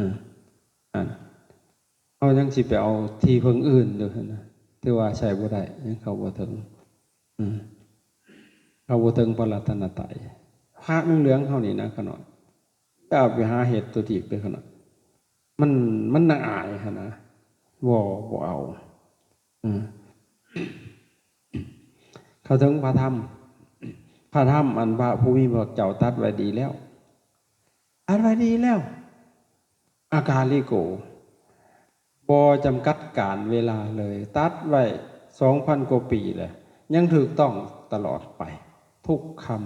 ອ ອັນ ເຮົາຍັງຊິໄປເອົາທີ່ເພິ່ງອື່ນຢູ່ຫັ້ນນະ ຖືວ່າໃຊ້ບໍ່ໄດ້ ຍັງເຂົ້າບໍ່ເຖິງ ອືມ ເຂົ້າບໍ່ເຖິງພະລັດຕະນະໄຕ. ພະເຫຼືອງໆເຮົານີ້ນະ ຂະນ້ອຍ ຢ່າໄປຫາເຮັດຕົວທີບເດີຂະນ້ອຍ ມັນ ມັນໜ້າອາຍຫັ້ນນະ ບໍ່ ບໍ່ເອົາ ອືມ ເຂົ້າເຖິງພະທຳ ພະທຳ ອັນພະຜູ້ມີພະພາກເຈົ້າຕັດໄວ້ດີແລ້ວ ຕັດໄວ້ດີແລ້ວ ອາກາລິໂກ ບໍ່ຈຳກັດການເວລາເລີຍ ຕັດໄວ້ສອງພັນກວ່າປີແລ້ວ ຍັງຖືກຕ້ອງຕະຫຼອດໄປ ທຸກຄຳ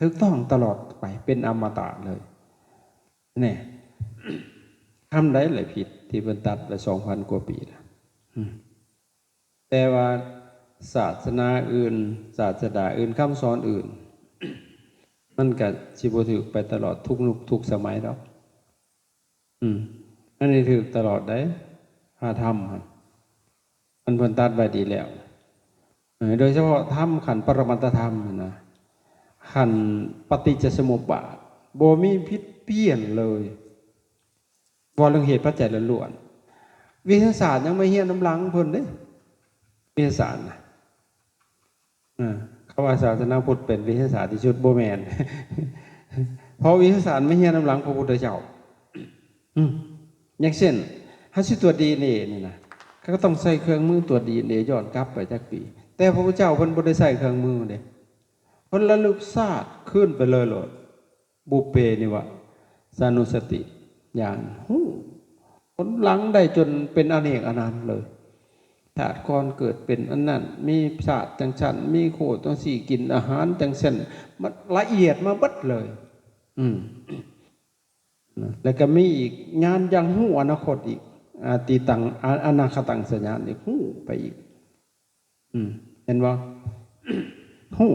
ຖືກຕ້ອງຕະຫຼອດໄປ ເປັນອະມະຕະເລີຍ ແນ່ ຄຳໃດລະຜິດທີ່ເພິ່ນຕັດໄວ້ສອງພັນກວ່າປີລະ? ອືມ ແຕ່ວ່າສາສະໜາອື່ນ ສາສະດາອື່ນ ຄຳສອນອື່ນ ມັນກະຊິບໍ່ຖືກໄປຕະຫຼອດທຸກຍຸກທຸກສະໄໝດອກ. ອືມ ອັນນີ້ຖືກຕະຫຼອດໃດ໋ ພະທຳຫັ້ນ ອັນເພິ່ນຕັດໄວ້ດີແລ້ວ ເອີ ໂດຍສະເພາະທຳຂັ້ນປະລະມັດຕະທຳຫັ້ນນະ ຂັ້ນປະຕິດຈະສະມຸບບາດ ບໍ່ມີຜິດພຽນເລີຍ ເວົ້າເລື່ອງເຫດປັດໄຈລ້ວນໆ ວິທະຍາສາດຍັງມາຮຽນນຳຫຼັງເພິ່ນເດ້ ວິທະຍາສາດນະ. ເອີ ເຂົາວ່າສາສະໜາພຸດເປັນວິທະຍາສາດທີ່ສຸດ ບໍ່ແມ່ນ ເພາະວິທະຍາສາດມາຮຽນນຳຫຼັງພະພຸດທະເຈົ້າ ອືມ ຢ່າງເຊັ່ນ ເຮົາຊິຕວດດີເອັນເອນີ້ນະ ເຂົາກໍຕ້ອງໃຊ້ເຄື່ອງມືຕວດດີເອັນເອຍ້ອນກັບໄປຈັກປີ ແຕ່ພະພຸດທະເຈົ້າເພິ່ນບໍ່ໄດ້ໃຊ້ເຄື່ອງມືເດ້ ເພິ່ນລະລຶກຊາດຄືນໄປເລີຍໂລດ. ບຸບເປນິວະສານຸສະຕິຍານ ຮູ້ຜົນຫຼັງໄດ້ຈົນເປັນອະເນກອະນັນເລີຍ ຊາດກ່ອນເກີດເປັນອັນນັ້ນ ມີຊາດຈັ່ງຊັ້ນ ມີໂຄດຈັ່ງຊີ້ ກິນອາຫານຈັ່ງຊັ້ນ ມັນລະອຽດມາເບິດເລີຍ ອືມ ແລ້ວກໍມີອີກ ຍານຢ່າງຮູ້ອະນາຄົດອີກ ອາຕິຕັງ ອາ ອະນາຄະຕັງຊະຍານອີກ ຮູ້ໄປອີກ. ອືມ ເຫັນບໍ່? ຮູ້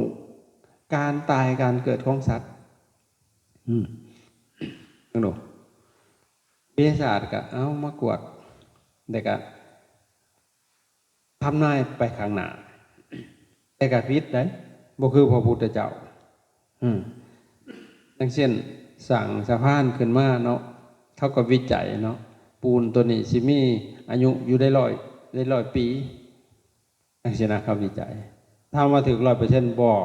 ການຕາຍການເກີດຂອງສັດ. ອືມ ເບິ່ງດູ ວິທະຍາສາດກະເອົາມາກວດ ແລ້ວກະທຳນາຍໄປຂ້າງໜ້າ ແຕ່ກະຜິດໄດ໋ ບໍ່ຄືພະພຸດທະເຈົ້າ. ອືມ ຢ່າງເຊັ່ນ ສ້າງສະພານຂຶ້ນມາເນາະ ເຂົາກໍວິໄຈເນາະ ປູນໂຕນີ້ຊິມີອາຍຸຢູ່ໄດ້ຮ້ອຍ ໄດ້ຮ້ອຍປີ ຈັ່ງຊີ້ນະ ເຂົາວິໄຈ. ຖາມວ່າຖືກຮ້ອຍເປີເຊັນບໍ່?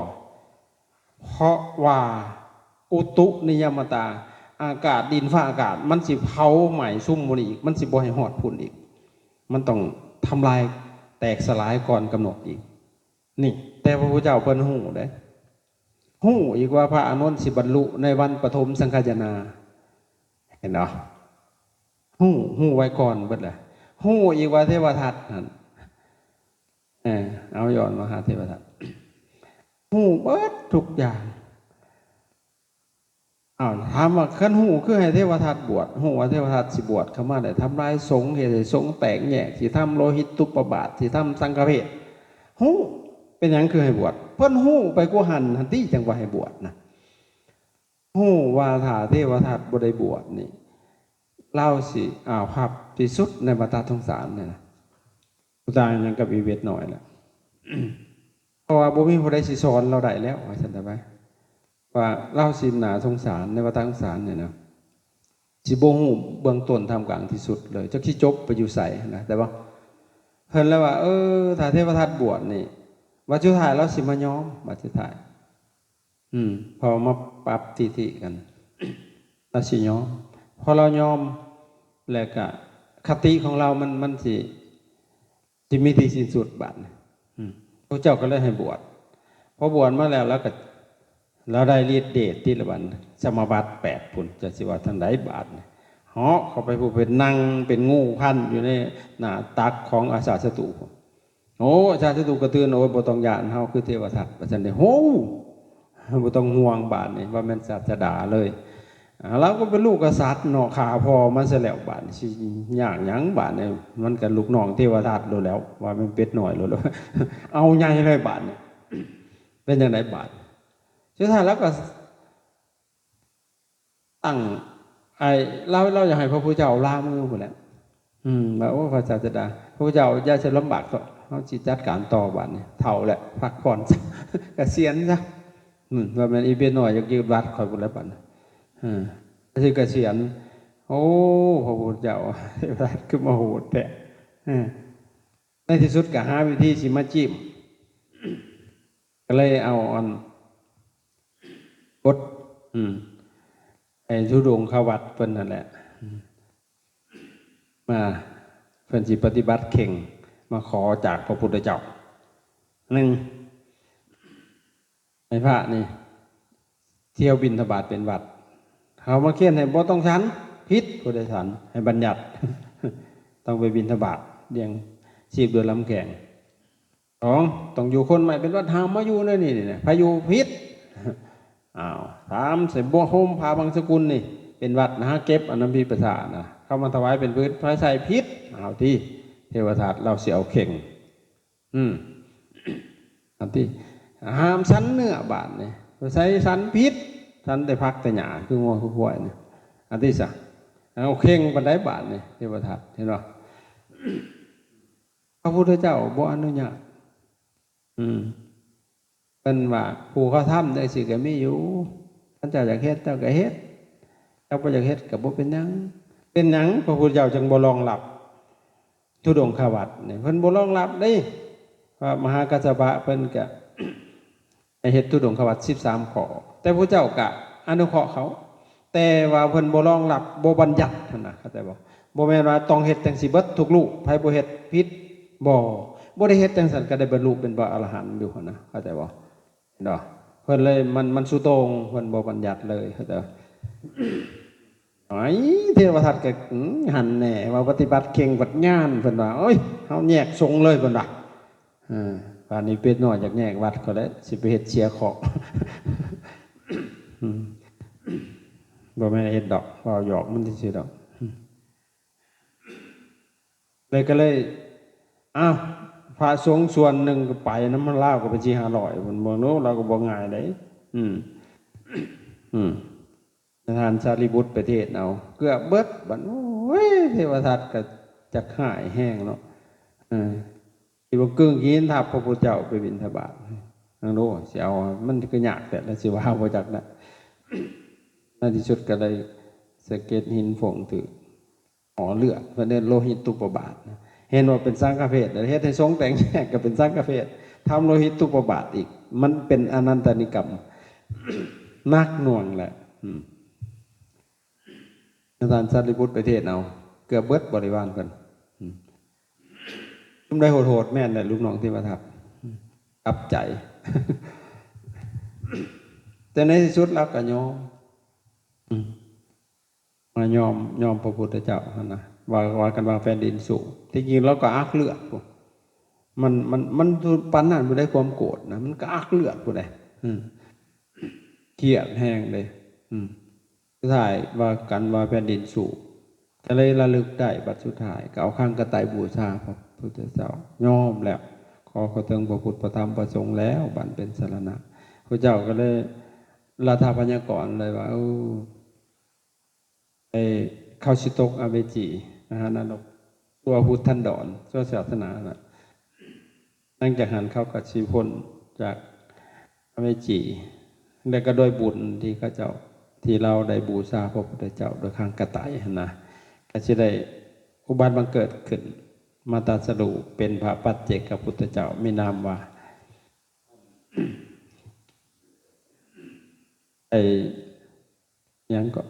ເພາະວ່າອຸຕຸນິຍະມະຕາ ອາກາດ ດິນຟ້າອາກາດ ມັນຊິເຜົາໄໝ້ຊຸມໝູ່ນີ້ອີກ ມັນຊິບໍ່ໃຫ້ຮອດພຸ້ນອີກ ມັນຕ້ອງທຳລາຍແຕກສະຫຼາຍກ່ອນກຳນົດອີກ. ນີ້ ແຕ່ພະພຸດທະເຈົ້າເພິ່ນຮູ້ເດ້ ຮູ້ອີກວ່າພະອານົນຊິບັນລຸໃນວັນປະຖົມສັງຄາຍະນາ ເຫັນບໍ່? ຮູ້ ຮູ້ໄວ້ກ່ອນເບິດແຫຼະ ຮູ້ອີກວ່າເທວະທັດຫັ້ນ ເອີ ເອົາ ຍ້ອນມະຫາເທວະທັດ ຮູ້ເບິດທຸກຢ່າງ. ອ້າວ ຖາມວ່າຄັນຮູ້ຄືໃຫ້ເທວະທັດບວດ ຮູ້ວ່າເທວະທັດຊິບວດເຂົ້າມາໄດ້ທຳລາຍສົງ ເຮັດໃຫ້ສົງແຕກແຍກ ຊິທຳໂລຫິດຕຸປະບາດ ຊິທຳສັງຄະເພດ ຮູ້ ເປັນຫຍັງຄືໃຫ້ບວດ? ເພິ່ນຮູ້ໄປກວ່າຫັ້ນຫັ້ນຕິ ຈັ່ງວ່າໃຫ້ບວດນະ. ຮູ້ວ່າຖ້າເທວະທັດບໍ່ໄດ້ບວດນີ້ ລາວຊິອາພັບທີ່ສຸດໃນວັດຕະສົງສານນີ້ນະ. ບໍ່ຕ່າງຫຍັງກັບອີເວັດນ້ອຍລະ ເພາະວ່າບໍ່ມີຜູ້ໃດຊິສອນລາວໄດ້ແລ້ວ ວ່າຊັ້ນໄປ ວ່າລາວຊິໜ້າສົງສານໃນວັດຕະສົງສານນີ້ນະ ຊິບໍ່ຮູ້ເບື້ອງຕົ້ນທ່າມກາງທີ່ສຸດເລີຍ ຈັກຊິຈົບໄປຢູ່ໃສນະ. ແຕ່ວ່າເພິ່ນລະວ່າ ເອີ ຖ້າເທວະທັດບວດນີ້ ບັດສຸດທ້າຍລາວຊິມາຍອມ ບັດສຸດທ້າຍ ອືມ ເພາະມາປັບທິດຖິກັນ ລາວຊິຍອມ ພໍລາວຍອມ ແລ້ວກະຄະຕິຂອງລາວມັນ ມັນຊິ ຊິມີທີ່ສິ້ນສຸດບາດນີ້ ອືມ ພວກເຈົ້າກໍເລີຍໃຫ້ບວດ ພໍບວດມາແລ້ວ ລາວກໍ ລາວໄດ້ລິດເດດຕິລະບັດ ສະມາບັດແປດພຸ້ນ ເຈົ້າຊິວ່າທາງໃດບາດນີ້ ເຫາະເຂົ້າໄປພຸ້ນ ໄປນັ່ງເປັນງູພັນຢູ່ໃນໜ້າຕັກຂອງອາຊາດສັດຕູພຸ້ນ. ໂອ້ ອາຊາດສັດຕູກໍຕື່ນ ໂອ້ຍ ບໍ່ຕ້ອງຢ້ານ ເຮົາຄືເທວະທັດ ວ່າຊັ້ນເດ. ໂຫ ບໍ່ຕ້ອງຫ່ວງບາດນີ້ ວ່າແມ່ນສາດສະດາເລີຍ. ອ່າ ລາວກໍເປັນລູກກະສັດເນາະ ຂ້າພໍ່ມັນຊະແລ້ວ ບາດນີ້ຊິຍາກຫຍັງບາດນີ້ ມັນກໍລູກນ້ອງເທວະທັດໂລດແລ້ວ ວ່າແມ່ນເປັດນ້ອຍໂລດ ເອົາໃຫຍ່ເລີຍບາດນີ້. ເປັນຈັ່ງໃດບາດ? ສຸດທ້າຍລາວກໍ ຕັ້ງ ໄອ້ ລາວ ລາວຢາກໃຫ້ພະພຸດທະເຈົ້າລາມືພຸ້ນແຫຼະ ອືມ ວ່າ ໂອ້ ພະສາດສະດາ ພະພຸດທະເຈົ້າຢ່າຊິລຳບາກເຖາະ ເຮົາຊິຈັດການຕໍ່ບາດນີ້ ເຖົ້າແລ້ວ ພັກຜ່ອນຊະ ກະສຽນຊະ ອືມ ວ່າແມ່ນອີເປັດນ້ອຍຢາກຢືດວັດຂ້ອຍພຸ້ນແຫຼະບາດນີ້ ເອີ ຊິກະສຽນ ໂອ້ ພະພຸດທະເຈົ້າ ເທວະທັດຄືມາໂຫດແທ້. ເອີ ໃນທີ່ສຸດກໍຫາວິທີຊິມາຈິ້ມ ກໍເລີຍເອົາອັນກົດ ອືມ ໄອ້ທຸດົງຄະວັດເພິ່ນນັ້ນແຫຼະ ອືມ ມາ ເພິ່ນຊິປະຕິບັດເຄັ່ງ ມາຂໍຈາກພະພຸດທະເຈົ້າ. ໜຶ່ງ ໃຫ້ພະນີ້ທ່ຽວບິນທະບາດເປັນວັດ ເຂົາມາຂຽນໃຫ້ບໍ່ຕ້ອງສັນ ຜິດ ຜູ້ໃດສັນ ໃຫ້ບັນຍັດ ຕ້ອງໄປບິນທະບາດ ລ້ຽງຊີບດ້ວຍລຳແຂ້ງ. ສອງ ຕ້ອງຢູ່ໂຄົນໄມ້ເປັນວັດ ຫ້າມມາຢູ່ໃນນີ້ ໃຜຢູ່ຜິດ. ອ້າວ ສາມ ໃສ່ບົວໂຮມຜ້າບັງສະກຸນນີ້ເປັນວັດນະ ຫາເກັບອັນນຳພິປະສານະ ເຂົາມາຖວາຍເປັນພືດ ໃຜໃສ່ຜິດ. ອ້າວຕິ ເທວະທັດລາວຊິເອົາເຄັ່ງ ອືມ ອັນທີ່ ຫ້າມສັນເນື້ອບາດນີ້ ໃສ່ສັນຜິດ ສັນແຕ່ຜັກແຕ່ຫຍ້າ ຄືງົວຄືຄວາຍນີ້ ອັນທີ່ສະ ເອົາເຄັ່ງປານໃດບາດນີ້ ເທວະທັດ ເຫັນບໍ່? ພະພຸດທະເຈົ້າບໍ່ອະນຸຍາດ ອືມ ເພິ່ນວ່າ ຜູ້ເຂົາທຳຈັ່ງຊີ້ກໍມີຢູ່ ຄັນເຈົ້າຢາກເຮັດ ເຈົ້າກໍເຮັດ ເຈົ້າບໍ່ຢາກເຮັດກໍບໍ່ເປັນຫຍັງ. ເປັນຫຍັງພະພຸດທະເຈົ້າຈຶ່ງບໍ່ລອງຮັບ ທຸດົງຄະວັດນີ້ ເພິ່ນບໍ່ລອງຮັບເດ້. ພະມະຫາກັດສະປະເພິ່ນກະໃຫ້ເຮັດທຸດົງຄະວັດສິບສາມຂໍ້ ແຕ່ພະເຈົ້າກະອະນຸເຄາະເຂົາ ແຕ່ວ່າເພິ່ນບໍ່ລອງຮັບ ບໍ່ບັນຍັດຫັ້ນນະ ເຂົ້າໃຈບໍ່? ບໍ່ແມ່ນວ່າຕ້ອງເຮັດຈັ່ງຊີ້ເບິດທຸກຮູບ ໃຜບໍ່ເຮັດຜິດ ບໍ່ ບໍ່ໄດ້ເຮັດຈັ່ງຊັ້ນກະໄດ້ບັນລຸເປັນພະອະລະຫັນຢູ່ຫັ້ນນະ ເຂົ້າໃຈບໍ່? ເນາະ ເພິ່ນເລີຍ ມັນ ມັນສຸໂຕ່ງ ເພິ່ນບໍ່ບັນຍັດເລີຍ ເຂົ້າໃຈບໍ່? ໄອ້ ເທວະທັດກໍ ອືມ ຫັ້ນແນ່ ວ່າປະຕິບັດເຄັ່ງບັດຍານ ເພິ່ນວ່າ ໂອ້ຍ ເຮົາແຍກສົງເລີຍ ເພິ່ນວ່າ. ເອີ ບາດນີ້ເປັດນ້ອຍຢາກແຍກວັດກໍແລ້ວ ຊິໄປເຮັດເສຍເຄາະ ອືມ ບໍ່ແມ່ນເຮັດດອກ ເວົ້າຫຍອກມັນຊື່ໆດອກ. ແລ້ວກໍເລີຍ ອ້າວ ພະສົງສ່ວນໜຶ່ງກໍໄປນຳລາວກໍເປັນສີ່ຫ້າຮ້ອຍພຸ້ນ ເບິ່ງດູ ລາວກໍບໍ່ງ່າຍເດ້. ອືມ ອືມ ທ່ານສາລີບຸດໄປເທດເອົາ ເກືອບເບິດ ບັດ ໂອ້ຍ ເທວະທັດກໍຈັກຮ້າຍແຮງເນາະ ເອີ ຊິບໍ່ກຶ້ງຫີນທັບພະພຸດທະເຈົ້າໄປບິນທະບາດ ເບິ່ງດູ ຊິເອົາ ມັນຄືຍາກແທ້ ລະຊິວ່າບໍ່ຈັກນະ. ໃນທີ່ສຸດກໍໄດ້ສະເກັດຫີນຟົງຖືກ ຫໍເລືອດ ເພິ່ນເອີ້ນໂລຫິດຕຸປະບາດນະ ເຫັນວ່າເປັນສັງກະເພດ ເຮັດໃຫ້ສົງແຕກແຍກກໍເປັນສັງກະເພດ ທຳໂລຫິດຕຸປະບາດອີກ ມັນເປັນອະນັນຕະນິກຳ ໜັກໜ່ວງແຫຼະ. ອືມ ອາຈານສາລີບຸດໄປເທດເອົາ ເກືອບເບິດບໍລິວານເພິ່ນ. ອືມ ຊຸມໃດໂຫດໆ ແມ່ນແຫຼະ ລູກນ້ອງເທວະທັດ ອືມ ກັບໃຈ ແຕ່ໃນທີ່ສຸດລາວກໍຍອມ ອືມ ມາຍອມ ຍອມພະພຸດທະເຈົ້າຫັ້ນນະ ວ່າ ວ່າກັນວ່າແຜ່ນດິນສູ້ ທີ່ຈິງລາວກໍອັກເລືອດພຸ້ນ ມັນ ມັນ ມັນປານນັ້ນພຸ້ນໃດ໋ ຄວາມໂກດນະ ມັນກໍອັກເລືອດພຸ້ນໃດ໋ ອືມ ຄຽດແຮງເດ້ ອືມ ສຸດທ້າຍວ່າກັນວ່າແຜ່ນດິນສູ້ ກໍເລີຍລະລຶກໄດ້ ບັດສຸດທ້າຍກໍເອົາຄາງກະໄຕບູຊາພະພຸດທະເຈົ້າ ຍອມແລ້ວ ຂໍເຂົ້າເຖິງພະພຸດ ພະທຳ ພະສົງແລ້ວ ບັດເປັນສະລະນະ. ພະເຈົ້າກໍເລີຍລັດຖະພະຍາກອນເລີຍວ່າ ເອີ ໄອ້ ເຂົາຊິຕົກອະເວຈີ ມະຫານະລົກ ຊົ່ວພຸດທັນດອນ ຊົ່ວສາສະໜານະ. ຫຼັງຈາກນັ້ນເຂົາກໍຊິພົ້ນຈາກອະເວຈີ ແລະກໍໂດຍບຸນທີ່ເຂົາເຈົ້າ ທີ່ລາວໄດ້ບູຊາພະພຸດທະເຈົ້າໂດຍຄາງກະໄຕຫັ້ນນະ ກໍຊິໄດ້ອຸບັດບັງເກີດຂຶ້ນ ມາຕັດສະຮູ້ເປັນພະປັດເຈກະພຸດທະເຈົ້າ ມີນາມວ່າ ໄອ້ ຫຍັງເກາະ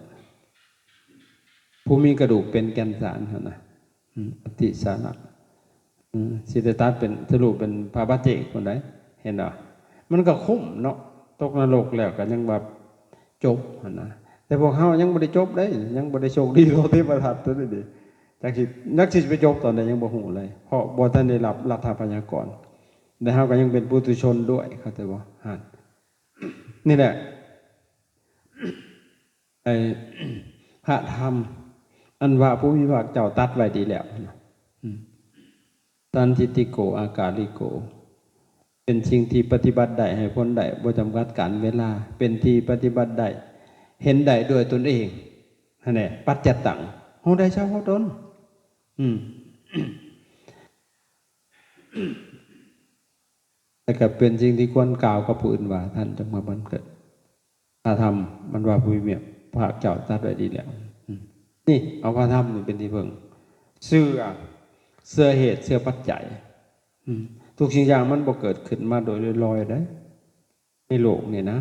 ຜູ້ມີກະດູກເປັນແກ່ນສານຫັ້ນນະ ອືມ ອະຕິສານະ ອືມ ຊິໄດ້ຕັດເປັນ ສະຫຼຸບເປັນພະປັດເຈກພຸ້ນໃດ ເຫັນບໍ່? ມັນກໍຄຸ້ມເນາະ ຕົກນະລົກແລ້ວກໍຍັງວ່າຈົບຫັ້ນນະ ແຕ່ພວກເຮົາຍັງບໍ່ໄດ້ຈົບເດ້ ຍັງບໍ່ໄດ້ໂຊກດີເທົ່າເທວະທັດຕົວນີ້ເດ້ ຈັກຊິ ຈັກຊິໄປຈົບຕອນໃດຍັງບໍ່ຮູ້ເລີຍ ເພາະບໍ່ທັນໄດ້ຮັບລັດຖະພະຍາກອນ ແລະເຮົາກໍຍັງເປັນປຸຖຸຊົນດ້ວຍ ເຂົ້າໃຈບໍ່? ຫັ້ນ ນີ້ແຫຼະ ໄອ້ ພະທຳ ອັນວ່າຜູ້ມີພະພາກເຈົ້າຕັດໄວ້ດີແລ້ວ ອືມ ສັນທິດທິໂກ ອາກາລິໂກ ເປັນສິ່ງທີ່ປະຕິບັດໄດ້ ໃຫ້ຜົນໄດ້ ບໍ່ຈຳກັດການເວລາ ເປັນທີ່ປະຕິບັດໄດ້ ເຫັນໄດ້ດ້ວຍຕົນເອງ ຫັ້ນແຫຼະ ປັດຈະຕັງ ຮູ້ໄດ້ສະເພາະຕົນ ອືມ ແລະກໍເປັນສິ່ງທີ່ຄວນກ່າວກັບຜູ້ອື່ນວ່າ ທ່ານຈົ່ງມາບັງເກີດ ພະທຳ ອັນວ່າຜູ້ມີພະພາກເຈົ້າຕັດໄວ້ດີແລ້ວ ອືມ ນີ້ ເອົາພະທຳນີ້ເປັນທີ່ເພິ່ງ. ເຊື່ອ ເຊື່ອເຫດ ເຊື່ອປັດໄຈ. ອືມ ທຸກສິ່ງຢ່າງມັນບໍ່ເກີດຂຶ້ນມາໂດຍລອຍໆເດ້ ໃນໂລກນີ້ນະ.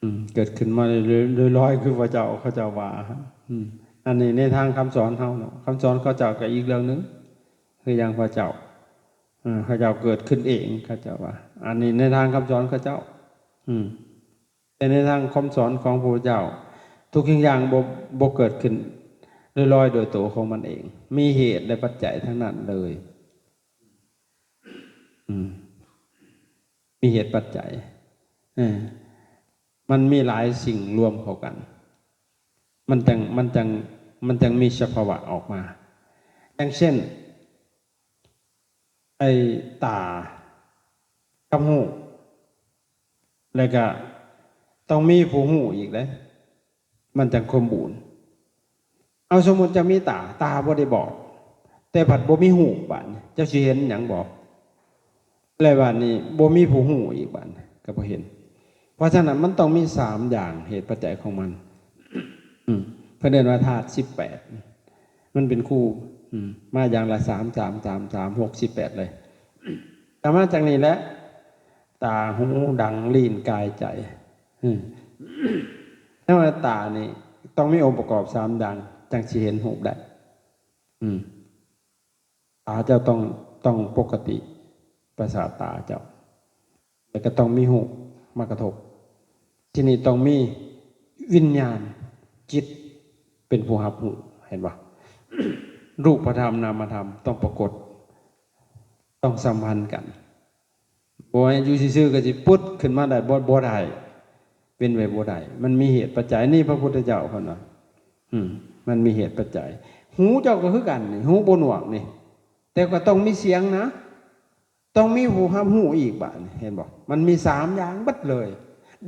ອືມ ເກີດຂຶ້ນມາໂດຍລອຍໆ ຄືພະເຈົ້າ ເຂົາເຈົ້າວ່າ. ອືມ ອັນນີ້ໃນທາງຄຳສອນເຮົາເນາະ, ຄຳສອນເຂົາເຈົ້າກໍອີກເລື່ອງໜຶ່ງ. ຄືຢ່າງພະເຈົ້າ ເອີ ເຂົາເຈົ້າເກີດຂຶ້ນເອງ ເຂົາເຈົ້າວ່າ. ອັນນີ້ໃນທາງຄຳສອນເຂົາເຈົ້າ. ອືມ ແຕ່ໃນທາງຄຳສອນຂອງພະພຸດທະເຈົ້າ ທຸກສິ່ງຢ່າງບໍ່ ບໍ່ເກີດຂຶ້ນລອຍໆໂດຍໂຕຂອງມັນເອງ, ມີເຫດ ແລະ ປັດໄຈທັງນັ້ນເລີຍ. ອືມ ມີເຫດປັດໄຈ. ເອີ ມັນມີຫຼາຍສິ່ງລວມເຂົ້າກັນ ມັນຈັ່ງ ມັນຈັ່ງ ມັນຈັ່ງມີສະພາວະອອກມາ. ຢ່າງເຊັ່ນ ໄອ້ຕາກັບຫູ ແລ້ວກະຕ້ອງມີຜູ້ຮູ້ອີກເດ້ ມັນຈັ່ງສົມບູນ. ເອົາ ສົມມຸດເຈົ້າມີຕາ ຕາບໍ່ໄດ້ບອດ ແຕ່ພັດບໍ່ມີຫູ ບາດນີ້ເຈົ້າຊິເຫັນຫຍັງບໍ່? ແລ້ວບາດນີ້ບໍ່ມີຜູ້ຮູ້ອີກ ບາດນີ້ກໍບໍ່ເຫັນ. ເພາະສະນັ້ນມັນຕ້ອງມີສາມຢ່າງ ເຫດປັດໄຈຂອງມັນ. ອືມ ເພິ່ນເອີ້ນວ່າທາດສິບແປດ ມັນເປັນຄູ່ ອືມ ມາຢ່າງລະສາມ ສາມ ສາມ ສາມ ຫົກ ສິບແປດເລີຍ. ກໍມາຈາກນີ້ແຫຼະ ຕາ ຫູ ດັງ ລີ້ນ ກາຍ ໃຈ. ອືມ ແຕ່ວ່າຕານີ້ຕ້ອງມີອົງປະກອບສາມຢ່າງ ຈັ່ງຊິເຫັນຮູບໄດ້. ອືມ ຕາເຈົ້າຕ້ອງ ຕ້ອງປົກກະຕິ ປະສາດຕາເຈົ້າ ແລ້ວກໍຕ້ອງມີຮູບມາກະທົບ. ທີນີ້ຕ້ອງມີວິນຍານ ຈິດ ເປັນຜູ້ຮັບຮູ້ ເຫັນບໍ່? ຮູບປະທຳນາມະທຳຕ້ອງປາກົດ ຕ້ອງສຳພັນກັນ. ບໍ່ໃຫ້ຢູ່ຊື່ໆກໍຊິປຸດຂຶ້ນມາໄດ້ ບໍ່ ບໍ່ໄດ້ ເປັນໄປບໍ່ໄດ້. ມັນມີເຫດປັດໄຈ. ນີ້ພະພຸດທະເຈົ້າເພິ່ນວ່າ ອືມ ມັນມີເຫດປັດໄຈ. ຫູເຈົ້າກໍຄືກັນນີ້ ຫູບໍ່ໜວກນີ້ ແຕ່ກໍຕ້ອງມີສຽງນະ ຕ້ອງມີຜູ້ຮັບຮູ້ອີກ ບາດນີ້ເຫັນບໍ່? ມັນມີສາມຢ່າງເບິດເລີຍ.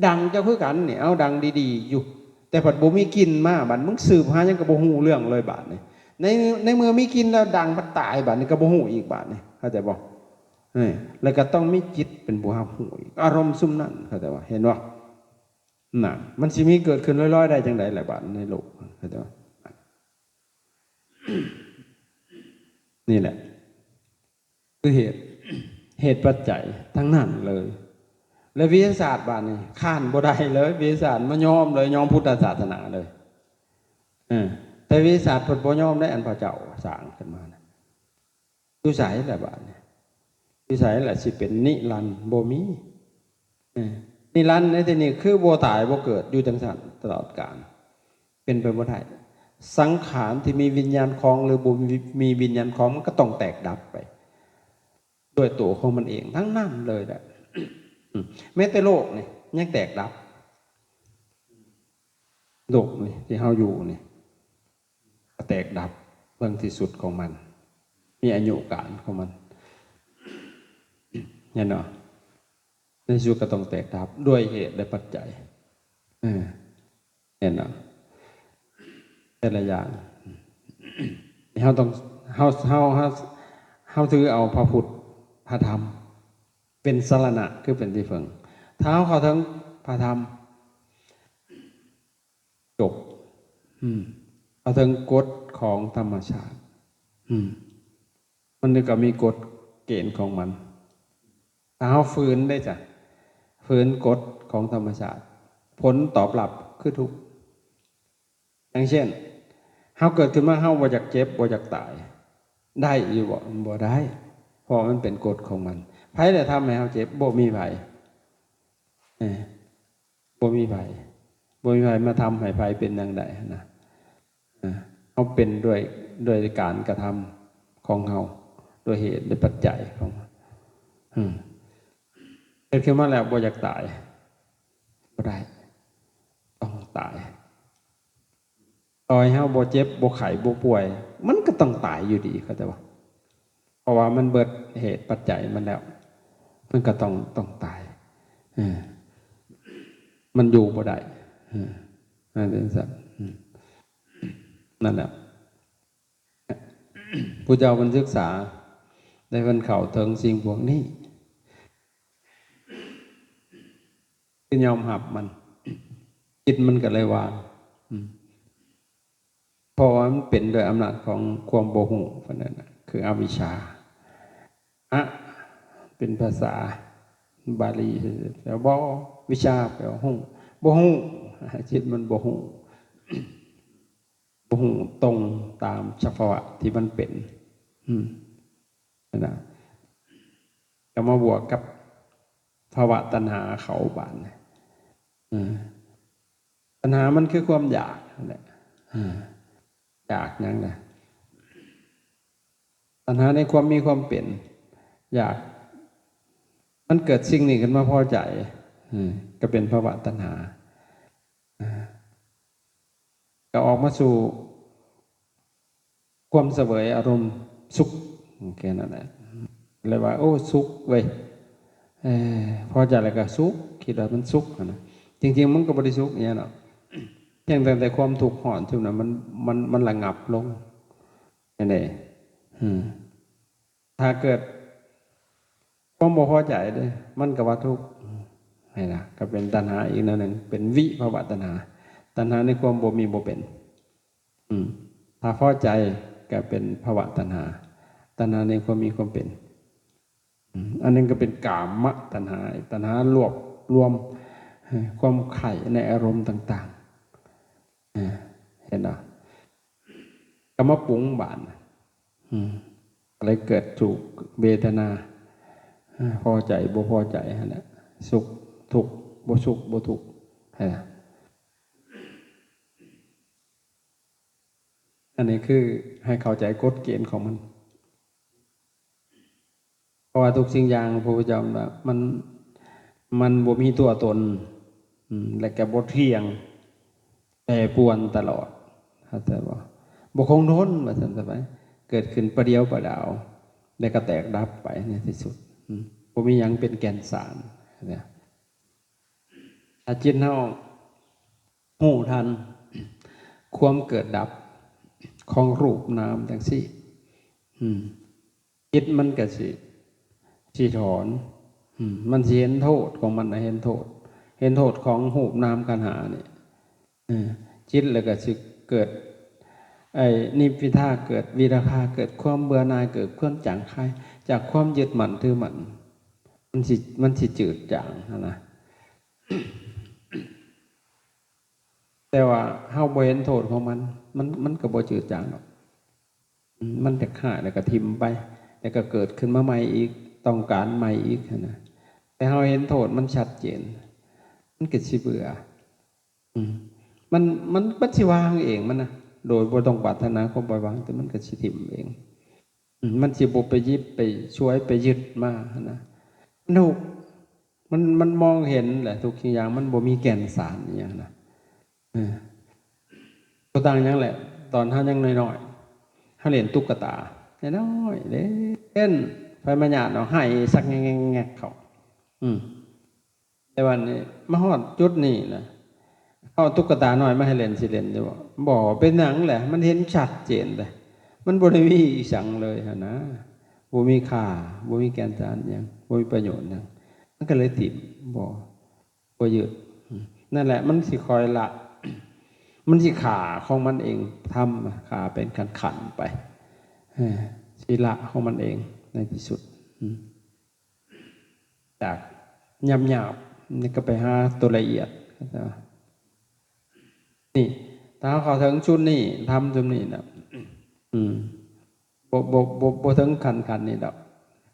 ດັງເຈົ້າຄືກັນນີ້ ເອົາ ດັງດີໆຢູ່ ແຕ່ພັດບໍ່ມີກິ່ນມາ ບາດມຶງສືບຫາຫຍັງກໍບໍ່ຮູ້ເລື່ອງເລີຍ ບາດນີ້. ໃນ ໃນເມື່ອມີກິ່ນແລ້ວ ດັງພັດຕາຍ ບາດນີ້ກໍບໍ່ຮູ້ອີກ ບາດນີ້ ເຂົ້າໃຈບໍ່? ເອີ ແລ້ວກໍຕ້ອງມີຈິດເປັນຜູ້ຮັບຮູ້ອີກ ອາລົມຊຸມນັ້ນ ເຂົ້າໃຈບໍ່? ເຫັນບໍ່? ນະ ມັນຊິມີເກີດຂຶ້ນລອຍໆໄດ້ຈັ່ງໃດລະ ບາດໃນໂລກ ເຂົ້າໃຈບໍ່? ນີ້ແຫຼະ ຄືເຫດ ເຫດປັດໄຈທັງນັ້ນເລີຍ. ແລະ ວິທະຍາສາດບາດນີ້ຄ້ານບໍ່ໄດ້ເລີຍ ວິທະຍາສາດບໍ່ຍອມເລີຍ ຍອມພຸດທະສາສະໜາເລີຍ. ເອີ ແຕ່ວິທະຍາສາດເພິ່ນບໍ່ຍອມໄດ້ ອັນພະເຈົ້າສ້າງຂຶ້ນມານະ. ຢູ່ໃສລະບາດນີ້? ຢູ່ໃສລະຊິເປັນນິລັນ? ບໍ່ມີ. ເອີ ນິລັນໃນທີ່ນີ້ຄືບໍ່ຕາຍບໍ່ເກີດ ຢູ່ຈັ່ງຊັ້ນຕະຫຼອດການ ເປັນໄປບໍ່ໄດ້. ສັງຂານທີ່ມີວິນຍານຄອງ ຫຼື ບໍ່ມີ ມີວິນຍານຄອງ ມັນກໍຕ້ອງແຕກດັບໄປ ດ້ວຍໂຕຂອງມັນເອງທັງນັ້ນເລີຍແຫຼະ. ອືມ ແມ້ແຕ່ໂລກນີ້ຍັງແຕກດັບ ໂລກນີ້ທີ່ເຮົາຢູ່ນີ້ ກໍແຕກດັບເບິ່ງທີ່ສຸດຂອງມັນ ມີອາຍຸການຂອງມັນ ເຫັນບໍ່? ໃນທີ່ສຸດກໍຕ້ອງແຕກດັບດ້ວຍເຫດ ແລະ ປັດໄຈ. ເອີ ເຫັນບໍ່? ແຕ່ລະຢ່າງ ເຮົາຕ້ອງ ເຮົາ ເຮົາ ເຮົາ ເຮົາຖືເອົາພະພຸດ ພະທຳ ເປັນສະລະນະ ຄືເປັນທີ່ເພິ່ງ. ຖ້າເຮົາເຂົ້າເຖິງພະທຳ ຈົບ. ອືມ ເຂົ້າເຖິງກົດຂອງທຳມະຊາດ. ອືມ ມັນກໍມີກົດເກນຂອງມັນ. ຖ້າເຮົາຝືນໄດ້ຊະ ຝືນກົດຂອງທຳມະຊາດ ຜົນຕອບຮັບຄືທຸກ. ຢ່າງເຊັ່ນ ເຮົາເກີດຂຶ້ນມາ ເຮົາບໍ່ຢາກເຈັບ ບໍ່ຢາກຕາຍ ໄດ້ຢູ່ບໍ່? ບໍ່ໄດ້ ເພາະມັນເປັນກົດຂອງມັນ. ໃຜລະທຳໃຫ້ເຮົາເຈັບ? ບໍ່ມີໃຜ. ເອີ ບໍ່ມີໃຜ ບໍ່ມີໃຜມາທຳໃຫ້ໃຜເປັນຫຍັງໄດ້ຫັ້ນນະ. ເອີ ເຮົາເປັນດ້ວຍ ດ້ວຍການກະທຳຂອງເຮົາ ດ້ວຍເຫດ ດ້ວຍປັດໄຈຂອງເຮົາ. ອືມ ເກີດຂຶ້ນມາແລ້ວບໍ່ຢາກຕາຍ ບໍ່ໄດ້ ຕ້ອງຕາຍ. ຕໍ່ໃຫ້ເຮົາບໍ່ເຈັບ ບໍ່ໄຂ້ ບໍ່ປ່ວຍ ມັນກໍຕ້ອງຕາຍຢູ່ດີ ເຂົ້າໃຈບໍ່? ເພາະວ່າມັນເບິດເຫດປັດໄຈມັນແລ້ວ ມັນກໍຕ້ອງ ຕ້ອງຕາຍ. ເອີ ມັນຢູ່ບໍ່ໄດ້. ເອີ ນັ້ນເປັນຊັ້ນ. ອືມ ນັ້ນແຫຼະ ຜູ້ເຈົ້າເພິ່ນສຶກສາ ແລະ ເພິ່ນເຂົ້າເຖິງສິ່ງພວກນີ້ ຄືຍອມຮັບມັນ ຈິດມັນກໍເລີຍວ່າງ. ອືມ ພາະວ່າມັນເປັນດ້ວຍອຳນາດຂອງຄວາມບໍ່ຮູ້ ເພິ່ນນັ້ນນະ ຄືອະວິຊຊາ. ອະ ເປັນພາສາບາລີ ແປວ່າບໍ່, ວິຊຊາ ແປວ່າຮູ້, ບໍ່ຮູ້, ຈິດມັນບໍ່ຮູ້, ບໍ່ຮູ້ຕົງຕາມສະພາວະທີ່ມັນເປັນ. ອືມ ນັ້ນນະ ກໍມາບວກກັບພາວະຕັນຫາເຂົ້າບາດນີ້. ເອີ ຕັນຫາມັນຄືຄວາມຢາກນັ້ນແຫຼະ. ເອີ ຢາກຫຍັງລະ? ຕັນຫາໃນຄວາມມີຄວາມເປັນ, ຢາກ ມັນເກີດສິ່ງນີ້ຂຶ້ນມາພໍໃຈ, ເອີ ກໍເປັນພາວະຕັນຫາ. ເອີ ກໍອອກມາສູ່ຄວາມສະເຫວີຍອາລົມສຸກ ແຄ່ນັ້ນແຫຼະ. ເລີຍວ່າ ໂອ້ ສຸກເວີຍ, ເອີ ພໍໃຈແລ້ວກໍສຸກ, ຄິດວ່າມັນສຸກຫັ້ນນະ. ຈິງໆ ມັນກໍບໍ່ໄດ້ສຸກອີ່ຫຍັງດອກ, ພຽງແຕ່ ແຕ່ຄວາມທຸກຮ້ອນຈຸມນັ້ນ ມັນ ມັນ ມັນລະງັບລົງ. ແມ່ນເດ້. ອືມ ຖ້າເກີດຄວາມບໍ່ພໍໃຈເດ້ ມັນກໍວ່າທຸກ. ເຫັນລະ? ກໍເປັນຕັນຫາອີກແນວໜຶ່ງ, ເປັນວິພາວະຕັນຫາ, ຕັນຫາໃນຄວາມບໍ່ມີບໍ່ເປັນ. ອືມ ຖ້າພໍໃຈກໍເປັນພາວະຕັນຫາ, ຕັນຫາໃນຄວາມມີຄວາມເປັນ. ອືມ ອັນນັ້ນກໍເປັນກາມະຕັນຫາ, ຕັນຫາລວບລວມ ເອີ ຄວາມໃຄ່ໃນອາລົມຕ່າງໆ. ເອີ ເຫັນບໍ່? ກໍມາປຸງບາດ. ອືມ ກໍເລີຍເກີດສຸກເວທະນາ, ເອີ ພໍໃຈບໍ່ພໍໃຈຫັ້ນແຫຼະ, ສຸກທຸກ, ບໍ່ສຸກບໍ່ທຸກ. ເຫັນລະ? ອັນນີ້ຄືໃຫ້ເຂົ້າໃຈກົດເກນຂອງມັນ. ເພາະວ່າທຸກສິ່ງຢ່າງ ພະພຸດທະເຈົ້າວ່າມັນ ມັນບໍ່ມີຕົວຕົນ, ອືມ ແລະກໍບໍ່ທ່ຽງ, ແປປວນຕະຫຼອດ, ເຂົ້າໃຈບໍ່? ບໍ່ຄົງທົນ ວ່າຊັ້ນຊະໄປ, ເກີດຂຶ້ນປະດຽວປະດາວ ແລະກໍແຕກດັບໄປໃນທີ່ສຸດ. ອືມ ບໍ່ມີຫຍັງເປັນແກ່ນສານນະ. ຖ້າຈິດເຮົາຮູ້ທັນຄວາມເກີດດັບຂອງຮູບນາມຈັ່ງຊີ້, ອືມ ຈິດມັນກໍຊິ ຊິຖອນ, ອືມ ມັນຊິເຫັນໂທດຂອງມັນນະ, ເຫັນໂທດ, ເຫັນໂທດຂອງຮູບນາມຂັນຫ້ານີ້. ເອີ ຈິດແລ້ວກໍຊິເກີດໄອ້ນິບພິທາ, ເກີດວິລາຄາ, ເກີດຄວາມເບື່ອໜ່າຍ, ເກີດຄວາມຈາງຄາຍຈາກຄວາມຍຶດໝັ້ນຖືໝັ້ນ, ມັນຊິ ມັນຊິຈືດຈາງຫັ້ນນະ. ແຕ່ວ່າເຮົາບໍ່ເຫັນໂທດຂອງມັນ, ມັນ ມັນກໍບໍ່ຈືດຈາງດອກ. ອືມ ມັນຈະຫາຍແລ້ວກໍຖິ້ມໄປ, ແລ້ວກໍເກີດຂຶ້ນມາໃໝ່ອີກ, ຕ້ອງການໃໝ່ອີກຫັ້ນນະ. ແຕ່ເຮົາເຫັນໂທດມັນຊັດເຈນ, ມັນກໍຊິເບື່ອ. ອືມ ມັນ ມັນ ມັນຊິວາງເອງມັນນະ, ໂດຍບໍ່ຕ້ອງປາດຖະໜາຄວາມປ່ອຍວາງ, ແຕ່ມັນກໍຊິຖິ້ມເອງ. ອືມ ມັນຊິບໍ່ໄປຢິບໄປສວຍໄປຍຶດມາຫັ້ນນະ. ມັນຮູ້ ມັນ ມັນມອງເຫັນແຫຼະ ທຸກສິ່ງຢ່າງມັນບໍ່ມີແກ່ນສານອີ່ຫຍັງນະ. ເອີ ບໍ່ຕ່າງຫຍັງແຫຼະ ຕອນເຮົາຍັງນ້ອຍໆ ເຮົາຫຼິ້ນຕຸກກະຕານ້ອຍໆ ເລ່ນ, ໃຜມາຍາດເອົາ ໄຫ້ສັກແງກໆເຂົ້າ. ອືມ ແຕ່ວ່ານີ້ມາຮອດຈຸດນີ້ນະ, ເອົາຕຸກກະຕານ້ອຍມາໃຫ້ຫຼິ້ນ ຊິຫຼິ້ນຢູ່ບໍ່? ບໍ່. ເປັນຫຍັງແຫຼະ? ມັນເຫັນຊັດເຈນເດ້, ມັນບໍ່ໄດ້ມີອີ່ຫຍັງເລີຍຫັ້ນນະ, ບໍ່ມີຄ່າ, ບໍ່ມີແກ່ນສານຫຍັງ, ບໍ່ມີປະໂຫຍດຫຍັງ, ມັນກໍເລີຍຖິ້ມ, ບໍ່ ບໍ່ຍຶດ. ອືມ ນັ້ນແຫຼະ ມັນຊິຄ່ອຍລະ, ມັນຊິຂ້າຂອງມັນເອງ, ທຳຂ້າເປັນຂັ້ນໆໄປ, ເອີ ຊິລະຂອງມັນເອງໃນທີ່ສຸດ. ອືມ ຈາກຫຍາບໆ ນີ້ກໍໄປຫາຕົວລະອຽດ. ເຂົ້າໃຈບໍ່? ນີ້ ຖ້າເຮົາເຂົ້າເຖິງຈຸດນີ້ ທຳຈຸດນີ້ນະ ອືມ ບໍ່ ບໍ່ ບໍ່ ບໍ່ເຖິງຂັ້ນ ຂັ້ນນີ້ດອກ,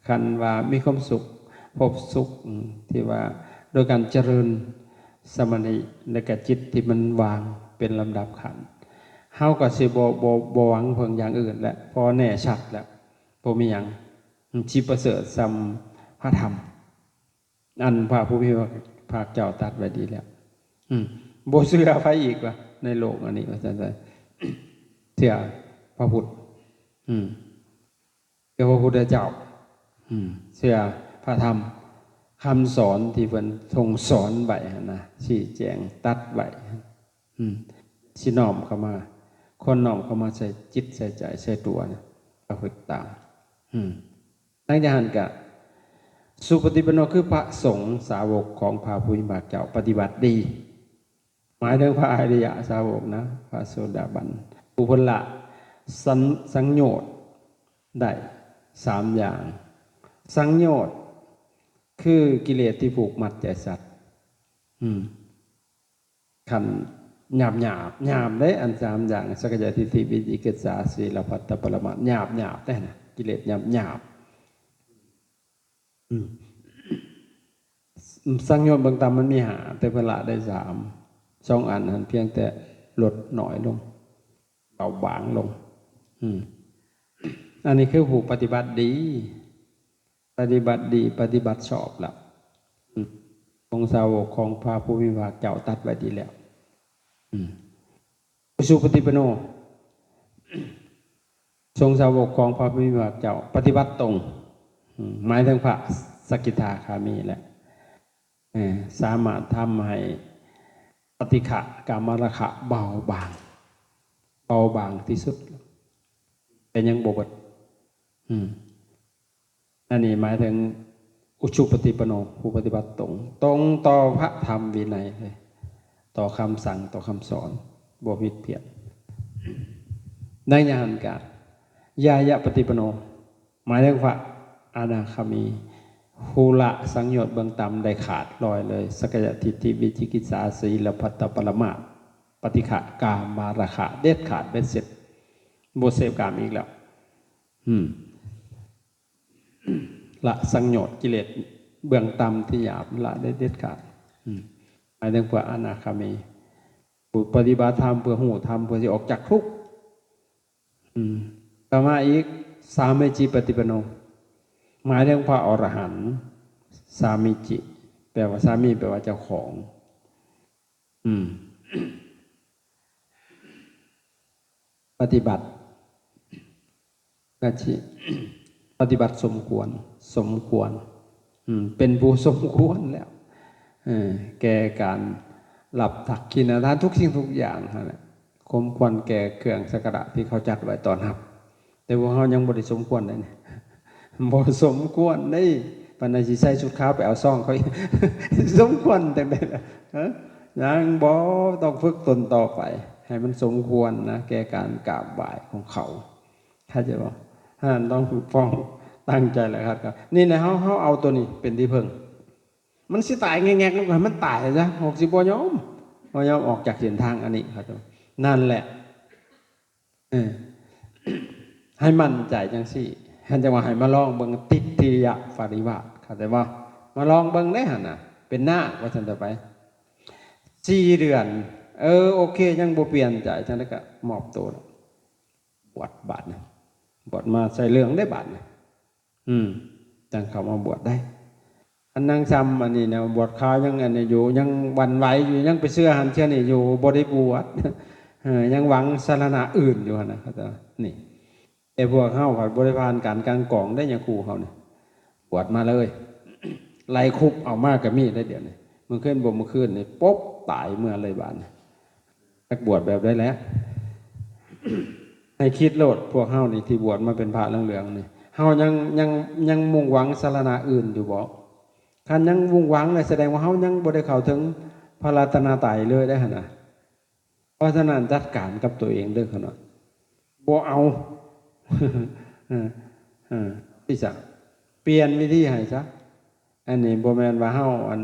ຂັ້ນວ່າມີຄວາມສຸກ ພົບສຸກ ອືມ ທີ່ວ່າໂດຍການຈະເລີນສະມາທິ ແລະກະຈິດທີ່ມັນວ່າງເປັນລຳດັບຂັ້ນ, ເຮົາກໍຊິບໍ່ ບໍ່ ບໍ່ຫວັງເພິ່ງຢ່າງອື່ນແລ້ວ, ເພາະແນ່ຊັດແລ້ວ ບໍ່ມີຫຍັງ ອືມ ຊິປະເສີດສ່ຳພະທຳ ອັນພະຜູ້ມີພະພາກເຈົ້າຕັດໄວ້ດີແລ້ວ. ອືມ ບໍ່ເຊື່ອໃຜອີກວ່າ ໃນໂລກອັນນີ້ ວ່າຊັ້ນຊະ, ເຊື່ອພະພຸດ ອືມ ເຊື່ອພະພຸດທະເຈົ້າ ອືມ ເຊື່ອພະທຳ ຄຳສອນທີ່ເພິ່ນຊົງສອນໄວ້ຫັ້ນນະ, ຊີ້ແຈງຕັດໄວ້ ອືມ ຊິນ້ອມເຂົ້າມາ, ຄວນນ້ອມເຂົ້າມາໃສ່ຈິດໃສ່ໃຈໃສ່ຕົວນະ ປະພຶດຕາມ ອືມ ຫຼັງຈາກນັ້ນກະ ສຸປະຕິປັນໂນ ຄືພະສົງສາວົກຂອງພະຜູ້ມີພະພາກເຈົ້າ ປະຕິບັດດີ ໝາຍເຖິງພະອະລິຍະສາວົກນະ, ພະໂສດາບັນ ຜູ້ເພິ່ນລະສັງ ສັງໂຍດໄດ້ສາມຢ່າງ. ສັງໂຍດຄືກິເລດທີ່ຜູກມັດໃຈສັດ. ອືມ ຄັນຫຍາບໆ ຫຍາບເດ້ ອັນສາມຢ່າງ ສັກກາຍທິດຖິ ວິຈິກິດສາ ສີລະພັດຕະປະລະມາດ ຫຍາບໆເດ້ນະ ກິເລດຫຍາບໆ. ອືມ ສັງໂຍດເບື້ອງຕ່ຳມັນມີຫ້າ ແຕ່ເພິ່ນລະໄດ້ສາມ ສອງອັນຫັ້ນພຽງແຕ່ລົດໜ້ອຍລົງ ເບົາບາງລົງ. ອືມ ອັນນີ້ຄືຜູ້ປະຕິບັດດີ ປະຕິບັດດີ ປະຕິບັດຊອບລະ. ອືມ ອົງສາວົກຂອງພະຜູ້ມີພະພາກເຈົ້າຕັດໄວ້ດີແລ້ວ. ອືມ ອຸຊຸປະຕິປັນໂນ ສົງສາວົກຂອງພະຜູ້ມີພະພາກເຈົ້າ ປະຕິບັດຕົງ ອືມ ໝາຍເຖິງພະສະກິດທາຄາມີແຫຼະ. ເອີ ສາມາດທຳໃຫ້ປະຕິຄະກາມະລາຄະເບົາບາງ ເບົາບາງທີ່ສຸດ ແຕ່ຍັງບໍ່ເບິດ. ອືມ ອັນນີ້ໝາຍເຖິງອຸຊຸປະຕິປັນໂນ ຜູ້ປະຕິບັດຕົງ ຕົງຕໍ່ພະທຳວິໄນເລີຍ ຕໍ່ຄຳສັ່ງ ຕໍ່ຄຳສອນ ບໍ່ຜິດພຽງ. ໃນຍະຫັນກາ ຍາຍະປະຕິປັນໂນ ໝາຍເຖິງພະອະນາຄາມີ ຜູ້ລະສັງໂຍດເບື້ອງຕ່ຳໄດ້ຂາດລອຍເລີຍ ສັກກາຍທິດຖິ ວິຈິກິດສາ ສີລະພັດຕະປະລະມາດ ປະຕິຄະກາມະລາຄະ ເດັດຂາດເບັດເສັດ ບໍ່ເສບກາມອີກແລ້ວ. ອືມ ລະສັງໂຍດກິເລດເບື້ອງຕ່ຳທີ່ຫຍາບ ລະໄດ້ເດັດຂາດ. ອືມ ໝາຍເຖິງພະອະນາຄາມີ ຜູ້ປະຕິບັດທຳເພື່ອຮູ້ທຳ ເພື່ອຊິອອກຈາກທຸກ. ອືມ ຕໍ່ມາອີກ ສາມີຈິປະຕິປັນໂນ ໝາຍເຖິງພະອໍລະຫັນ ສາມີຈິ ແປວ່າສາມີ ແປວ່າເຈົ້າຂອງ. ອືມ ປະຕິບັດ ກະຊິປະຕິບັດສົມຄວນ ສົມຄວນ ອືມ ເປັນຜູ້ສົມຄວນແລ້ວ ເອີ ແກ່ການຮັບທັກຂິນະທານທຸກສິ່ງທຸກຢ່າງຫັ້ນແຫຼະ ສົມຄວນແກ່ເຄື່ອງສັກກາລະທີ່ເຂົາຈັດໄວ້ຕ້ອນຮັບ. ແຕ່ພວກເຮົາຍັງບໍ່ໄດ້ສົມຄວນໃດນີ້ ບໍ່ສົມຄວນເດ້ ປານໃດຊິໃສ່ຊຸດຂາວໄປເອົາຊອງເຂົາອີກ ສົມຄວນຈັ່ງໃດລະ? ຮະ ຍັງບໍ່ ຕ້ອງຝຶກຕົນຕໍ່ໄປ ໃຫ້ມັນສົມຄວນນະ ແກ່ການກາບໄຫວ້ຂອງເຂົາ ເຂົ້າໃຈບໍ່? ຫັ້ນຕ້ອງຝຶກຟ້ອງຕັ້ງໃຈແລ້ວຄັດກະ ນີ້ນະ ເຮົາ ເຮົາເອົາໂຕນີ້ເປັນທີ່ເພິ່ງ. ມັນຊິຕາຍແງກໆ ແລ້ວກໍໃຫ້ມັນຕາຍຊະ ເຮົາຊິບໍ່ຍອມ ບໍ່ຍອມອອກຈາກເສັ້ນທາງອັນນີ້ ເຂົ້າໃຈບໍ່? ນັ້ນແຫຼະ ເອີ ໃຫ້ໝັ້ນໃຈຈັ່ງຊີ້ ຫັ້ນຈັ່ງວ່າໃຫ້ມາລອງເບິ່ງ ຕິດທິລະຍະປະລິວາດ ເຂົ້າໃຈບໍ່? ມາລອງເບິ່ງເດ້ຫັ້ນນະ ເປັນນາກວ່າຊັ້ນເຖາະໄປ ສີ່ເດືອນ ເອີ ໂອເຄ ຍັງບໍ່ປ່ຽນໃຈ ຈັ່ງໃດກໍມອບໂຕ ບວດບາດນີ້ ບວດມາໃສ່ເລື່ອງເດ້ບາດນີ້. ອືມ ຈັ່ງເຂົ້າມາບວດໄດ້. ອັນນາງຊຳອັນນີ້ນະ ບວດຂາວຍັງອັນນີ້ຢູ່ ຍັງຫວັ່ນໄຫວຢູ່ ຍັງໄປເຊື່ອຫັ້ນເຊື່ອນີ້ຢູ່ ບໍ່ໄດ້ບວດ ເອີ ຍັງຫວັງສາລະນະອື່ນຢູ່ຫັ້ນນະ ເຂົາເຈົ້ານີ້. ແຕ່ພວກເຮົາພັດບໍ່ໄດ້ຜ່ານການກັ່ນກອງເດ້ ຍາຄູເຮົານີ້ ບວດມາເລີຍ ໄລ່ຄຸບເອົາມາກໍມີໄດ໋ ດຽວນີ້ ມື້ຄືນບໍ່ ມື້ຄືນນີ້ ປົບ ຕາຍເມືອເລີຍບາດນີ້. ຈັກບວດແບບໃດແຫຼະ ໃຫ້ຄິດໂລດ ພວກເຮົານີ້ທີ່ບວດມາເປັນພະເຫຼືອງໆນີ້ ເຮົາຍັງ ຍັງ ຍັງມຸ່ງຫວັງສາລະນະອື່ນຢູ່ບໍ່? ຄັນຍັງມຸ່ງຫວັງແລ້ວ ສະແດງວ່າເຮົາຍັງບໍ່ໄດ້ເຂົ້າເຖິງພະລັດຕະນະໄຕເລີຍໄດ໋ຫັ້ນນະ. ເພາະສະນັ້ນ ຈັດການກັບຕົວເອງເດີ້ ຂ້ານ້ອຍ ບໍ່ເອົາ ເອີ ເອີ ຊິຊະ ປ່ຽນວິທີໃຫ້ຊະ. ອັນນີ້ບໍ່ແມ່ນວ່າເຮົາ ອັນ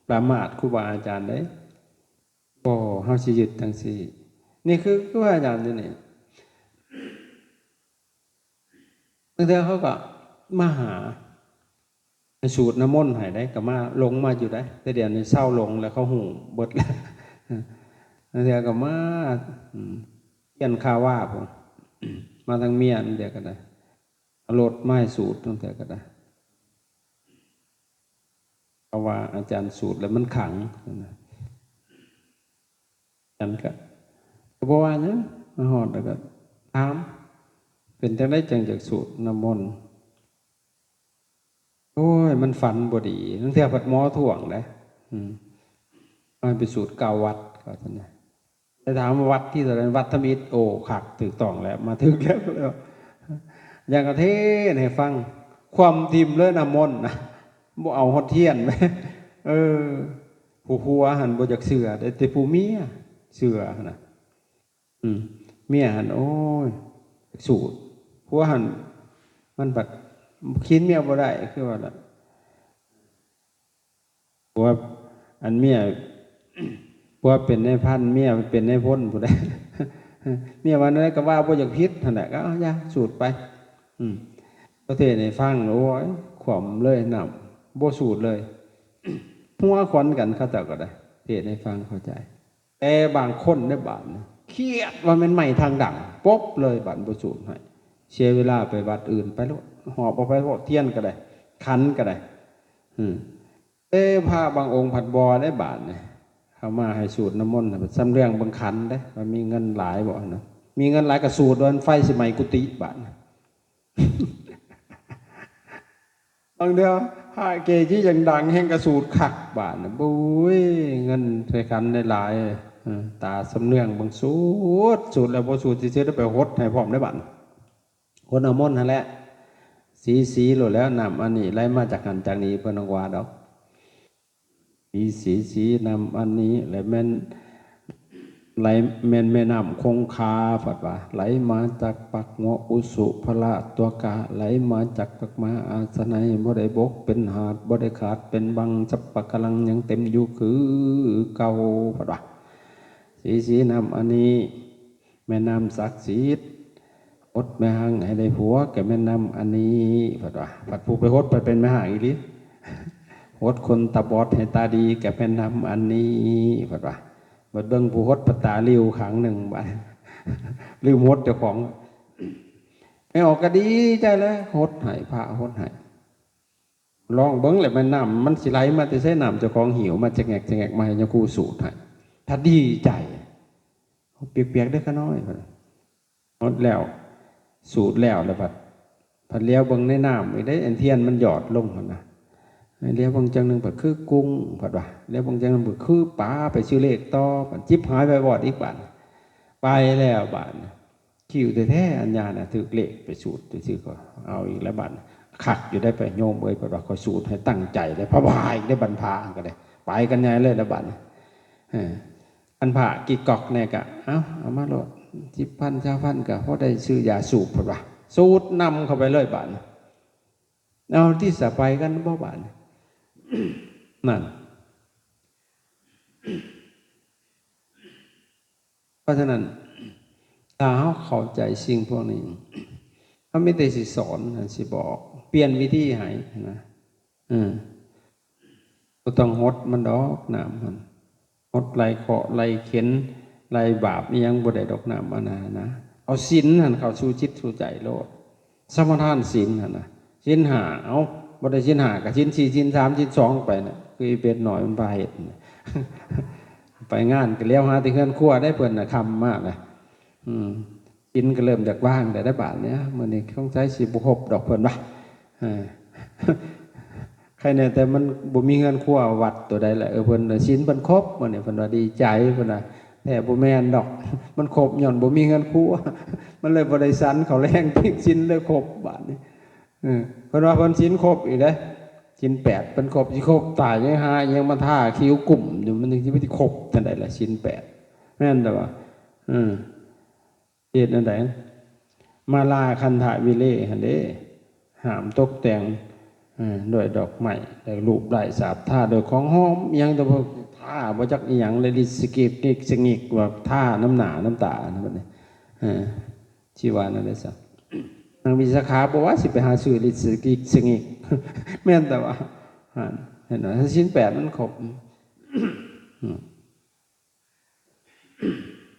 ປະໝາດຄູບາອາຈານເດ້. ບໍ່ ເຮົາຊິຍຶດຈັ່ງຊີ້. ນີ້ຄື ຄືວ່າອາຈານຢູ່ນີ້ ບາງເທື່ອເຂົາກໍມາຫາ ໃຫ້ສູດນ້ຳມົນໃຫ້ໄດ໋ ກໍມາ ຫຼົງມາຢູ່ໄດ໋ ແຕ່ດຽວນີ້ເຊົາຫຼົງແລ້ວ ເຂົາຮູ້ເບິດແລ້ວ. ບາງເທື່ອກໍມາ ອືມ ຮຽນຄາວາພຸ້ນ ມາທາງເມຍ ບາງເທື່ອກໍໄດ້ ເອົາລົດມາໃຫ້ສູດ ບາງເທື່ອກໍໄດ້. ເພາະວ່າອາຈານສູດແລ້ວມັນຂັງ ອາຈານກະ ກະບໍ່ວ່າຫຍັງ ມາຮອດແລ້ວກະຖາມ ເປັນຈັ່ງໃດຈັ່ງຈະສູດນ້ຳມົນ? ໂອ້ຍ ມັນຝັນບໍ່ດີ. ລາງເທື່ອພັດໝໍທ້ວງເດ້ ອືມ ໃຫ້ໄປສູດເກົ້າວັດ ເຂົາຊັ້ນນະ. ໄດ້ຖາມວ່າວັດທີເທົ່າໃດ? ວັດທຳອິດ. ໂອ້ ຄັກ ຖືກຕ້ອງແລ້ວ ມາຖືກແລ້ວ. ຢາກກະເທດໃຫ້ຟັງ ຄວ່ຳຖິ້ມເລີຍນ້ຳມົນນະ ບໍ່ເອົາຮອດທຽນ. ເອີ ຜູ້ຜົວຫັ້ນບໍ່ຢາກເຊື່ອ ແຕ່ ແຕ່ຜູ້ເມຍເຊື່ອຫັ້ນນະ. ອືມ ເມຍຫັ້ນ ໂອ້ຍ ສູດ ຜົວຫັ້ນ ມັນບັດຂີນເມຍບໍ່ໄດ້ ຄືວ່າລະ ຜົວ ອັນເມຍ ຜົວເປັນນາຍພັນ ເມຍເປັນນາຍພົນພຸ້ນແຫຼະ ເມຍວ່າແນວໃດກໍວ່າ ບໍ່ຢາກຜິດຫັ້ນແຫຼະ ກໍເອົາ ຢ່າ ສູດໄປ ອືມ ກໍເທດໃຫ້ຟັງ ໂອ້ຍ ຂວ້ຳເລີຍ ນ້ຳ ບໍ່ສູດເລີຍ ຫົວຂວັນກັນ ເຂົາເຈົ້າກໍໄດ້ ເທດໃຫ້ຟັງເຂົ້າໃຈ. ແຕ່ບາງຄົນໃນບ້ານນະ ຄຽດວ່າແມ່ນໄມ້ທາງດັງ ປົບເລີຍ ບາດບໍ່ສູດໃຫ້ ເສຍເວລາໄປວັດອື່ນໄປໂລດ ຫອບເອົາໄປໂລດ ທຽນກໍໄດ້ ຂັນກໍໄດ້ ອືມ ແຕ່ພະບາງອົງພັດບໍ່ໄດ້ ບາດນີ້ ເຂົ້າມາໃຫ້ສູດນ້ຳມົນ ສຳເລື່ອງເບິ່ງຂັນເດ້ ວ່າມີເງິນຫຼາຍບໍ່ນະ ມີເງິນຫຼາຍກໍສູດ ໂດນໄຟຊິໄໝກຸຕິ ບາດນີ້ ບາງເທື່ອພະເກຈິດັງໆ ແຮ່ງກະສູດຄັກບາດນີ້ ໂອ້ຍ ເງິນໃສ່ຂັນໄດ້ຫຼາຍ ເອີ ຕາສຳເນືອງເບິ່ງ ສູດ ສູດແລ້ວບໍ່ສູດຊື່ໆ ໄດ້ໄປຫົດໃຫ້ພ້ອມໄດ້ບາດ ຫົດນ້ຳມົນຫັ້ນແຫຼະ ສີໆ ໂລດແລ້ວ ນ້ຳອັນນີ້ໄຫຼມາຈາກຫັ້ນຈາກນີ້ ເພິ່ນບໍ່ວ່າດອກ. ສີໆ ນ້ຳອັນນີ້ແຫຼະແມ່ນ ໄຫຼ ແມ່ນແມ່ນ້ຳຄົງຄາ ເພິ່ນວ່າ ໄຫຼມາຈາກປາກຫົວອຸສຸພະລະຕົວກະ ໄຫຼມາຈາກປາກມະຫາອາສະໄນ ບໍ່ໄດ້ບົກເປັນຫາດ ບໍ່ໄດ້ຂາດເປັນບັງ ສັບປະກະລັງຍັງເຕັມຢູ່ຄືເກົ່າ ເພິ່ນວ່າ ສີໆ ນ້ຳອັນນີ້ ແມ່ນນ້ຳສັກສິດ ຫົດແມ່ຮ້າງໃຫ້ໄດ້ຜົວ ກໍແມ່ນນ້ຳອັນນີ້ ເພິ່ນວ່າ ພັດຜູ້ໄປຫົດ ພັດເປັນແມ່ຮ້າງອີ່ຫຼີ ຫົດຄົນຕາບອດໃຫ້ຕາດີ ກໍແມ່ນນ້ຳອັນນີ້ ເພິ່ນວ່າ ບັດເບິ່ງຜູ້ຫົດ ພັດຕາລິວຂ້າງໜຶ່ງ ບາດລືມຫົດເຈົ້າຂອງ ແມ່ອອກກໍດີໃຈແລ້ວ ຫົດໃຫ້ ພະຫົດໃຫ້ ລອງເບິ່ງແຫຼະ ແມ່ນນ້ຳມັນຊິໄຫຼມາແຕ່ໃສ ນ້ຳເຈົ້າຂອງຫິ້ວມາຈະແງກຈະແງກມາໃຫ້ຍາຄູສູດໃຫ້ ຖ້າດີໃຈ ປຽກໆ ເດີຂ້ານ້ອຍ ເພິ່ນວ່າ ຫົດແລ້ວ ສູດແລ້ວ ແລ້ວພັດ ພັດຫຼຽວເບິ່ງໃນນ້ຳອີກເດ້ ອັນທຽນມັນຫຍອດລົງຫັ້ນນະ ຫຼຽວເບິ່ງຈັ່ງໜຶ່ງ ພັດຄືກຸ້ງ ເພິ່ນວ່າ ຫຼຽວເບິ່ງຈັ່ງໜຶ່ງ ພັດຄືປາ ໄປຊື້ເລກຕໍ່ ບັດຈິບຫາຍໄປວອດອີກບາດ ໄປແລ້ວບາດ ຄິວແທ້ໆ ອັນຍານະ ຖືກເລກໄປສູດຊື່ໆ ກໍເອົາອີກແລ້ວບາດ ຄັກຢູ່ໄດ໋ ໄປໂຍມເອີຍ ເພິ່ນວ່າ ຂ້ອຍສູດໃຫ້ຕັ້ງໃຈເດ້ ພະບາອີກເດ້ ບັນພາກໍໄດ້ ໄປກັນໃຫຍ່ເລີຍແລ້ວບາດ ເອີ ອັນພະກິກກອກແດ່ກໍ ເອົາ ເອົາມາໂລດ ສິບພັນ ຊາວພັນ ກໍພໍໄດ້ຊື້ຢາສູບ ເພິ່ນວ່າ ສູດນຳເຂົ້າໄປເລີຍບາດ ເອົາຕິ ສະ ໄປກັນບໍ່ບາດ ນັ້ນ ເພາະສະນັ້ນ ຖ້າເຮົາເຂົ້າໃຈສິ່ງພວກນີ້ ເຮົາມີແຕ່ຊິສອນ ຊິບອກ ປ່ຽນວິທີໃຫ້ນະ ເອີ ບໍ່ຕ້ອງຫົດມັນດອກ ນ້ຳຫັ້ນ ຫົດໄລ່ເຄາະໄລ່ເຂັນໄລ່ບາບອີ່ຫຍັງບໍ່ໄດ້ດອກ ນ້ຳອັນນັ້ນນະ ເອົາສິນຫັ້ນເຂົ້າສູ່ຈິດສູ່ໃຈໂລດ ສະມາທານສິນຫັ້ນນະ ສິນຫ້າ ເອົ້າ ບໍ່ໄດ້ສິນຫ້າກໍສິນສີ່ ສິນສາມ ສິນສອງໄປນະ ຄືອີເປັດນ້ອຍມັນພາເຮັດນະ ໄປງານກໍຫຼຽວຫາແຕ່ເຮືອນຄົວໄດ້ ເພິ່ນນະ ຄ່ຳມານະ ອືມ ສິນກໍເລີ່ມຢາກວາງແລ້ວໄດ໋ບາດນີ້ ມື້ນີ້ສົງໄສຊິບໍ່ຄົບດອກເພິ່ນວ່າ ເອີ ໃຄແນ່ແຕ່ມັນບໍ່ມີເຮືອນຄົວວັດໂຕໃດແຫຼະ ເອີ ເພິ່ນ ສິນເພິ່ນຄົບມື້ນີ້ ເພິ່ນວ່າດີໃຈ ເພິ່ນວ່າ ແທ້ບໍ່ແມ່ນດອກ ມັນຄົບຍ້ອນບໍ່ມີເຮືອນຄົວ ມັນເລີຍບໍ່ໄດ້ສັນເຂົ້າແລງ ສິນເລີຍຄົບບາດນີ້ ເອີ ເພິ່ນວ່າເພິ່ນສິນຄົບອີກເດ້ ສິນແປດເພິ່ນຄົບ ຊິຄົບຕາຍຍັງຫາຫຍັງມາທາຄິ້ວກຸ້ມຢູ່ ມັນຈັ່ງຊິໄປຄົບຈັ່ງໃດລະ ສິນແປດ ແມ່ນແຕ່ວ່າ ເອີ ເຮັດແນວໃດ ມາລາຄັນທະວິເລຫັ້ນເດ້ ຫ້າມຕົກແຕ່ງ ເອີ ດ້ວຍດອກໄມ້ ແລະ ຮູບໄລ້ສາບທາດ້ວຍຂອງຫອມ ອີ່ຫຍັງແຕ່ວ່າທາບໍ່ຈັກອີ່ຫຍັງ ແລະ ລິດສະກິກ ກິກສະກິກ ວ່າທານຳໜ້ານຳຕາ ບັດນີ້ ເອີ ຊິວ່າແນວໃດຊະ ນາງວິສາຂາບໍ່ວ່າຊິໄປຫາຊື້ລິດສະກິກສະກິກ ແມ່ນແຕ່ວ່າ ຫັ້ນ ເຫັນບໍ່ ສິນແປດມັນຄົບ ອືມ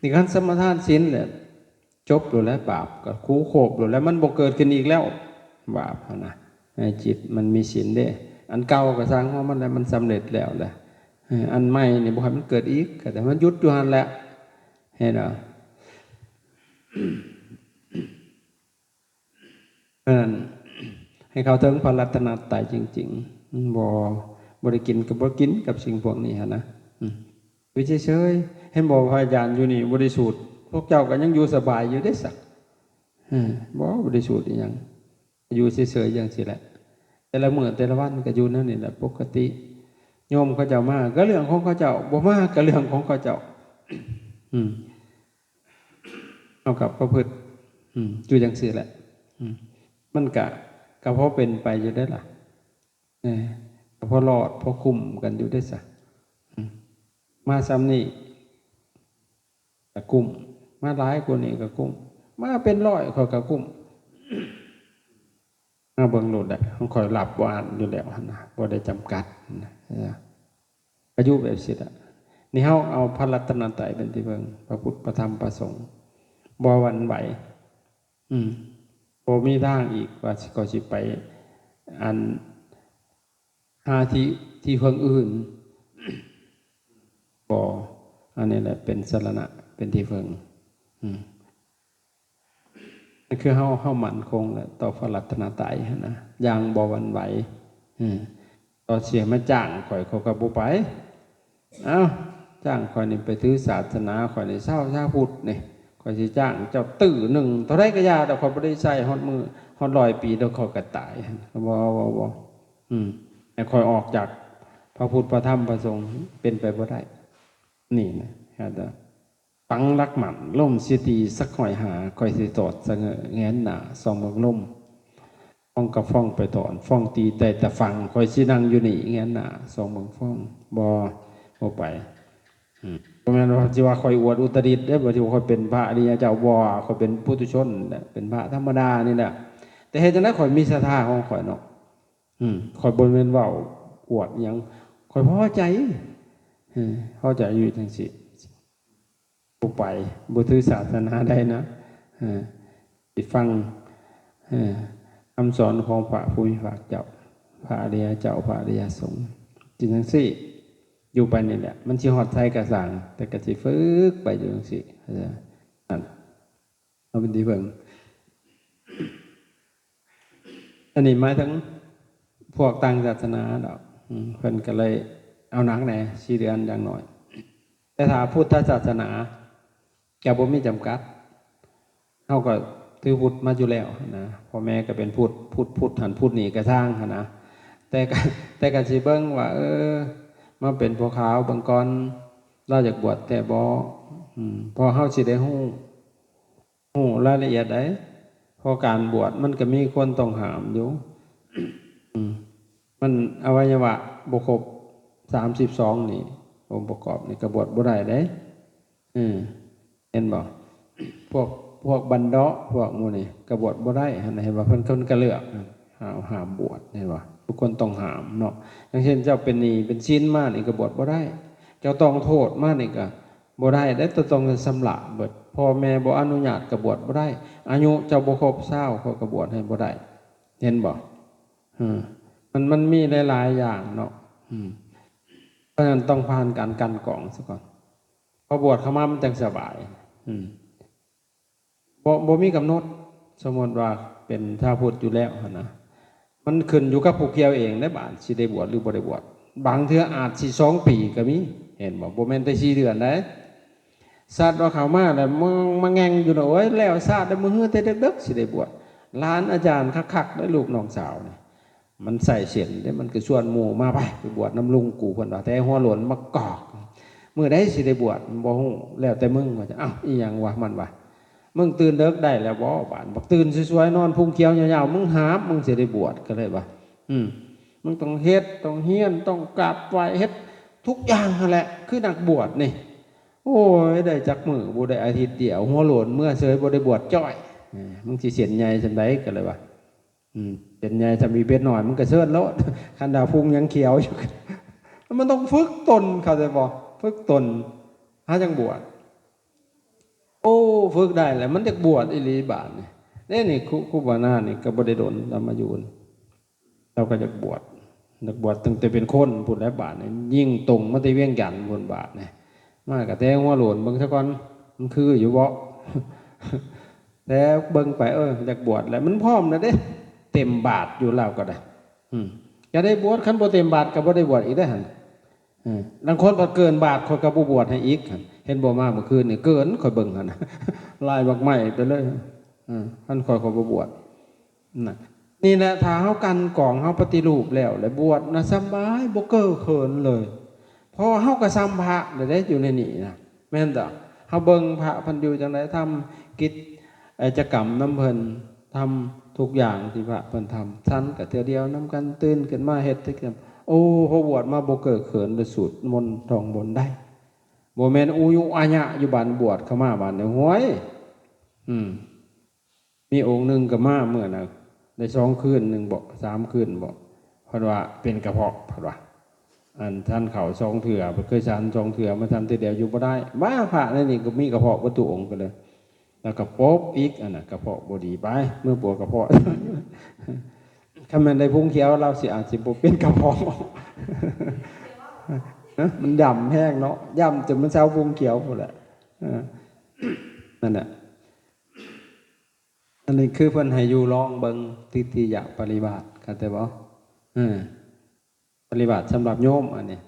ນີ້ຄັນສະມາທານສິນແຫຼະ ຈົບໂລດແຫຼະ ບາບກໍຄູໂຄບໂລດແຫຼະ ມັນບໍ່ເກີດຂຶ້ນອີກແລ້ວ ບາບຫັ້ນນະ ໃນຈິດມັນມີສິນເດ້ ອັນເກົ່າກໍຊ່າງຫົວມັນແຫຼະ ມັນສຳເລັດແລ້ວແຫຼະ ເອີ ອັນໃໝ່ນີ້ບໍ່ໃຫ້ມັນເກີດອີກ ກໍແຕ່ມັນຢຸດຢູ່ຫັ້ນແຫຼະ ເຫັນບໍ່? ເພາະນັ້ນ ໃຫ້ເຂົ້າເຖິງພະລັດຕະນະໄຕຈິງໆ ບໍ່ ບໍ່ໄດ້ກິນກໍບໍ່ກິນກັບສິ່ງພວກນີ້ຫັ້ນນະ ອືມ ຢູ່ເສີຍໆ ເຫັນບໍ່ ພະອາຈານຢູ່ນີ້ບໍ່ໄດ້ສູດ ພວກເຈົ້າກໍຍັງຢູ່ສະບາຍຢູ່ເດ້ຊະ ເອີ ບໍ່ ບໍ່ໄດ້ສູດອີ່ຫຍັງ ຢູ່ເສີຍໆ ຈັ່ງຊີ້ແຫຼະ ແຕ່ລະມື້ແຕ່ລະວັນກໍຢູ່ແນວນີ້ແຫຼະ ປົກກະຕິ ໂຍມເຂົາເຈົ້າມາກໍເລື່ອງຂອງເຂົາເຈົ້າ ບໍ່ມາກໍເລື່ອງຂອງເຂົາເຈົ້າ ອືມ າກໍປະພຶດ ອືມ ຢູ່ຈັ່ງຊີ້ແຫຼະ ອືມ ມັນກະ ກະພໍເປັນໄປຢູ່ເດ້ລະ ເອີ ກໍພໍລອດ ພໍຄຸ້ມກັນຢູ່ເດ້ຊະ ອືມ ມາສ່ຳນີ້ ກະກຸ້ມ ມາຫຼາຍກວ່ານີ້ກະກຸ້ມ ມາເປັນຮ້ອຍຂ້ອຍກະກຸ້ມ ມາເບິ່ງໂລດໄດ໋ ຂອງຂ້ອຍຮັບບໍ່ອັ້ນຢູ່ແລ້ວຫັ້ນນະ ບໍ່ໄດ້ຈຳກັດນະ ເອີ ກະຢູ່ແບບຊີ້ລະ ນີ້ເຮົາເອົາພະລັດຕະນະໄຕເປັນທີ່ເພິ່ງ ພະພຸດ ພະທຳ ພະສົງ ບໍ່ຫວັ່ນໄຫວ ອືມ ບໍ່ມີທາງອີກວ່າຂ້ອຍຊິໄປ ອັນ ຫາທີ່ ທີ່ເພິ່ງອື່ນ ບໍ່ ອັນນີ້ແຫຼະເປັນສະລະນະ ເປັນທີ່ເພິ່ງ ອືມ ນັ້ນຄືເຮົາ ເຮົາໝັ້ນຄົງແຫຼະຕໍ່ພະລັດຕະນະໄຕຫັ້ນນະ ຢ່າງບໍ່ຫວັ່ນໄຫວ ອືມ ຕໍ່ຊິໃຫ້ມາຈ້າງຂ້ອຍ ຂ້ອຍກໍບໍ່ໄປ ເອົ້າ ຈ້າງຂ້ອຍນີ້ໄປຖືສາສະໜາ ຂ້ອຍນີ້ຊາວ ຊາວພຸດນີ້ ຂ້ອຍຊິຈ້າງເຈົ້າຕື້ໜຶ່ງ ເທົ່າໃດກໍຢ່າດອກ ຂ້ອຍບໍ່ໄດ້ໃຊ້ຮອດມື້ ຮອດຮ້ອຍປີດອກ ຂ້ອຍກໍຕາຍ ບໍ່ ບໍ່ ບໍ່ ອືມ ໃຫ້ຂ້ອຍອອກຈາກພະພຸດ ພະທຳ ພະສົງ ເປັນໄປບໍ່ໄດ້ ນີ້ນະ ອາດຈະປັງຫຼັກໝັ້ນ ລົ້ມສະຕີສັກຮ້ອຍຫ້າ ຂ້ອຍຊິຕອດສະເຫງ້ອແຫງນໜ້າ ສ່ອງເບິ່ງລົມ ຟອງກະຟອງໄປຕອນ ຟອງຕີແຕ່ຕະຝັ່ງ ຂ້ອຍຊິນັ່ງຢູ່ນີ້ແຫງນໜ້າ ສ່ອງເບິ່ງຟອງ ບໍ່ ບໍ່ໄປ ອືມ ບໍ່ແມ່ນວ່າຊິວ່າຂ້ອຍອວດອຸດຕະດິດເດ້ ບໍ່ ທີ່ວ່າຂ້ອຍເປັນພະອະລິຍະເຈົ້າ ບໍ່ ຂ້ອຍເປັນປຸຖຸຊົນແຫຼະ ເປັນພະທຳມະດານີ້ແຫຼະ ແຕ່ເຮັດຈັ່ງໃດຂ້ອຍມີສັດທາຂອງຂ້ອຍເນາະ ອືມ ຂ້ອຍບໍ່ແມ່ນເວົ້າອວດຫຍັງ ຂ້ອຍພໍໃຈ ເອີ ພໍໃຈຢູ່ຈັ່ງຊີ້ ບໍ່ໄປ ບໍ່ຖືສາສະໜາໃດນະ ເອີ ໄປຟັງ ເອີ ຄຳສອນຂອງພະຜູ້ມີພາກເຈົ້າ ພະອະລິຍະເຈົ້າ ພະອະລິຍະສົງ ຊິຈັ່ງຊີ້ ຢູ່ໄປນີ້ແຫຼະ ມັນຊິຮອດໃສກໍຊ່າງ ແຕ່ກໍຊິຝຶກໄປຢູ່ຈັ່ງຊີ້ ເອີ ນັ້ນ ເອົາເປັນທີ່ເບິ່ງ ອັນນີ້ໝາຍເຖິງພວກຕ່າງສາສະໜາດອກ ອືມ ເພິ່ນກໍເລີຍເອົາໜັກແດ່ ສີ່ເດືອນຢ່າງໜ້ອຍ ແຕ່ຖ້າພຸດທະສາສະໜາຈະບໍ່ມີຈຳກັດ ເຮົາກໍຖືພຸດມາຢູ່ແລ້ວນະ ພໍ່ແມ່ກໍເປັນພຸດ ພຸດ ພຸດຫັ້ນພຸດນີ້ກໍຊ່າງຫັ້ນນະ ແຕ່ກໍ ແຕ່ກໍຊິເບິ່ງວ່າ ເອີ ມາເປັນພໍ່ຂາວເບິ່ງກ່ອນ ລາວຢາກບວດແທ້ບໍ່ ອືມ ເພາະເຮົາຊິໄດ້ຮູ້ ຮູ້ລາຍລະອຽດໃດ ເພາະການບວດມັນກໍມີຄວາມຕ້ອງຫ້າມຢູ່ ອືມ ມັນອະໄວຍະວະບໍ່ຄົບສາມສິບສອງນີ້ ອົງປະກອບນີ້ກໍບວດບໍ່ໄດ້ເດ້ ເອີ ເຫັນບໍ່ ພວກ ພວກບັນເດາະ ພວກໝູ່ນີ້ກໍບວດບໍ່ໄດ້ຫັ້ນ ເຫັນບໍ່ ເພິ່ນ ເພິ່ນກໍເລືອກ ຫ້າມ ຫ້າມບວດ ເຫັນບໍ່ ທຸກຄົນຕ້ອງຫ້າມເນາະ ຢ່າງເຊັ່ນ ເຈົ້າເປັນໜີ້ເປັນສິນມານີ້ກໍບວດບໍ່ໄດ້ ເຈົ້າຕ້ອງໂທດມານີ້ກໍ ບໍ່ໄດ້ເດ້ ຕ້ອງຊຳລະເບິດ ພໍ່ແມ່ບໍ່ອະນຸຍາດກໍບວດບໍ່ໄດ້ ອາຍຸເຈົ້າບໍ່ຄົບຊາວ ເຂົາກໍບວດໃຫ້ບໍ່ໄດ້ ເຫັນບໍ່ ເອີ ມັນ ມັນມີຫຼາຍໆຢ່າງເນາະ ອືມ ເພາະສະນັ້ນຕ້ອງຜ່ານການກັ່ນກອງຊະກ່ອນ ພໍບວດເຂົ້າມາມັນຈັ່ງສະບາຍ ອືມ ບໍ່ ບໍ່ມີກຳນົດ ສົມມຸດວ່າເປັນຊາວພຸດຢູ່ແລ້ວຫັ້ນນະ ມັນຂຶ້ນຢູ່ກັບຜູ້ກ່ຽວເອງເດ້ ບາດຊິໄດ້ບວດຫຼືບໍ່ໄດ້ບວດ ບາງເທື່ອອາດຊິສອງປີກໍມີ ເຫັນບໍ່ ບໍ່ແມ່ນແຕ່ສີ່ເດືອນໃດ ສັດວ່າເຂົ້າມາແລ້ວມາ ມາແງ່ງຢູ່ນະ ໂອ້ຍ ແລ້ວຊາດໄດ້ ມື້ຮືແຕ່ເດິກໆ ຊິໄດ້ບວດ ຫຼານອາຈານຄັກໆເດ້ ລູກນ້ອງສາວນີ້ ມັນໃສ່ເສັ້ນເດ້ ມັນກໍຊວນໝູ່ມາ ໄປ ໄປບວດນຳລຸງກູ ເພິ່ນວ່າ ແຕ່ຫົວໂລ້ນມາກອກ ມື້ໃດຊິໄດ້ບວດ ບໍ່ຮູ້ ແລ້ວແຕ່ມຶງ ວ່າ ເອົ້າ ອີ່ຫຍັງວະ ມັນວ່າ ມຶງຕື່ນເດິກໄດ້ແລ້ວບໍ່ ບາດ ບັກຕື່ນສວຍໆ ນອນພຸງຂຽວຍາວໆ ມຶງຫາບ ມຶງຊິໄດ້ບວດ ກໍເລີຍວ່າ ອືມ ມຶງຕ້ອງເຮັດ ຕ້ອງຮຽນ ຕ້ອງກາບໄຫວ້ ເຮັດທຸກຢ່າງຫັ້ນແຫຼະ ຄືນັກບວດນີ້ ໂອ້ຍ ໄດ້ຈັກມື້ ບໍ່ໄດ້ອາທິດດຽວ ຫົວໂລ້ນເມືອເສີຍ ບໍ່ໄດ້ບວດຈ້ອຍ ເອີ ມຶງຊິເສັ້ນໃຫຍ່ສ່ຳໃດ ກໍເລີຍວ່າ ອືມ ເປັນໃຫຍ່ສ່ຳອີເປັດນ້ອຍ ມັນກໍເຊີນໂລດ ຄັນດາພຸງຍັງຂຽວຢູ່ ມັນຕ້ອງຝຶກຕົນ ເຂົ້າໃຈບໍ່? ຝຶກຕົນ ຫາຈັ່ງບວດ ໂອ້ ຝຶກໄດ້ແລ້ວ ມັນຢາກບວດອີ່ຫຼີບາດນີ້ ເດ້ນີ້ ຄູ ຄູບານານີ້ກໍບໍ່ໄດ້ດົນ ລາວມາຢູ່ ລາວກໍຢາກບວດ ຢາກບວດຕັ້ງແຕ່ເປັນຄົນພຸ້ນແຫຼະ ບາດນີ້ ຍິງຕົງມາແຕ່ວຽງຈັນພຸ້ນ ບາດນີ້ ມາກໍແຕ່ຫົວໂລ້ນເບິ່ງຊະກ່ອນ ມັນຄືຢູ່ບໍ່? ແຕ່ເບິ່ງໄປ ເອີ ຢາກບວດແລ້ວ ມັນພ້ອມແລ້ວເດ້ ເຕັມບາດຢູ່ລາວກໍໄດ້ ອືມ ຢາກໄດ້ບວດ ຄັນບໍ່ເຕັມບາດກໍບໍ່ໄດ້ບວດອີກເດ້ຫັ້ນ ເອີ ລາງຄົນພັດເກີນບາດ ຂ້ອຍກໍບໍ່ບວດໃຫ້ອີກ ເຫັນບໍ່ ມາມື້ຄືນນີ້ ເກີນ ຂ້ອຍເບິ່ງຫັ້ນນະ ລາຍໝາກໄມ້ໄປເລີຍ ເອີ ຄັນຂ້ອຍ ຂ້ອຍບໍ່ບວດ ນະ ນີ້ແຫຼະ ຖ້າເຮົາກັ່ນກອງ ເຮົາປະຕິຮູບແລ້ວ ແລ້ວບວດນະ ສະບາຍ ບໍ່ເກີເຂີນເລີຍ ເພາະວ່າເຮົາກໍສ່ຳພະແລ້ວເດ້ ຢູ່ໃນນີ້ນະ ແມ່ນຕາ ເຮົາເບິ່ງພະເພິ່ນຢູ່ຈັ່ງໃດ ທຳ ກິດຈະກຳນຳເພິ່ນ ທຳທຸກຢ່າງທີ່ພະເພິ່ນທຳ ສັນກໍເທື່ອດຽວນຳກັນ ຕື່ນຂຶ້ນມາເຮັດກິດຈະກຳ. ໂອ້ ພໍບວດມາບໍ່ເກີກເຂີນ ໄດ້ສູດມົນທ່ອງບົນໄດ້ ບໍ່ແມ່ນອູຍຸອາຍະຢູ່ບ້ານ ບວດເຂົ້າມາບ້ານນີ້ ຫ້ວຍ ອືມ ມີອົງໜຶ່ງກໍມາເມື່ອນະ ໄດ້ສອງຄືນໜຶ່ງບໍ ສາມຄືນບໍ ເພິ່ນວ່າເປັນກະເພາະ ເພິ່ນວ່າ ອັນ ສັນເຂົ້າສອງເທື່ອ ເພິ່ນເຄີຍສັນສອງເທື່ອ ມາສັນເທື່ອດຽວຢູ່ບໍ່ໄດ້. ບ້າ ພະໃນນີ້ກໍມີກະເພາະເບິດທຸກອົງກໍເລີຍ ແລ້ວກໍປົບອີກ ອັນນະ ກະເພາະບໍ່ດີ ໄປເມືອປວດກະເພາະ. ຄັນແມ່ນໄດ້ພຸງຂຽວ ລາວຊິອາດຊິບໍ່ເປັນກະເພາະ ມັນຢຳແຮງເນາະ ຢຳຈົນມັນເຊົາພຸງຂຽວພຸ້ນແຫຼະ. ເອີ ນັ້ນແຫຼະ ອັນນີ້ຄືເພິ່ນໃຫ້ຢູ່ລອງເບິ່ງ ທິດຖິຍະປະລິວາດ ເຂົ້າໃຈບໍ່? ເອີ ປະລິວາດສຳລັບໂຍມອັນນີ້.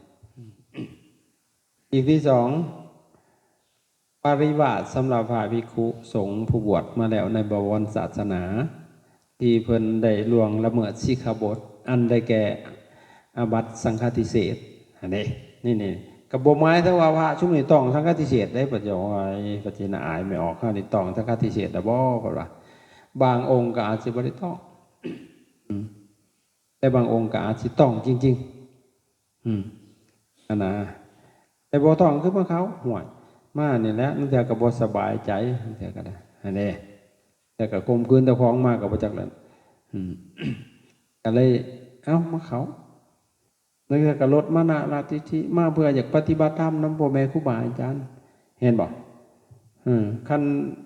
ອີກທີສອງ ປະລິວາດສຳລັບພະພິກຂຸສົງຜູ້ບວດມາແລ້ວໃນບະວອນສາສະໜາ ທີ່ເພິ່ນໄດ້ລ່ວງລະເມີດສິກຂາບົດ ອັນໄດ້ແກ່ອາບັດສັງຄະຕິເສດຫັ້ນເດ້. ນີ້ ນີ້ກໍບໍ່ໝາຍເຖິງວ່າພະຊຸມນີ້ຕ້ອງສັງຄະຕິເສດເດ້ ປະເຈົ້າ ໂອ້ຍ ປະເຈົ້າ ໜ້າອາຍແມ່ອອກ ເຮົານີ້ຕ້ອງສັງຄະຕິເສດແລ້ວບໍ່ ເພິ່ນວ່າ. ບາງອົງກໍອາດຊິບໍ່ໄດ້ຕ້ອງ ອືມ ແຕ່ບາງອົງກໍອາດຊິຕ້ອງຈິງໆ ອືມ ອັນນະ ແຕ່ບໍ່ຕ້ອງຄືພວກເຂົາ ຫ້ວຍ ມານີ້ແຫຼະ ລາງເທື່ອກໍບໍ່ສະບາຍໃຈ ລາງເທື່ອກໍໄດ້ ຫັ້ນເດ້ ແຕ່ກໍຂົ່ມຂືນເຈົ້າຂອງມາກໍບໍ່ຈັກແລ້ວ ອືມ ກໍເລີຍ ເອົ້າ ມາເຂົ້າ ລາງເທື່ອກໍລົດມານະລະທິດຖິ ມາເພື່ອຢາກປະຕິບັດທຳນຳພໍ່ແມ່ຄູບາອາຈານ ເຫັນບໍ່? ເອີ ຄັນ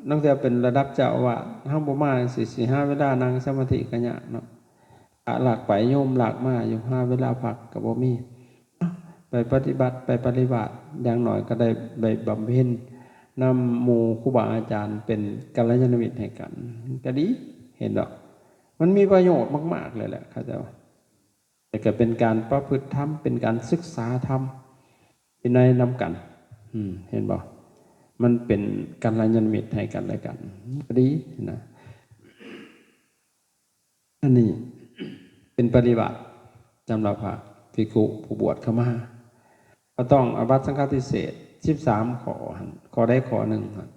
ລາງເທື່ອເປັນລະດັບເຈົ້າອາວາດ ເຮົາບໍ່ມາ ຊິ ຊິຫາເວລານັ່ງສະມາທິກໍຍາກເນາະ. ພະລາກໄປ ໂຍມລາກມາຢູ່ ຫາເວລາພັກກໍບໍ່ມີ. ໄປປະຕິບັດ ໄປປະລິວາດ ຢ່າງໜ້ອຍກໍໄດ້ໄປບຳເພັນນຳໝູ່ຄູບາອາຈານ ເປັນກັນລະຍານະມິດໃຫ້ກັນ ກໍດີ ເຫັນດອກ ມັນມີປະໂຫຍດມາກໆເລີຍແຫຼະ ເຂົາເຈົ້າ. ແລ້ວກໍເປັນການປະພຶດທຳ ເປັນການສຶກສາທຳວິໄນນຳກັນ ເຫັນບໍ່? ມັນເປັນກັນລະຍານະມິດໃຫ້ກັນແລະກັນ ກໍດີນະ. ອັນນີ້ເປັນປະລິວາດສຳລັບພະພິກຂຸຜູ້ບວດເຂົ້າມາ ກໍຕ້ອງອາບັດສັງຄະຕິເສດສິບສາມຂໍ້ຫັ້ນ ຂໍ້ໃດຂໍ້ໜຶ່ງຫັ້ນ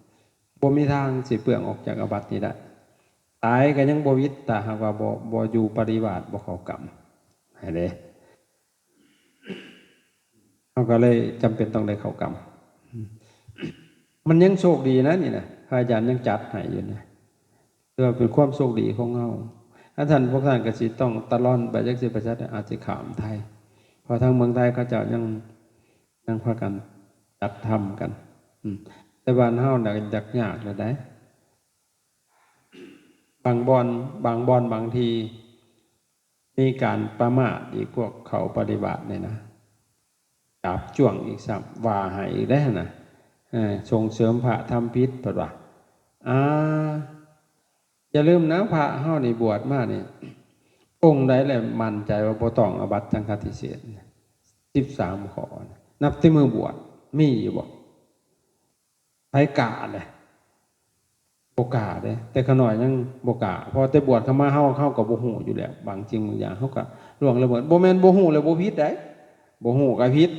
ບໍ່ມີທາງຊິເປືອງອອກຈາກອາບັດນີ້ໄດ້. ຕາຍກໍຍັງບໍ່ຫວິດ ຖ້າຫາກວ່າບໍ່ ບໍ່ຢູ່ປະລິວາດ ບໍ່ເຂົ້າກຳ ຫັ້ນເດ້. ເຮົາກໍເລີຍຈຳເປັນຕ້ອງໄດ້ເຂົ້າກຳ. ມັນຍັງໂຊກດີນະນີ້ນະ ພະອາຈານຍັງຈັດໃຫ້ຢູ່ນະ ຖືວ່າເປັນຄວາມໂຊກດີຂອງເຮົາ. ຄັນຊັ້ນພວກທ່ານກໍຊິຕ້ອງຕະລ່ອນໄປຈັກຊິໄປຈັກ ອາດຊິຂ້າມໄທ ເພາະທາງເມືອງໄທເຂົາເຈົ້າຍັງ ຍັງພາກັນຈັດທຳກັນ ອືມ ແຕ່ບ້ານເຮົານະຢາກຍາກແລ້ວໃດ໋. ບາງບ່ອນ ບາງບ່ອນ ບາງທີມີການປະໝາດອີກ ພວກເຂົາປະຕິບັດນີ້ນະ ຈາບຈ້ວງອີກຊ້ຳ ວ່າໃຫ້ອີກເດ້ຫັ້ນນະ ເອີ ສົ່ງເສີມພະທຳຜິດ ເພິ່ນວ່າ. ອ່າ ຢ່າລືມນະ ພະເຮົານີ້ບວດມານີ້ ອົງໃດແຫຼະໝັ້ນໃຈວ່າບໍ່ຕ້ອງອາບັດສັງຄະຕິເສດ ສິບສາມຂໍ້ ນັບແຕ່ມື້ບວດ ມີຢູ່ບໍ່? ໃຜກ້າແຫຼະ? ບໍ່ກ້າເດ້ ແຕ່ຂະນ້ອຍຍັງບໍ່ກ້າ ເພາະແຕ່ບວດເຂົ້າມາ ເຮົາ ເຮົາກໍບໍ່ຮູ້ຢູ່ແລ້ວ ບາງສິ່ງບາງຢ່າງເຮົາກໍລ່ວງລະເມີດ. ບໍ່ແມ່ນບໍ່ຮູ້ແລ້ວບໍ່ຜິດໃດ ບໍ່ຮູ້ກໍຜິດ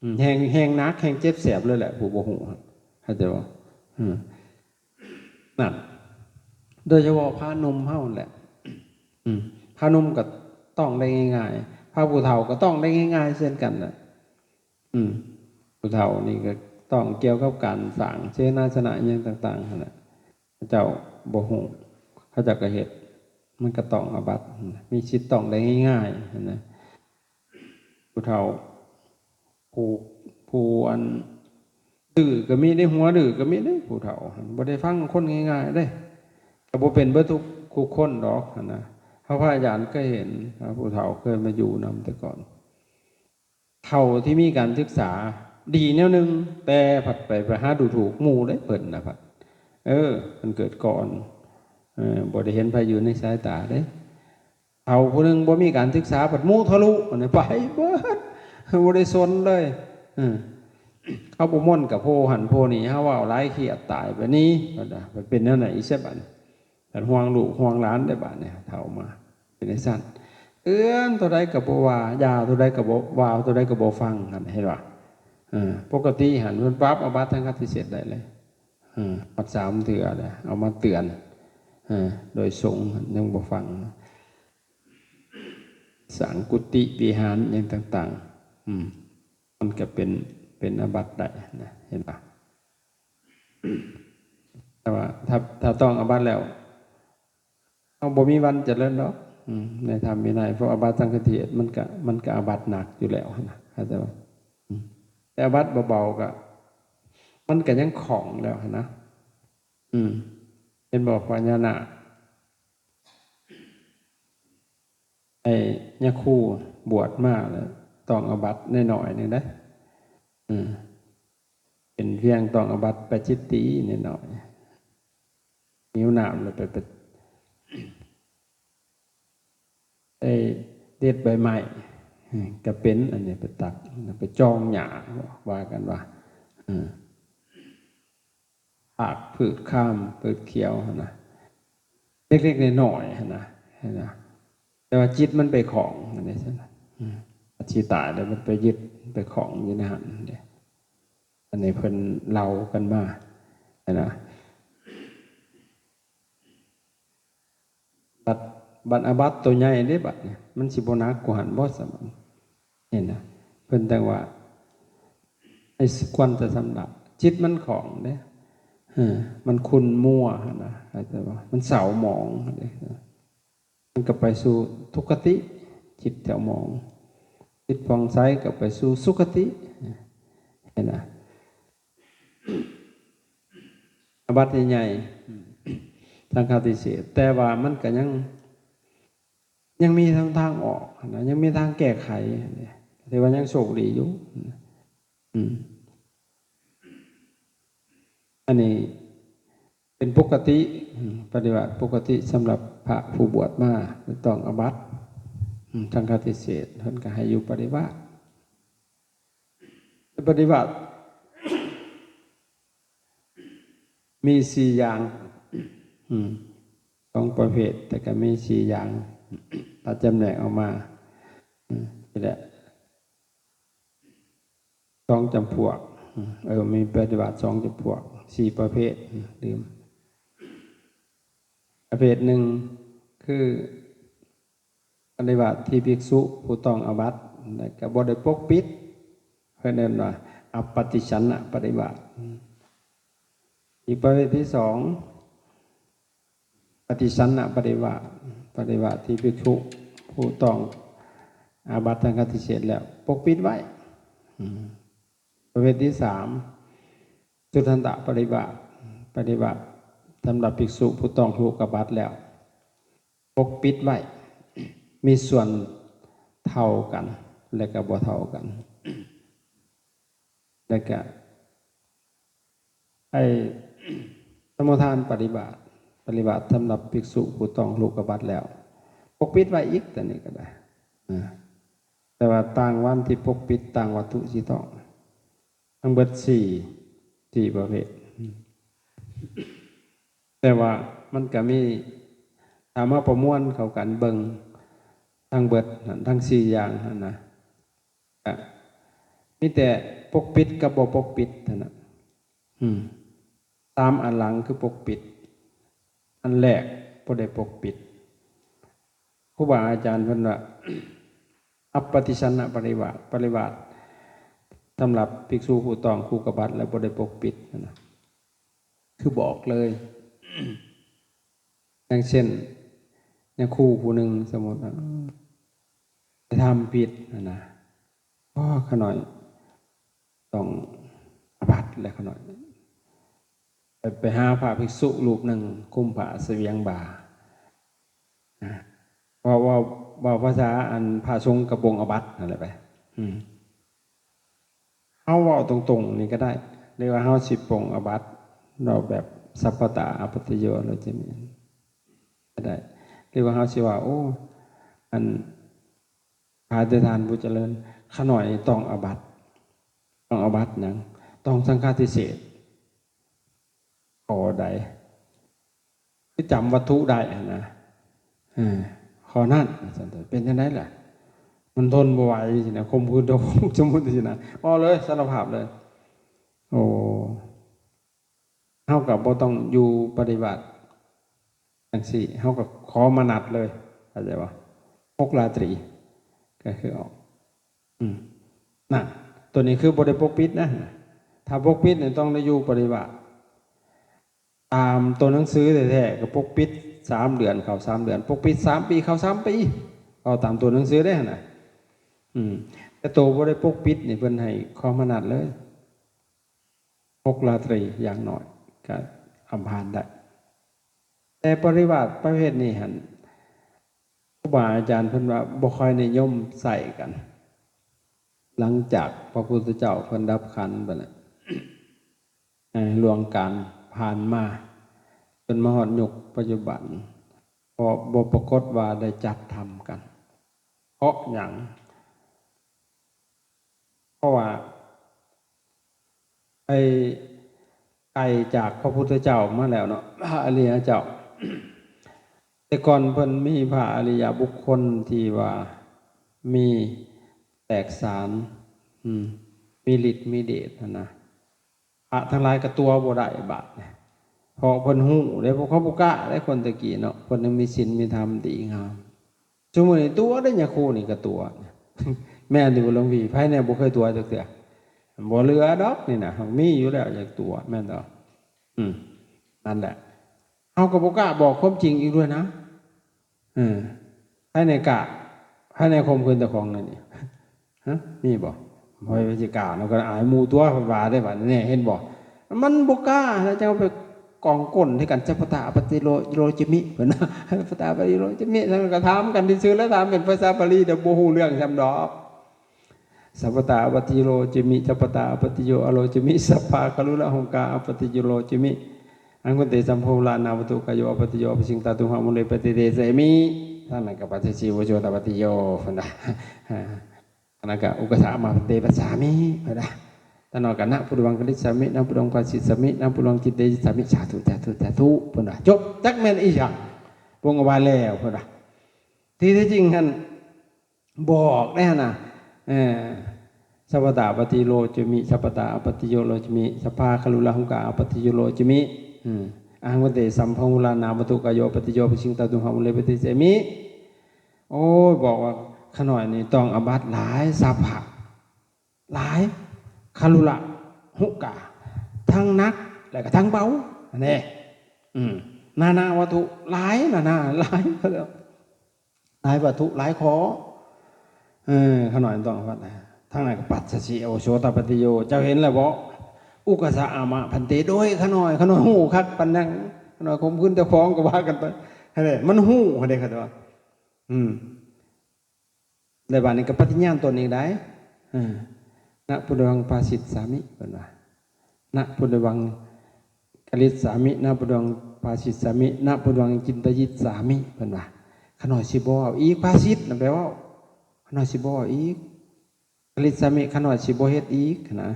ອືມ ແຮງ ແຮງໜັກ ແຮງເຈັບແສບເລີຍແຫຼະ ຜູ້ບໍ່ຮູ້ ເຂົ້າໃຈບໍ່? ອືມ ນັ້ນ ໂດຍສະເພາະພະໜຸ່ມເຮົາແຫຼະ ອືມ ພະໜຸ່ມກໍຕ້ອງໄດ້ງ່າຍໆ ພະຜູ້ເຖົ້າກໍຕ້ອງໄດ້ງ່າຍໆເຊັ່ນກັນນະ. ອືມ ຜູ້ເຖົ້ານີ້ກໍຕ້ອງກ່ຽວກັບການສ້າງເສນາສະນະຫຍັງຕ່າງໆຫັ້ນນະ ເຂົາເຈົ້າບໍ່ຮູ້ ເຂົາເຈົ້າກໍເຮັດ ມັນກໍຕ້ອງອາບັດ ມີສິດຕ້ອງໄດ້ງ່າຍໆຫັ້ນນະ. ຜູ້ເຖົ້າ ຜູ້ ຜູ້ອັນດື້ກໍມີເດ້ ຫົວດື້ກໍມີເດ້ ຜູ້ເຖົ້າຫັ້ນ ບໍ່ໄດ້ຟັງຄົນງ່າຍໆເດ້ ກໍບໍ່ເປັນເບິດທຸກ ທຸກຄົນດອກຫັ້ນນະ. ເຮົາພະອາຈານເຄີຍເຫັນ ຜູ້ເຖົ້າເຄີຍມາຢູ່ນຳແຕ່ກ່ອນ ເຖົ້າທີ່ມີການສຶກສາດີແນວໜຶ່ງ ແຕ່ພັດໄປ ໄປຫາດູຖູກໝູ່ເດ້ ເພິ່ນນະພັດ ເອີ ເພິ່ນເກີດກ່ອນ ເອີ ບໍ່ໄດ້ເຫັນໃຜຢູ່ໃນສາຍຕາເດ້. ເຖົ້າຜູ້ໜຶ່ງບໍ່ມີການສຶກສາ ພັດໝູ່ທະລຸ ອັນນີ້ໄປເບິດ ບໍ່ໄດ້ສົນເລີຍ ເອີ ເຂົາບໍ່ມົນກັບໂພຫັ້ນໂພນີ້ ເຮົາເວົ້າຫຼາຍຄຽດຕາຍ ບາດນີ້ ເພິ່ນວ່າ ມັນເປັນແນວນັ້ນອີກຊະບາດນີ້ ເພິ່ນຫ່ວງລູກຫ່ວງຫຼານໄດ໋ບາດນີ້ ເຖົ້າມາເປັນຈັ່ງຊັ້ນ ເຕືອນເທົ່າໃດກໍບໍ່ວ່າ ຢ່າເທົ່າໃດກໍບໍ່ ວ່າເທົ່າໃດກໍບໍ່ຟັງ ຫັ້ນເຫັນບໍ່? ເອີ ປົກກະຕິຫັ້ນເພິ່ນປັບອາບັດທັງຄະຕິເສດໄດ້ເລີຍ. ເອີ ຮອດສາມເທື່ອແລ້ວ ເອົາມາເຕືອນ ເອີ ໂດຍສົງ ຍັງບໍ່ຟັງ ສ້າງກຸຕິວິຫານຫຍັງຕ່າງໆ ອືມ ມັນກໍເປັນ ເປັນອາບັດໄດ້ນະ ເຫັນປະ? ແຕ່ວ່າຖ້າ ຖ້າຕ້ອງອາບັດແລ້ວ ເຮົາບໍ່ມີວັນຈະເລີນດອກ ອືມ ໃນທຳວິໄນ ເພາະອາບັດສັງຄະຕິເສດ ມັນກະ ມັນກະອາບັດໜັກຢູ່ແລ້ວຫັ້ນນະ ເຂົ້າໃຈບໍ່? ອືມ ແຕ່ອາບັດເບົາໆ ກະ ມັນກະຍັງຂ້ອງແລ້ວຫັ້ນນະ ອືມ ເຫັນບໍ່? ພະຍານາກ ໄອ້ຍາຄູບວດມາແລ້ວຕ້ອງອາບັດໜ້ອຍໆ ໜຶ່ງເດ້ ເປັນພຽງຕ້ອງອາບັດປາຈິດຕີໜ້ອຍໆ ຫິວນ້ຳແລ້ວໄປ ໄປ ໄປເດັດໃບໄມ້ ກໍເປັນ ອັນນີ້ໄປຕັດ ໄປຈອງຫຍ້າ ວ່າກັນວ່າ ເອີ ພາກພືດຄາມ ພືດຂຽວຫັ້ນນະ ເລັກໆ ນ້ອຍໆ ຫັ້ນນະ ຫັ້ນນະ ແຕ່ວ່າຈິດມັນໄປຂ້ອງ ອັນນີ້ຊັ້ນນະ ອືມ ອາດຊິຕາຍແລ້ວມັນໄປຍຶດໄປຂ້ອງຢູ່ໃນຫັ້ນເດ້ ອັນນີ້ເພິ່ນເລົ່າກັນມາຫັ້ນນະ. ບັດ ບັດອາບັດໂຕໃຫຍ່ເດ້ ບັດນີ້ ມັນຊິບໍ່ໜັກກວ່າຫັ້ນບໍ່? ຊັ້ນເຫັນນະ ເພິ່ນຈັ່ງວ່າໃຫ້ຄວນຈະຊຳລະ ຈິດມັນຂອງເດ້ ເອີ ມັນຂຸ່ນມົວຫັ້ນນະ ເຂົ້າໃຈບໍ່? ມັນເສົ້າໝອງເດ້ ມັນກໍໄປສູ່ທຸກຄະຕິ ຈິດເສົ້າໝອງ ຈິດຜ່ອງໃສກໍໄປສູ່ສຸຄະຕິ ເຫັນນະ? ອາບັດໃຫຍ່ໆ ສັງຄາທິເສດ ແຕ່ວ່າມັນກໍຍັງ ຍັງມີທາງ ທາງອອກນະ ຍັງມີທາງແກ້ໄຂ ຖືວ່າຍັງໂຊກດີຢູ່ ອືມ ອັນນີ້ເປັນປົກກະຕິ ອືມ ປະຕິບັດປົກກະຕິສຳລັບພະຜູ້ບວດມາ ບໍ່ຕ້ອງອາບັດ ອືມ ສັງຄາທິເສດ ເພິ່ນກໍໃຫ້ຢູ່ປະຕິບັດ ປະຕິບັດມີສີ່ຢ່າງ ອືມ ສອງປະເພດ ແຕ່ກໍມີສີ່ຢ່າງ ຕັດຈຳແນກອອກມາ ອືມ ນີ້ແຫຼະ ສອງຈຳພວກ ເອີ ມີປະຕິບັດສອງຈຳພວກ ສີ່ປະເພດ ລືມ ປະເພດໜຶ່ງຄື ປະຕິບັດທີ່ພິກສຸຜູ້ຕ້ອງອາບັດ ແລະ ກໍບໍ່ໄດ້ປົກປິດ ເພິ່ນເອີ້ນວ່າ ອະປະຕິສັນນະປະຕິບັດ. ອີກປະເພດທີສອງ ປະຕິສັນນະປະຕິບັດ ປະຕິບັດທີ່ພິກສຸຜູ້ຕ້ອງອາບັດສັງຄາທິເສດແລ້ວປົກປິດໄວ້. ປະເພດທີສາມ ສຸທັນຕະປະຕິບັດ ປະຕິບັດສຳລັບພິກສຸຜູ້ຕ້ອງໂລກາບັດແລ້ວ ປົກປິດໄວ້ ມີສ່ວນເທົ່າກັນ ແລະ ກໍບໍ່ເທົ່າກັນ ແລະ ກໍໄອ້ສະມາທານປະຕິບັດ ປະຕິບັດສຳລັບພິກສຸຜູ້ຕ້ອງໂລກາບັດແລ້ວ ປົກປິດໄວ້ອີກ ຕົວນີ້ກໍໄດ້ ນະ ແຕ່ວ່າຕ່າງວັນທີ່ປົກປິດ ຕ່າງວັດຖຸທີ່ຕ້ອງ ທັງເບິດສີ່ ສີ່ປະເພດ ແຕ່ວ່າມັນກະມີ ຖ້າມາປະມວນເຂົ້າກັນເບິ່ງ ທັງເບິດຫັ້ນ ທັງສີ່ຢ່າງຫັ້ນນະ ກະມີແຕ່ປົກປິດກັບບໍ່ປົກປິດເທົ່ານັ້ນ ອືມ ສາມອັນຫຼັງຄືປົກປິດ ອັນແລກບໍ່ໄດ້ປົກປິດ ຄູບາອາຈານເພິ່ນວ່າ ອະປະຕິສັນນະປະຕິບັດ ປະຕິບັດສຳລັບພິກສຸຜູ້ຕ້ອງໂລກາບັດ ແລະ ບໍ່ໄດ້ປົກປິດຫັ້ນນະ ຄືບອກເລີຍ ຢ່າງເຊັ່ນ ຍາຄູຜູ້ໜຶ່ງ ສົມມຸດວ່າ ໄປທຳຜິດຫັ້ນນະ ໂອ້ ຂ້ານ້ອຍ ຕ້ອງອາບັດແຫຼະຂ້ານ້ອຍ ໄປ ໄປຫາພະພິກສຸຮູບໜຶ່ງ ຄຸມຜ້າສະຫວຽງບ່າ ເວົ້າ ເວົ້າ ເວົ້າພາສາອັນພະສົງກະປົງອາບັດຫັ້ນແຫຼະໄປ ອືມ ເຮົາເວົ້າຕົງໆນີ້ກໍໄດ້ ຫຼືວ່າເຮົາຊິປົງອາບັດ ເວົ້າແບບສັບພະຕາອາປັດຕະໂຍ ຫຼືຈະມີ ກໍໄດ້ ຫຼືວ່າເຮົາຊິວ່າ ໂອ້ ອັນ ຂ້າແຕ່ທ່ານຜູ້ຈະເລີນ ຂ້ານ້ອຍຕ້ອງອາບັດ ຕ້ອງອາບັດຫຍັງ? ຕ້ອງສັງຄາທິເສດ ຂໍ້ໃດ? ຄືຈຳວັດຖຸໄດ້ຫັ້ນນະ ເອີ ຂໍ້ນັ້ນ ເປັນຈັ່ງໃດລະ? ມັນທົນບໍ່ໄຫວຊີ້ນະ ຂົ່ມຂືນຕົວເອງ ສົມມຸດຊີ້ນະ ເວົ້າເລີຍ ສາລະພາບເລີຍ ໂອ້ ฮາກໍບໍ່ຕ້ອງຢູ່ປະລິວາດຈັ່ງຊີ້ ເຮົາກໍຂໍມະນັດເລີຍ ເຂົ້າໃຈບໍ່? ຫົກລາຕຣີ ກໍຄືອອກ ອືມ ນັ້ນ ຕົວນີ້ຄືບໍ່ໄດ້ປົກປິດນະ ຖ້າປົກປິດນີ້ຕ້ອງໄດ້ຢູ່ປະລິວາດ ຕາມຕົວໜັງສືແທ້ໆ ກໍປົກປິດສາມເດືອນ ເຂົ້າສາມເດືອນ ປົກປິດສາມປີ ເຂົ້າສາມປີ ເອົາຕາມຕົວໜັງສືເດ້ຫັ້ນນະ ອືມ ແຕ່ໂຕບໍ່ໄດ້ປົກປິດນີ້ ເພິ່ນໃຫ້ຂໍມະນັດເລີຍ ຫົກລາຕຣີຢ່າງໜ້ອຍ ກໍອຳພານໄດ້ ແຕ່ປະລິວາດປະເພດນີ້ຫັ້ນ ຄູບາອາຈານເພິ່ນວ່າບໍ່ຄ່ອຍນິຍົມໃຊ້ກັນ ຫຼັງຈາກພະພຸດທະເຈົ້າເພິ່ນດັບຂັນໄປແລ້ວ ໃນລ່ວງການຜ່ານມາ ຈົນມາຮອດຍຸກປັດຈຸບັນ ກໍບໍ່ປາກົດວ່າໄດ້ຈັດທຳກັນ ເພາະຫຍັງ? ເພາະວ່າໄປໄກຈາກພະພຸດທະເຈົ້າມາແລ້ວເນາະ ພະອະລິຍະເຈົ້າ ແຕ່ກ່ອນເພິ່ນມີພະອະລິຍະບຸກຄົນທີ່ວ່າມີແຕກສານ ອືມ ມີລິດມີເດດຫັ້ນນະ ພະທັງຫຼາຍກໍຕົວະບໍ່ໄດ້ບາດນີ້ ເພາະເພິ່ນຮູ້ເດ້ ເພາະເຂົາບໍ່ກ້າເດ້ ຄົນແຕ່ກີ້ເນາະ ເພິ່ນຍັງມີສິນມີທຳດີງາມ ຊຸມື້ນີ້ຕົວະໄດ້ ຍາຄູນີ້ກໍຕົວະ ແມ່ນຢູ່ບໍ່ ຫຼວງພີ່? ໃຜແດ່ບໍ່ເຄີຍຕົວະຈັກເທື່ອ? ບໍ່ເຫຼືອດອກນີ້ນະ ມີຢູ່ແລ້ວຢາກຕົວະ ແມ່ນບໍ່? ອືມ ນັ້ນແຫຼະ ເຮົາກໍບໍ່ກ້າບອກຄວາມຈິງອີກດ້ວຍນະ ເອີ ໃຜແດ່ກ້າ ໃຜແດ່ຂົ່ມຂືນເຈົ້າຂອງນັ້ນນີ້ ຮະ ມີບໍ່? ຂ້ອຍວ່າຊິກ້າເນາະ ກໍອາຍໝູ່ຕົວະ ເພິ່ນວ່າເດ້ ບາດນີ້ ເຫັນບໍ່? ມັນບໍ່ກ້ານະ ຈັ່ງເອົາໄປກອງກົ້ນໃສ່ກັນ ສັບພະທາ ອາປາຕິໂລ ໂລຈະມິ ເພິ່ນວ່າ ສັບພະທາ ອາປາຕິໂລຈະມິ ແລ້ວກໍຖາມກັນຊື່ໆ ແລ້ວຖາມເປັນພາສາບາລີ ແຕ່ບໍ່ຮູ້ເລື່ອງຊ້ຳດອກ ສັບພະທາ ອາປາຕິໂລຈະມິ ສັບພະທາ ອາປາຕິໂຍ ອະໂລຈະມິ ສັບພາຄະລຸລະຫົງກາ ອາປາຕິໂຍໂລຈະມິ ອັງຄຸນເຕ ສຳໂພ ລານາວັດຖຸກາໂຍ ອາປາຕິໂຍ ອະປະສິງຕາຕຸມະ ມຸເລ ປະຕິເດສະມິ ທາງນັ້ນກໍປັດສະຊິ ໂອໂຊຕະປະຕິໂຍ ເພິ່ນວ່າ ອັນນັ້ນກໍ ອຸກະສະອາມະພັນເຕ ປະສາມິ ເພິ່ນວ່າ ຕານອກກະນະພຸດວັງກະລິດສາມິ ນະພຸດວັງພາສິດສາມິ ນະພຸດວັງຈິນຕະຍິດສາມິ ສາທຸ ສາທຸ ສາທຸ ເພິ່ນວ່າ ຈົບ ຈັກແມ່ນອີຫຍັງ ປົງອາວາດແລ້ວ ເພິ່ນວ່າ ທີ່ແທ້ຈິງຫັ້ນ ບອກໄດ້ຫັ້ນນະ ເອີ ສັບພະທາ ອາປາຕິໂລຈະມິ ສັບພະທາ ອາປາຕິໂຍໂລຈະມິ ສັບພາຄະລຸລະຫົງກາ ອາປາຕິໂຍໂລຈະມິ ອືມ ອະຫັງວັນເຕ ສຳພະຫຸລານາວັດຖຸກາໂຍ ອາປາຕິໂຍ ອະປະສິງຕາຕຸມະ ມຸເລ ປະຕິເດສະມິ ໂອ້ຍ ບອກວ່າຂະນ້ອຍນີ້ຕ້ອງອາບັດຫຼາຍ ສັບພະ ຫຼາຍ ຄະລຸລະ ຫຸກາ ທັງໜັກ ແລະກະທັງເບົາ ຫັ້ນເດ້ ອືມ ນານາວັດຖຸ ຫຼາຍ ນານາ ຫຼາຍ ຫຼາຍວັດຖຸ ຫຼາຍຂໍ້ ເອີ ຂະນ້ອຍຕ້ອງວັດ ທາງນັ້ນກໍປັດສະຊິ ໂອໂຊຕະປະຕິໂຍ ເຈົ້າເຫັນແລ້ວບໍ່? ອຸກະສະອາມະພັນເຕ ໂດຍຂະນ້ອຍ ຂະນ້ອຍຮູ້ຄັກປານຫຍັງ ຂະນ້ອຍຂົ່ມຂືນເຈົ້າຂອງກໍວ່າກັນໄປ ຫັ້ນແຫຼະ ມັນຮູ້ຫັ້ນເດ້ ເຂົາເຈົ້າວ່າ ອືມ ແລ້ວບາດນີ້ກໍປະຕິຍານຕົນອີກໄດ໋ ເອີ ນະພຸດວັງພາສິດສາມິ ເພິ່ນວ່າ ນະພຸດວັງກະລິດສາມິ ນະພຸດວັງພາສິດສາມິ ນະພຸດວັງຈິນຕະຢິດສາມິ ເພິ່ນວ່າ ຂະນ້ອຍຊິບໍ່ເວົ້າອີກ ພາສິດນະໄປເວົ້າ ຂະນ້ອຍຊິບໍ່ເວົ້າອີກ ກະລິດສາມິ ຂະນ້ອຍຊິບໍ່ເຮັດອີກຫັ້ນນະ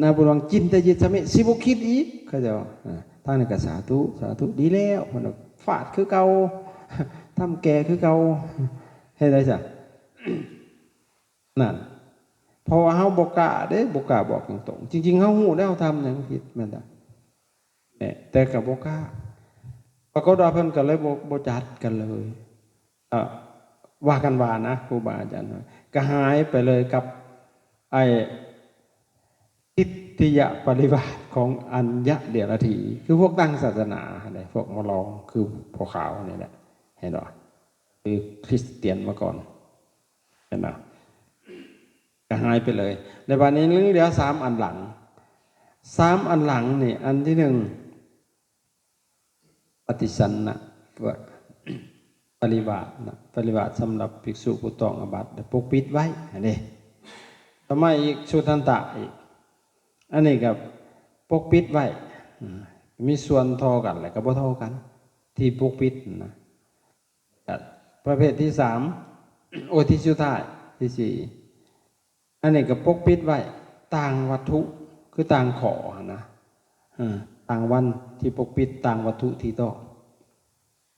ນະບຸນວັງຈິນຕະຢິດສາມິ ຊິບໍ່ຄິດອີກ ເຂົາເຈົ້າວ່າ ອາ ທາງນີ້ກໍສາທຸ ສາທຸ ດີແລ້ວ ເພິ່ນວ່າ ຟາດຄືເກົ່າ ທຳແກ່ຄືເກົ່າ ເຮັດໄດ້ຊະ ນັ້ນ ເພາະວ່າເຮົາບໍ່ກ້າເດ້ ບໍ່ກ້າບອກຕົງໆ ຈິງໆ ເຮົາຮູ້ແລ້ວ ເຮົາທຳຫຍັງຜິດ ແມ່ນບໍ່? ແຕ່ກໍບໍ່ກ້າ ປາກົດວ່າເພິ່ນກໍເລີຍບໍ່ ບໍ່ຈັດກັນເລີຍ ເອີ ວ່າກັນວ່ານະ ຄູບາອາຈານວ່າ ກໍຫາຍໄປເລີຍກັບໄອ້ທິດທິຍະປະລິວາດຂອງອັນຍະເດຍລະຖີ ຄືພວກຕັ້ງສາສະໜາຫັ້ນແຫຼະ ພວກມະລອງ ຄືພວກຂາວນີ້ແຫຼະ ເຫັນບໍ່? ຄືຄຣິສຕຽນມາກ່ອນ ເຫັນບໍ່? ກໍຫາຍໄປເລີຍ ແລ້ວບາດນີ້ຍັງເຫຼືອສາມອັນຫຼັງ ສາມອັນຫຼັງນີ້ ອັນທີໜຶ່ງ ປະຕິສັນນະ ປະ ປະລິວາດນະ ປະລິວາດສຳລັບພິກສຸຜູ້ຕ້ອງອາບັດ ແລະ ປົກປິດໄວ້ຫັ້ນເດ້ ຕໍ່ມາອີກ ສຸທັນຕະອີກ ອັນນີ້ກໍປົກປິດໄວ້ ອາ ມີສ່ວນທໍ່ກັນ ແລະ ກໍບໍ່ທໍ່ກັນ ທີ່ປົກປິດນະ ປະເພດທີສາມ ໂອ ທີສຸດທ້າຍ ທີສີ່ ອັນນີ້ກໍປົກປິດໄວ້ຕ່າງວັດຖຸ ຄືຕ່າງຂໍ້ຫັ້ນນະ ເອີ ຕ່າງວັນທີ່ປົກປິດ ຕ່າງວັດຖຸທີ່ຕ້ອງ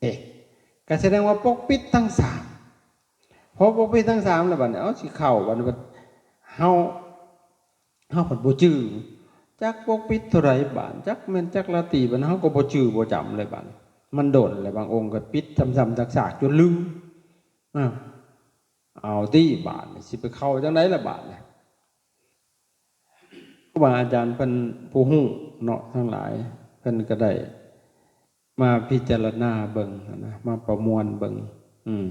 ເອ ກໍສະແດງວ່າປົກປິດທັງສາມ ພໍປົກປິດທັງສາມແລ້ວ ບັດນີ້ ເອົາ ຊິເຂົ້າ ບັດນີ້ ເຮົາ ເຮົາພັດບໍ່ຈື່ ຈັກປົກປິດເທົ່າໃດບາດ ຈັກແມ່ນຈັກລາຕີບາດ ເຮົາກໍບໍ່ຈື່ບໍ່ຈຳເລີຍບາດ. ມັນດົນແລ້ວ ບາງອົງກໍປິດຊ້ຳໆຊາກໆຈົນລືມ. ອ້າວ ເອົາຕິບາດນີ້ ຊິໄປເຂົ້າຈັ່ງໃດລະບາດນີ້? ຄູບາອາຈານເພິ່ນຜູ້ຮູ້ເນາະ ທັງຫຼາຍ ເພິ່ນກໍໄດ້ມາພິຈາລະນາເບິ່ງຫັ້ນນະ ມາປະມວນເບິ່ງ ອືມ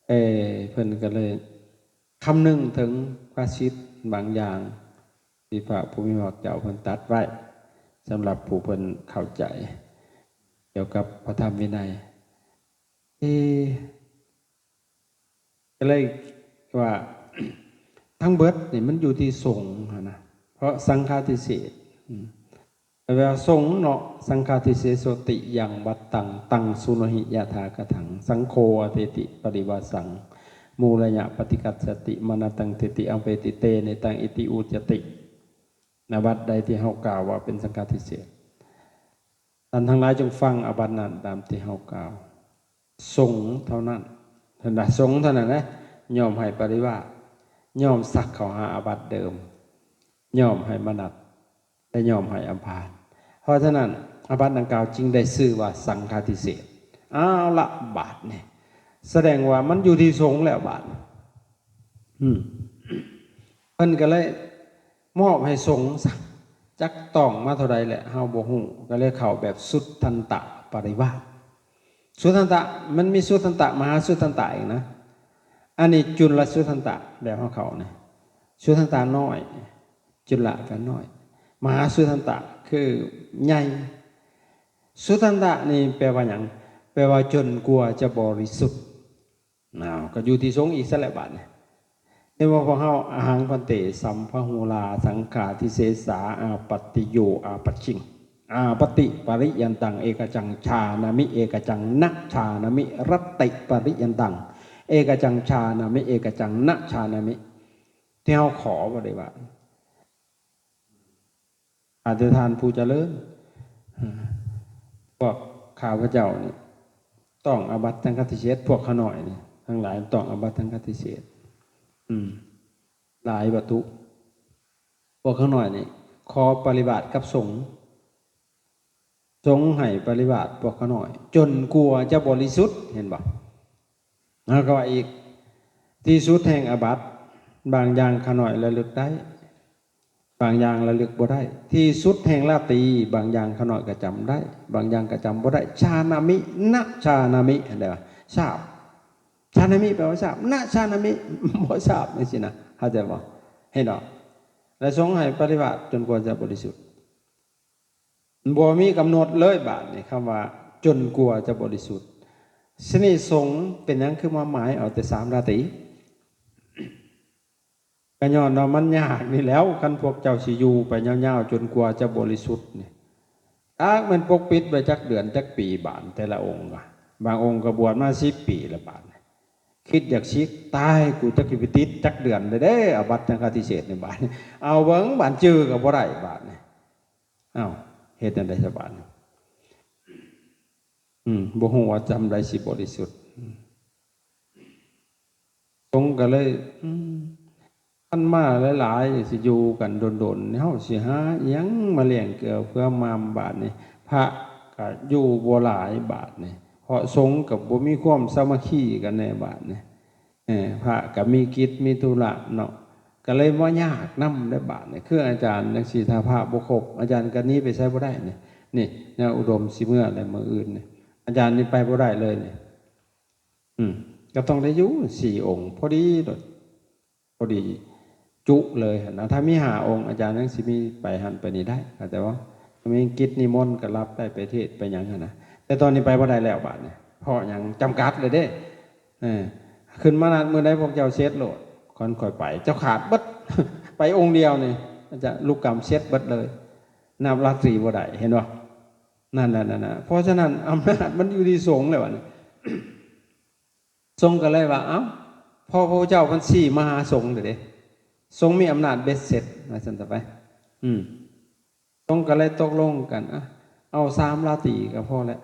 ເອີ ເພິ່ນກໍເລີຍຄຳນຶງເຖິງພະສິດບາງຢ່າງ ທີ່ພະຜູ້ມີພະພາກເຈົ້າເພິ່ນຕັດໄວ້ ສຳລັບຜູ້ເພິ່ນເຂົ້າໃຈກ່ຽວກັບພະທຳວິໄນ. ເອີ ກໍເລີຍວ່າ ທັງເບິດນີ້ມັນຢູ່ທີ່ສົງຫັ້ນນະ ເພາະສັງຄາທິເສດ ອືມ ແປວ່າສົງເນາະ ສັງຄາທິເສໂສຕິ ຍັງວັດຕັງ ຕັງ ສຸນະຫິ ຍະຖາຄະທັງ ສັງໂຄ ອະເທຕິ ປະລິວາສັງ ມູລະຍະ ປະຕິຄັດສະຕິ ມານະຕັງ ເທຕິ ອະເວຕິ ເຕ ເນຕັງ ອິຕິ ອຸດຈະຕິ. ອາບັດໃດທີ່ເຮົາກ່າວວ່າເປັນສັງຄາທິເສດ ທ່ານທັງຫຼາຍຈົ່ງຟັງອາບັດນັ້ນຕາມທີ່ເຮົາກ່າວ. ສົງເທົ່ານັ້ນ ທ່ານວ່າສົງເທົ່ານັ້ນນະ ຍອມໃຫ້ປະລິວາດ ຍອມສັກເຂົ້າຫາອາບັດເດີມ ຍອມໃຫ້ມະນັດ ແລະ ຍອມໃຫ້ອຳພານ. ເພາະສະນັ້ນ ອາບັດດັ່ງກ່າວຈຶ່ງໄດ້ຊື່ວ່າສັງຄາທິເສດ. ເອົາລະ ບາດນີ້ ສະແດງວ່າມັນຢູ່ທີ່ສົງແລ້ວບາດ ອືມ ເພິ່ນກໍເລີຍມອບໃຫ້ສົງຊະ ຈັກຕ້ອງມາເທົ່າໃດແຫຼະ ເຮົາບໍ່ຮູ້ ກໍເລີຍເຂົ້າແບບສຸດທັນຕະປະລິວາດ. ສຸດທັນຕະ ມັນມີສຸດທັນຕະ ມະຫາສຸດທັນຕະອີກນະ ອັນນີ້ຈຸນລະສຸດທັນຕະ ແບບເຮົາເຂົ້ານີ້ ສຸດທັນຕະນ້ອຍ ຈຸນລະກໍນ້ອຍ ມະຫາສຸດທັນຕະຄືໃຫຍ່. ສຸດທັນຕະນີ້ແປວ່າຫຍັງ? ແປວ່າຈົນກວ່າຈະບໍລິສຸດ. ອ້າວ ກໍຢູ່ທີ່ສົງອີກຊັ້ນແຫຼະບາດນີ້. ເຫັນບໍ່ພວກເຮົາ? ອະຫັງພັນເຕ ສັມພະຫູລາ ສັງຄາທິເສສາ ອາປັດຕິໂຍ ອາປັດຊິງ ອາປັດຕິປະລິຍັນຕັງ ເອກະຈັງ ຈານາມິ ເອກະຈັງ ນະ ຈານາມິ ລັດຕິປະລິຍັນຕັງ ເອກະຈັງ ຈານາມິ ເອກະຈັງ ນະ ຈານາມິ ທີ່ເຮົາຂໍບໍ່ໄດ້ວ່າ ອະທິຖານຜູ້ຈະເລີນ ພວກຂ້າພະເຈົ້ານີ້ຕ້ອງອາບັດສັງຄາທິເສດ ພວກຂ້ານ້ອຍນີ້ທັງຫຼາຍຕ້ອງອາບັດສັງຄາທິເສດ ອືມ ຫຼາຍວັດຖຸ. ພວກຂ້ານ້ອຍນີ້ຂໍປະລິວາດກັບສົງ ສົງໃຫ້ປະລິວາດພວກຂ້ານ້ອຍ ຈົນກວ່າຈະບໍລິສຸດ ເຫັນບໍ່? ແລ້ວກໍວ່າອີກ ທີ່ສຸດແຫ່ງອາບັດ ບາງຢ່າງຂ້ານ້ອຍລະລຶກໄດ້ ບາງຢ່າງລະລຶກບໍ່ໄດ້ ທີ່ສຸດແຫ່ງລາຕີ ບາງຢ່າງຂ້ານ້ອຍກໍຈຳໄດ້ ບາງຢ່າງກໍຈຳບໍ່ໄດ້ ຊານາມິ ນະ ຊານາມິ ເຫັນບໍ່? ຊາບ ຊານາມິແປວ່າຊາບ ນະ ຊານາມິ ບໍ່ຊາບ ຈັ່ງຊີ້ນະ ເຂົ້າໃຈບໍ່? ເຫັນບໍ່? ແລະ ສົງໃຫ້ປະລິວາດຈົນກວ່າຈະບໍລິສຸດ ບໍ່ມີກຳນົດເລີຍບາດນີ້ ຄຳວ່າຈົນກວ່າຈະບໍລິສຸດ. ສະນີ້ສົງເປັນຫຍັງຄືມາໝາຍເອົາແຕ່ສາມລາຕີ? ກໍຍ້ອນວ່າມັນຍາກນີ້ແຫຼ້ວ ຄັນພວກເຈົ້າຊິຢູ່ໄປຍາວໆຈົນກວ່າຈະບໍລິສຸດນີ້ ຈັກແມ່ນປົກປິດໄວ້ຈັກເດືອນຈັກປີບາດ ແຕ່ລະອົງ ບາງອົງກໍບວດມາສິບປີແລ້ວບາດນີ້ ຄິດຢາກສິກຕາຍ ກູຈັກຊິໄປຕິດຈັກເດືອນເດ້ ອາບັດສັງຄາທິເສດນີ້ບາດນີ້ ເອົາເບິ່ງບາດຈື່ກໍບໍ່ໄດ້ບາດນີ້. ອ້າວ ເຮັດຈັ່ງໃດຊະບາດນີ້? ອືມ ບໍ່ຮູ້ວ່າຈຳໃດຊິບໍລິສຸດ. ສົງກໍເລີຍ ອືມ ຄັນມາຫຼາຍໆ ຊິຢູ່ກັນດົນໆ ເຮົາຊິຫາອີ່ຫຍັງມາລ້ຽງເກືອເພື່ອມາມບາດນີ້ ພະກໍຢູ່ບໍ່ຫຼາຍບາດນີ້ ເພາະສົງກໍບໍ່ມີຄວາມສາມັກຄີກັນແດ່ບາດນີ້. ເອີ ພະກໍມີກິດມີທຸລະເນາະ ກໍເລີຍມາຍາກນຳໄດ໋ບາດນີ້ ຄືອາຈານຈັ່ງຊີ້ ຖ້າພະບໍ່ຄົບ ອາຈານກໍໜີໄປໃສບໍ່ໄດ້ນີ້ ນີ້ ຍາອຸດົມຊິເມືອແລ້ວມື້ອື່ນນີ້ ອາຈານນີ້ໄປບໍ່ໄດ້ເລີຍນີ້ ອືມ ກໍຕ້ອງໄດ້ຢູ່ສີ່ອົງ ພໍດີໂລດ ພໍດີຈຸເລີຍຫັ້ນນະ ຖ້າມີຫ້າອົງ ອາຈານຍັງຊິມີໄປຫັ້ນໄປນີ້ໄດ້ ເຂົ້າໃຈບໍ່? ມີກິດນິມົນກໍຮັບໄດ້ ໄປເທດໄປຫຍັງຫັ້ນນະ ແຕ່ຕອນນີ້ໄປບໍ່ໄດ້ແລ້ວບາດນີ້ ເພາະຫຍັງ? ຈຳກັດເລີຍເດ້. ເອີ ຂຶ້ນມານັດມື້ໃດພວກເຈົ້າເສັດໂລດ ຂ້ອຍ ຂ້ອຍໄປ ເຈົ້າຂາດເບິດ ໄປອົງດຽວນີ້ ອາຈານລູກກຳເສັດເບິດເລີຍ ນັບລາຕີບໍ່ໄດ້ ເຫັນບໍ່? ນັ້ນໆໆ ເພາະສະນັ້ນອຳນາດມັນຢູ່ທີ່ສົງແລ້ວບາດນີ້ ສົງກໍເລີຍວ່າ ເອົ້າ ເພາະພະພຸດທະເຈົ້າເພິ່ນຊີ້ມາຫາສົງເດ້ ສົງມີອຳນາດເບັດເສັດ ວ່າຊັ້ນຊະໄປ ອືມ ສົງກໍເລີຍຕົກລົງກັນ ອະ ເອົາສາມລາຕີກໍພໍແລ້ວ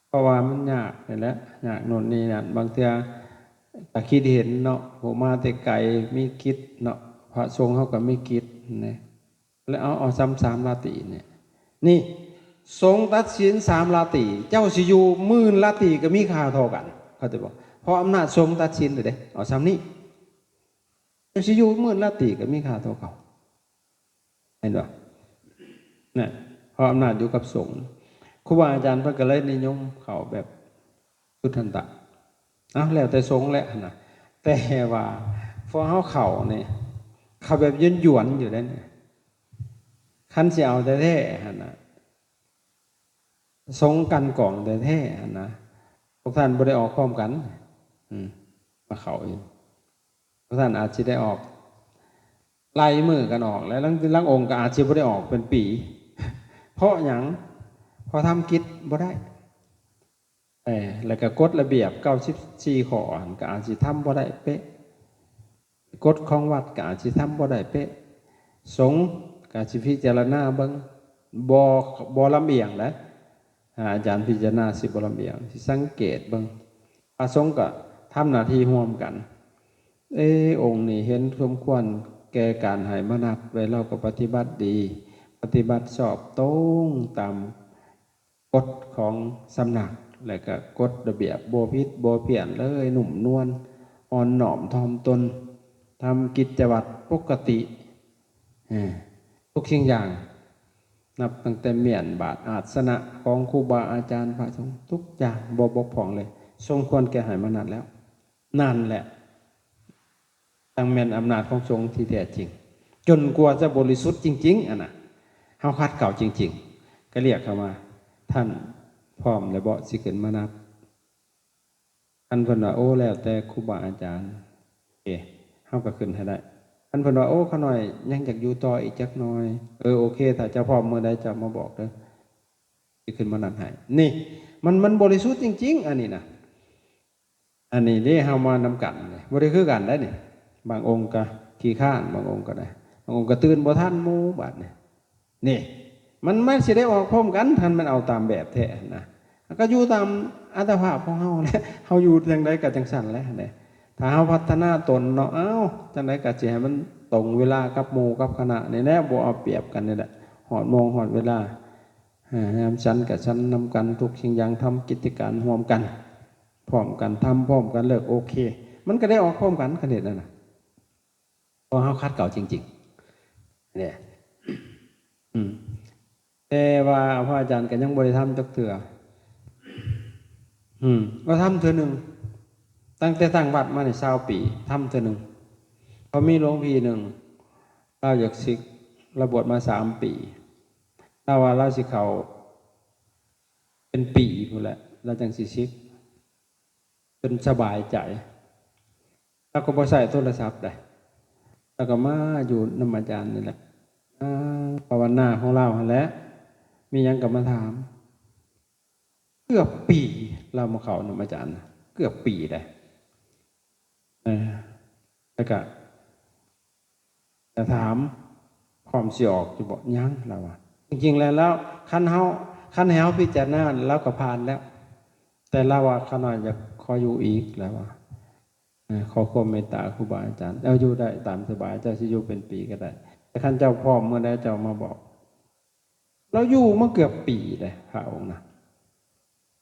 ເພາະວ່າມັນຍາກນີ້ແຫຼະ ຍາກໂນ່ນນີ້ນັ້ນ ບາງເທື່ອກໍຄິດເຫັນເນາະ ຜູ້ມາແຕ່ໄກມີກິດເນາະ ພະສົງເຮົາກໍມີກິດນະ. ແລ້ວເອົາ ເອົາຊ້ຳສາມລາຕີນີ້ ນີ້ ສົງຕັດສິນສາມລາຕີ ເຈົ້າຊິຢູ່ໝື່ນລາຕີກໍມີຄ່າເທົ່າກັນ ເຂົ້າໃຈບໍ່? ເພາະອຳນາດສົງຕັດສິນເດ້ ເອົາຊ້ຳນີ້ ເຈົ້າຊິຢູ່ໝື່ນລາຕີກໍມີຄ່າເທົ່າເກົ່າ ເຫັນບໍ່? ນະ ເພາະອຳນາດຢູ່ກັບສົງ ຄູບາອາຈານເພິ່ນກໍເລີຍນິຍົມເຂົ້າແບບສຸດທັນຕະ ເອົາ ແລ້ວແຕ່ສົງແຫຼະຫັ້ນນະ ແຕ່ວ່າພວກເຮົາເຂົ້ານີ້ ເຂົ້າແບບຢວນໆຢູ່ເດ້ນີ້ ຄັນຊິເອົາແທ້ໆຫັ້ນນະ ສົງກັ່ນກອງແທ້ໆຫັ້ນນະ ພວກທ່ານບໍ່ໄດ້ອອກພ້ອມກັນ ອືມ ມາເຂົ້າອີກ ພວກທ່ານອາດຊິໄດ້ອອກ ໄລ່ມື້ກັນອອກ ແລະ ລາງ ລາງອົງກໍອາດຊິບໍ່ໄດ້ອອກເປັນປີ ເພາະຫຍັງ? ເພາະທຳກິດບໍ່ໄດ້ ເອີ ແລ້ວກໍກົດລະບຽບເກົ້າສິບສີ່ຂໍ້ຫັ້ນ ກໍອາດຊິທຳບໍ່ໄດ້ເປະ ກົດຂອງວັດກໍອາດຊິທຳບໍ່ໄດ້ເປະ ສົງກໍຊິພິຈາລະນາເບິ່ງ ບໍ່ ບໍ່ລຳອຽງນະ ອາ ອາຈານພິຈາລະນາຊິບໍ່ລຳອຽງ ຊິສັງເກດເບິ່ງ ພະສົງກໍທຳໜ້າທີ່ຮ່ວມກັນ ເອ ອົງນີ້ເຫັນສົມຄວນແກ່ການໃຫ້ມານັດໄວ້ ລາວກໍປະຕິບັດດີ ປະຕິບັດຊອບຕົງຕາມ ກົດຂອງສຳນັກ ແລະ ກະກົດລະບຽບ ບໍ່ຜິດບໍ່ພຽນເລີຍ ນຸ້ມນວນ ອ່ອນນ້ອມຖ່ອມຕົນ ທຳກິດຈະວັດປົກກະຕິ ເອີ ທຸກສິ່ງຢ່າງ ນັບຕັ້ງແຕ່ມ້ຽນບາດອາດສະນະຂອງຄູບາອາຈານພະສົງ ທຸກຢ່າງບໍ່ບົກຜ່ອງເລີຍ ສົມຄວນແກ່ໃຫ້ມານັດແລ້ວ. ນັ້ນແຫຼະ ຈັ່ງແມ່ນອຳນາດຂອງສົງທີ່ແທ້ຈິງ ຈົນກວ່າຈະບໍລິສຸດຈິງໆ ອັນນະ ເຮົາຂັດເກົາຈິງໆ ກໍລຽກເຂົ້າມາ ທ່ານພ້ອມແລ້ວເບາະ ຊິຂຶ້ນມານັດ? ຄັນເພິ່ນວ່າ ໂອ້ ແລ້ວແຕ່ຄູບາອາຈານ ເອ ເຮົາກໍຂຶ້ນໃຫ້ໄດ້ ຄັນເພິ່ນວ່າ ໂອ້ ຂ້ານ້ອຍຍັງຢາກຢູ່ຕໍ່ອີກຈັກໜ່ອຍ ເອີ ໂອເຄ ຖ້າເຈົ້າພ້ອມມື້ໃດເຈົ້າມາບອກເດີ ຊິຂຶ້ນມານັດໃຫ້ ນີ້ ມັນ ມັນບໍລິສຸດຈິງໆ ອັນນີ້ນະ. ອັນນີ້ເດ້ ເຮົາມານຳກັນນີ້ ບໍ່ໄດ້ຄືກັນໄດ໋ນີ້ ບາງອົງກໍຂີ້ຄ້ານ ບາງອົງກໍໄດ້ ບາງອົງກໍຕື່ນບໍ່ທັນໝູ່ບາດນີ້ ນີ້ ມັນ ມັນຊິໄດ້ອອກພ້ອມກັນ ຄັນມັນເອົາຕາມແບບແທ້ນະ ມັນກໍຢູ່ຕາມອັດຕະພາບຂອງເຮົາແຫຼະ ເຮົາຢູ່ຈັ່ງໃດກໍຈັ່ງຊັ້ນແຫຼະເດ້ ຖ້າເຮົາພັດທະນາຕົນເນາະ ເອົ້າ ຈັ່ງໃດກໍຊິໃຫ້ມັນຕົງເວລາກັບໝູ່ກັບຄະນະນີ້ແຫຼະ ບໍ່ເອົາປຽບກັນນີ້ແຫຼະ ຮອດໂມງຮອດເວລາ ເອີ ຍາມສັນກໍສັນນຳກັນ ທຸກສິ່ງຢ່າງ ທຳກິດຈະການຮ່ວມກັນ ພ້ອມກັນ ທຳພ້ອມກັນ ເລີກ ໂອເຄ ມັນກໍໄດ້ອອກພ້ອມກັນ ຄັນເຮັດນັ້ນນະ ເພາະເຮົາຂັດເກົາຈິງໆ ເດ້ ອືມ ແຕ່ວ່າພະອາຈານກໍຍັງບໍ່ໄດ້ທຳຈັກເທື່ອ ອືມ ກໍທຳເທື່ອໜຶ່ງ ຕັ້ງແຕ່ຕັ້ງວັດມານີ້ຊາວປີ ທຳເທື່ອໜຶ່ງ ເພາະມີຫຼວງພີ່ໜຶ່ງ ລາວຢາກສິກ ລາວບວດມາສາມປີ ລາວວ່າລາວຊິເຂົ້າເປັນປີພຸ້ນແຫຼະ ລາວຈັ່ງຊິສິກ ຈົນສະບາຍໃຈ ລາວກໍບໍ່ໃຊ້ໂທລະສັບໃດ ລາວກໍມາຢູ່ນຳອາຈານນີ້ແຫຼະ ນັ່ງພາວະນາຂອງລາວຫັ້ນແຫຼະ ມີຫຍັງກໍມາຖາມ ເກືອບປີລາວມາເຂົ້ານຳອາຈານ ເກືອບປີໃດ໋ ເອີ ແລ້ວກະ ແຕ່ຖາມ ພ້ອມຊິອອກຢູ່ບໍ່? ຍັງ ລາວວ່າ ຈິງໆ ແລ້ວ ລາວ ຄັນເຮົາ ຄັນໃຫ້ເຮົາພິຈາລະນາ ລາວກໍຜ່ານແລ້ວ ແຕ່ລາວວ່າ ຂ້ານ້ອຍຢາກຂໍຢູ່ອີກ ລາວວ່າ ເອີ ຂໍຄວາມເມດຕາຄູບາອາຈານ ເອົາ ຢູ່ໄດ້ຕາມສະບາຍ ເຈົ້າຊິຢູ່ເປັນປີກໍໄດ້ ແຕ່ຄັນເຈົ້າພ້ອມມື້ໃດເຈົ້າມາບອກ ລາວຢູ່ມາເກືອບປີເດ້ ພະອົງນະ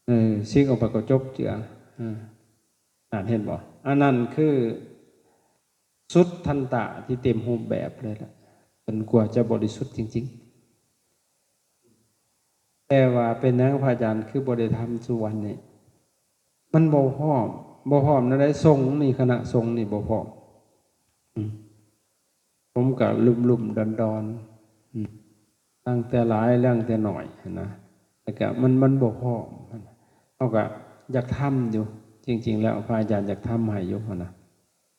ເອີ ສິກອອກໄປກໍຈົບເຈື່ອ ເອີ ນັ້ນເຫັນບໍ່? ອັນນັ້ນຄືສຸດທັນຕະທີ່ເຕັມຮູບແບບເລີຍລະ ຈົນກວ່າຈະບໍລິສຸດຈິງໆ. ແຕ່ວ່າເປັນຫຍັງພະອາຈານຄືບໍ່ໄດ້ທຳສູ່ວັນນີ້? ມັນບໍ່ພ້ອມ, ບໍ່ພ້ອມແນວໃດ? ສົງນີ້, ຄະນະສົງນີ້ບໍ່ພ້ອມ. ອືມ. ຜົມກະລຸ່ມໆດອນໆ ອືມ ຕັ້ງແຕ່ຫຼາຍ ຕັ້ງແຕ່ໜ້ອຍຫັ້ນນະ ແລ້ວກະມັນ ມັນບໍ່ພ້ອມ ເຮົາກະຢາກທຳຢູ່ ຈິງໆແລ້ວພະອາຈານຢາກທຳໃຫ້ຢູ່ຫັ້ນນະ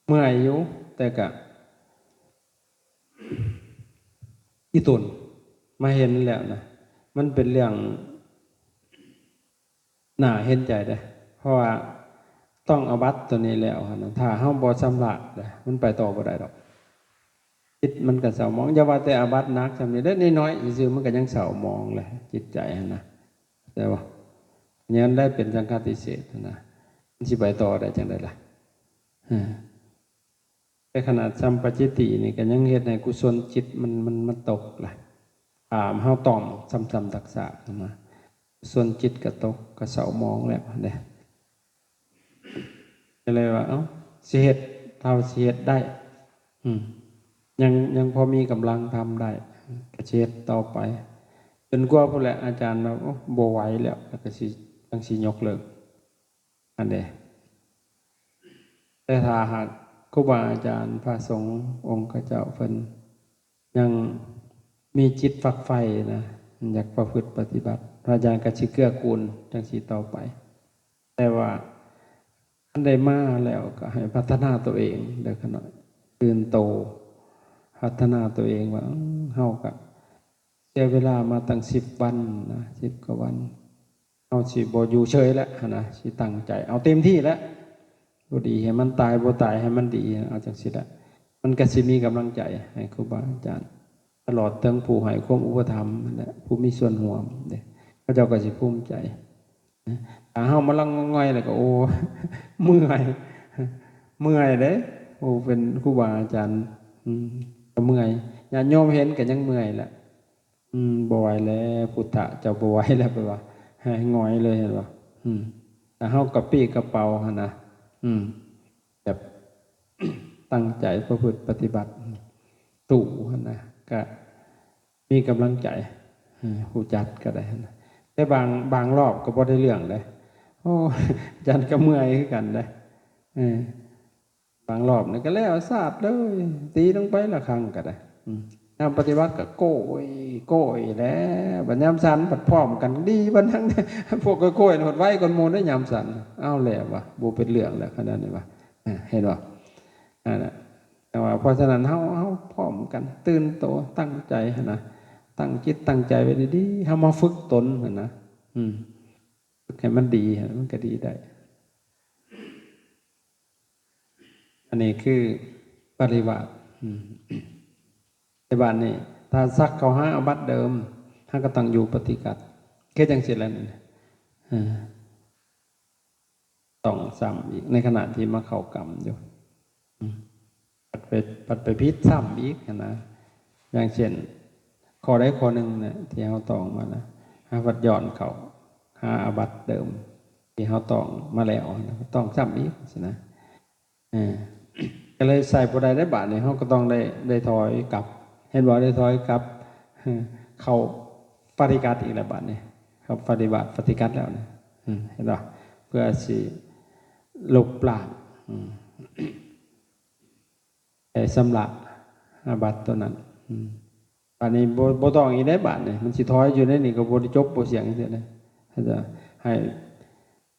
ເມື່ອຍຢູ່ ແຕ່ກະອີ່ຕົນມາເຫັນແລ້ວນະ ມັນເປັນເລື່ອງ ໜ້າເຫັນໃຈເດ້ ເພາະວ່າຕ້ອງອາບັດໂຕນີ້ແລ້ວຫັ້ນນະ ຖ້າເຮົາບໍ່ຊຳລະເດ້ ມັນໄປຕໍ່ບໍ່ໄດ້ດອກ ຈິດມັນກໍເສົ້າໝອງ ຢ່າວ່າແຕ່ອາບັດໜັກຊ່ຳນີ້ເດ້ ນ້ອຍໆຊື່ໆ ມັນກໍຍັງເສົ້າໝອງແຫຼະ ຈິດໃຈຫັ້ນນະ ເຂົ້າໃຈບໍ່? ຍັງໄດ້ເປັນສັງຄະຕິເສດຫັ້ນນະ ມັນຊິໄປຕໍ່ໄດ້ຈັ່ງໃດລະ? ຮະ. ແຕ່ຂະໜາດສຳປາຈິດຕິນີ້ກໍຍັງເຮັດໃຫ້ກຸສົນຈິດມັນ ມັນ ມັນຕົກລະ ຖ້າເຮົາຕ້ອງຊ້ຳໆຊາກໆນະ ກຸສົນຈິດກໍຕົກ ກໍເສົ້າໝອງແລ້ວເດ້. ກໍເລີຍວ່າ ເອົ້າ ຊິເຮັດ ເທົ່າຊິເຮັດໄດ້ ອືມ ຍັງ ຍັງພໍມີກຳລັງທຳໄດ້ ກໍຊິເຮັດຕໍ່ໄປ ຈົນກວ່າພຸ້ນແຫຼະ ອາຈານວ່າ ໂອ້ ບໍ່ໄຫວແລ້ວ ແລ້ວກໍຊິ ຈັ່ງຊິຍົກເລີກ ອັນເດ. ແຕ່ຖ້າຫາກຄູບາອາຈານ ພະສົງອົງຄະເຈົ້າເພິ່ນຍັງມີຈິດຝັກໃຝ່ນະ ຢາກປະພຶດປະຕິບັດ ພະອາຈານກໍຊິເກື້ອກູນຈັ່ງຊີ້ຕໍ່ໄປ. ແຕ່ວ່າຄັນໄດ້ມາແລ້ວກໍໃຫ້ພັດທະນາຕົວເອງເດີຂະນ້ອຍ ຕື່ນໂຕ ພັດທະນາຕົວເອງວ່າ ເອີ ເຮົາກໍເສຍເວລາມາຕັ້ງສິບວັນນະ ສິບກວ່າວັນ ເຮົາຊິບໍ່ຢູ່ເສີຍແລ້ວຫັ້ນນະ ຊິຕັ້ງໃຈເອົາເຕັມທີ່ແລ້ວ ບໍ່ດີໃຫ້ມັນຕາຍ ບໍ່ຕາຍໃຫ້ມັນດີ ເອົາຈັ່ງຊີ້ແຫຼະ ມັນກໍຊິມີກຳລັງໃຈໃຫ້ຄູບາອາຈານ ຕະຫຼອດເຖິງຜູ້ໃຫ້ຄວາມອຸປະຖຳນັ້ນແຫຼະ ຜູ້ມີສ່ວນຮ່ວມເດ້ ເຂົາເຈົ້າກໍຊິພູມໃຈ. ຖ້າເຮົາມາລັງງອຍແລ້ວກໍ ໂອ້ ເມື່ອຍ ເມື່ອຍເດ້ ໂອ້ ເປັນຄູບາອາຈານ ອືມ ກໍເມື່ອຍ ຍາດໂຍມເຫັນກໍຍັງເມື່ອຍແຫຼະ ອືມ ບໍ່ໄຫວແລ້ວ ພຸດທະເຈົ້າບໍ່ໄຫວແລ້ວ ແປວ່າໃຫ້ຫງອຍເລີຍ ເຫັນບໍ່? ອືມ ແຕ່ເຮົາກະປີ້ກະເປົາຫັ້ນນະ ອືມ ແບບຕັ້ງໃຈປະພຶດປະຕິບັດ ສູ້ຫັ້ນນະ ກະມີກຳລັງໃຈ ເອີ ຜູ້ຈັດກໍໄດ້ຫັ້ນນະ ແຕ່ບາງ ບາງລອບກໍບໍ່ໄດ້ເລື່ອງເດ້ ໂອ້ ຈັດກໍເມື່ອຍຄືກັນເດ້ ເອີ. ບາງລອບນີ້ກໍແລ້ວຊາດເລີຍ ຕີລົງໄປລະຄັ້ງກໍໄດ້ ອືມ ຍາມປະຕິບັດກໍໂກ້ຍ ໂກ້ຍແລ້ວ ບັດຍາມສັນພັດພ້ອມກັນດີປານນັ້ນ ພວກໂກ້ຍໆ ພັດໄວກວ່າໝູ່ເດ້ຍາມສັນ ເອົາແລ້ວວ່າ ບໍ່ເປັນເລື່ອງແລ້ວຂະໜາດນີ້ວ່າ ເຫັນບໍ່? ນັ້ນແຫຼະ ແຕ່ວ່າ ເພາະສະນັ້ນເຮົາ ເຮົາພ້ອມກັນ ຕື່ນໂຕ ຕັ້ງໃຈຫັ້ນນະ ຕັ້ງຈິດຕັ້ງໃຈໄວ້ດີໆ ເຮົາມາຝຶກຕົນຫັ້ນນະ ອືມ ຝຶກໃຫ້ມັນດີ ມັນກໍດີໄດ້. ອັນນີ້ຄືປະລິວາດ ອືມ ແຕ່ບາດນີ້ ຖ້າສັກເຂົ້າຫາອາບັດເດີມ ເຮົາກໍຕ້ອງຢູ່ປະຕິກັດ ຄືຈັ່ງຊີ້ແຫຼະນີ້ ເອີ ຕ້ອງຊ້ຳອີກ ໃນຂະນະທີ່ມາເຂົ້າກຳຢູ່ ອືມ ພັດໄປ ພັດໄປຜິດຊ້ຳອີກຫັ້ນນະ ຢ່າງເຊັ່ນ ຂໍ້ໃດຂໍ້ໜຶ່ງນະ ທີ່ເຮົາຕ້ອງມານະ ເຮົາພັດຍ້ອນເຂົ້າຫາອາບັດເດີມ ທີ່ເຮົາຕ້ອງມາແລ້ວນະ ຕ້ອງຊ້ຳອີກຊີ້ນະ ເອີ ກໍເລີຍໃຊ້ບໍ່ໄດ້ເດ້ ບາດນີ້ເຮົາກໍຕ້ອງໄດ້ ໄດ້ຖອຍກັບ ເຫັນບໍ່? ໄດ້ຖອຍກັບ ເອີ ເຂົ້າປະຕິກັດອີກແລ້ວ ບາດນີ້ເຂົ້າປະຕິບັດ ປະຕິກັດແລ້ວນະ ເຫັນບໍ່? ເພື່ອຊິລົບລ້າງ ອືມ ໄດ້ຊຳລະອາບັດຕົວນັ້ນ ອືມ ບາດນີ້ບໍ່ ບໍ່ຕ້ອງອີກເດ້ ບາດນີ້ມັນຊິຖອຍຢູ່ໃນນີ້ກໍບໍ່ໄດ້ຈົບບໍ່ສຽງຈັ່ງຊີ້ນະ ໃຫ້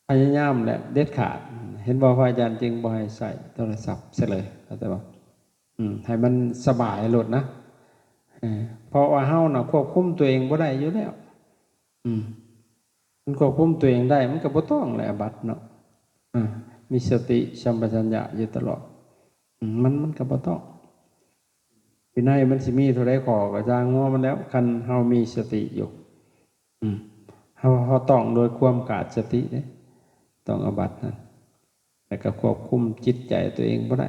ພະຍາຍາມແຫຼະ ເດັດຂາດ ເຫັນບໍ່? ພະອາຈານຈຶ່ງບໍ່ໃຫ້ໃຊ້ໂທລະສັບຊະເລີຍ ເຂົ້າໃຈບໍ່? ອືມ ໃຫ້ມັນສະບາຍໂລດນະ ເອີ ເພາະວ່າເຮົານະຄວບຄຸມຕົວເອງບໍ່ໄດ້ຢູ່ແລ້ວ ອືມ ມັນຄວບຄຸມຕົວເອງໄດ້ ມັນກໍບໍ່ຕ້ອງແຫຼະອາບັດເນາະ ອາ ມີສະຕິສຳປະຊັນຍະຢູ່ຕະຫຼອດ ອືມ ມັນ ມັນກໍບໍ່ຕ້ອງ ວິໄນມັນຊິມີເທົ່າໃດຂໍ້ກໍຊ່າງຫົວມັນແລ້ວ ຄັນເຮົາມີສະຕິຢູ່ ອືມ ເຮົາ ເຮົາຕ້ອງໂດຍຄວາມຂາດສະຕິເດ້ ຕ້ອງອາບັດນັ້ນ ແລ້ວກໍຄວບຄຸມຈິດໃຈຕົວເອງບໍ່ໄດ້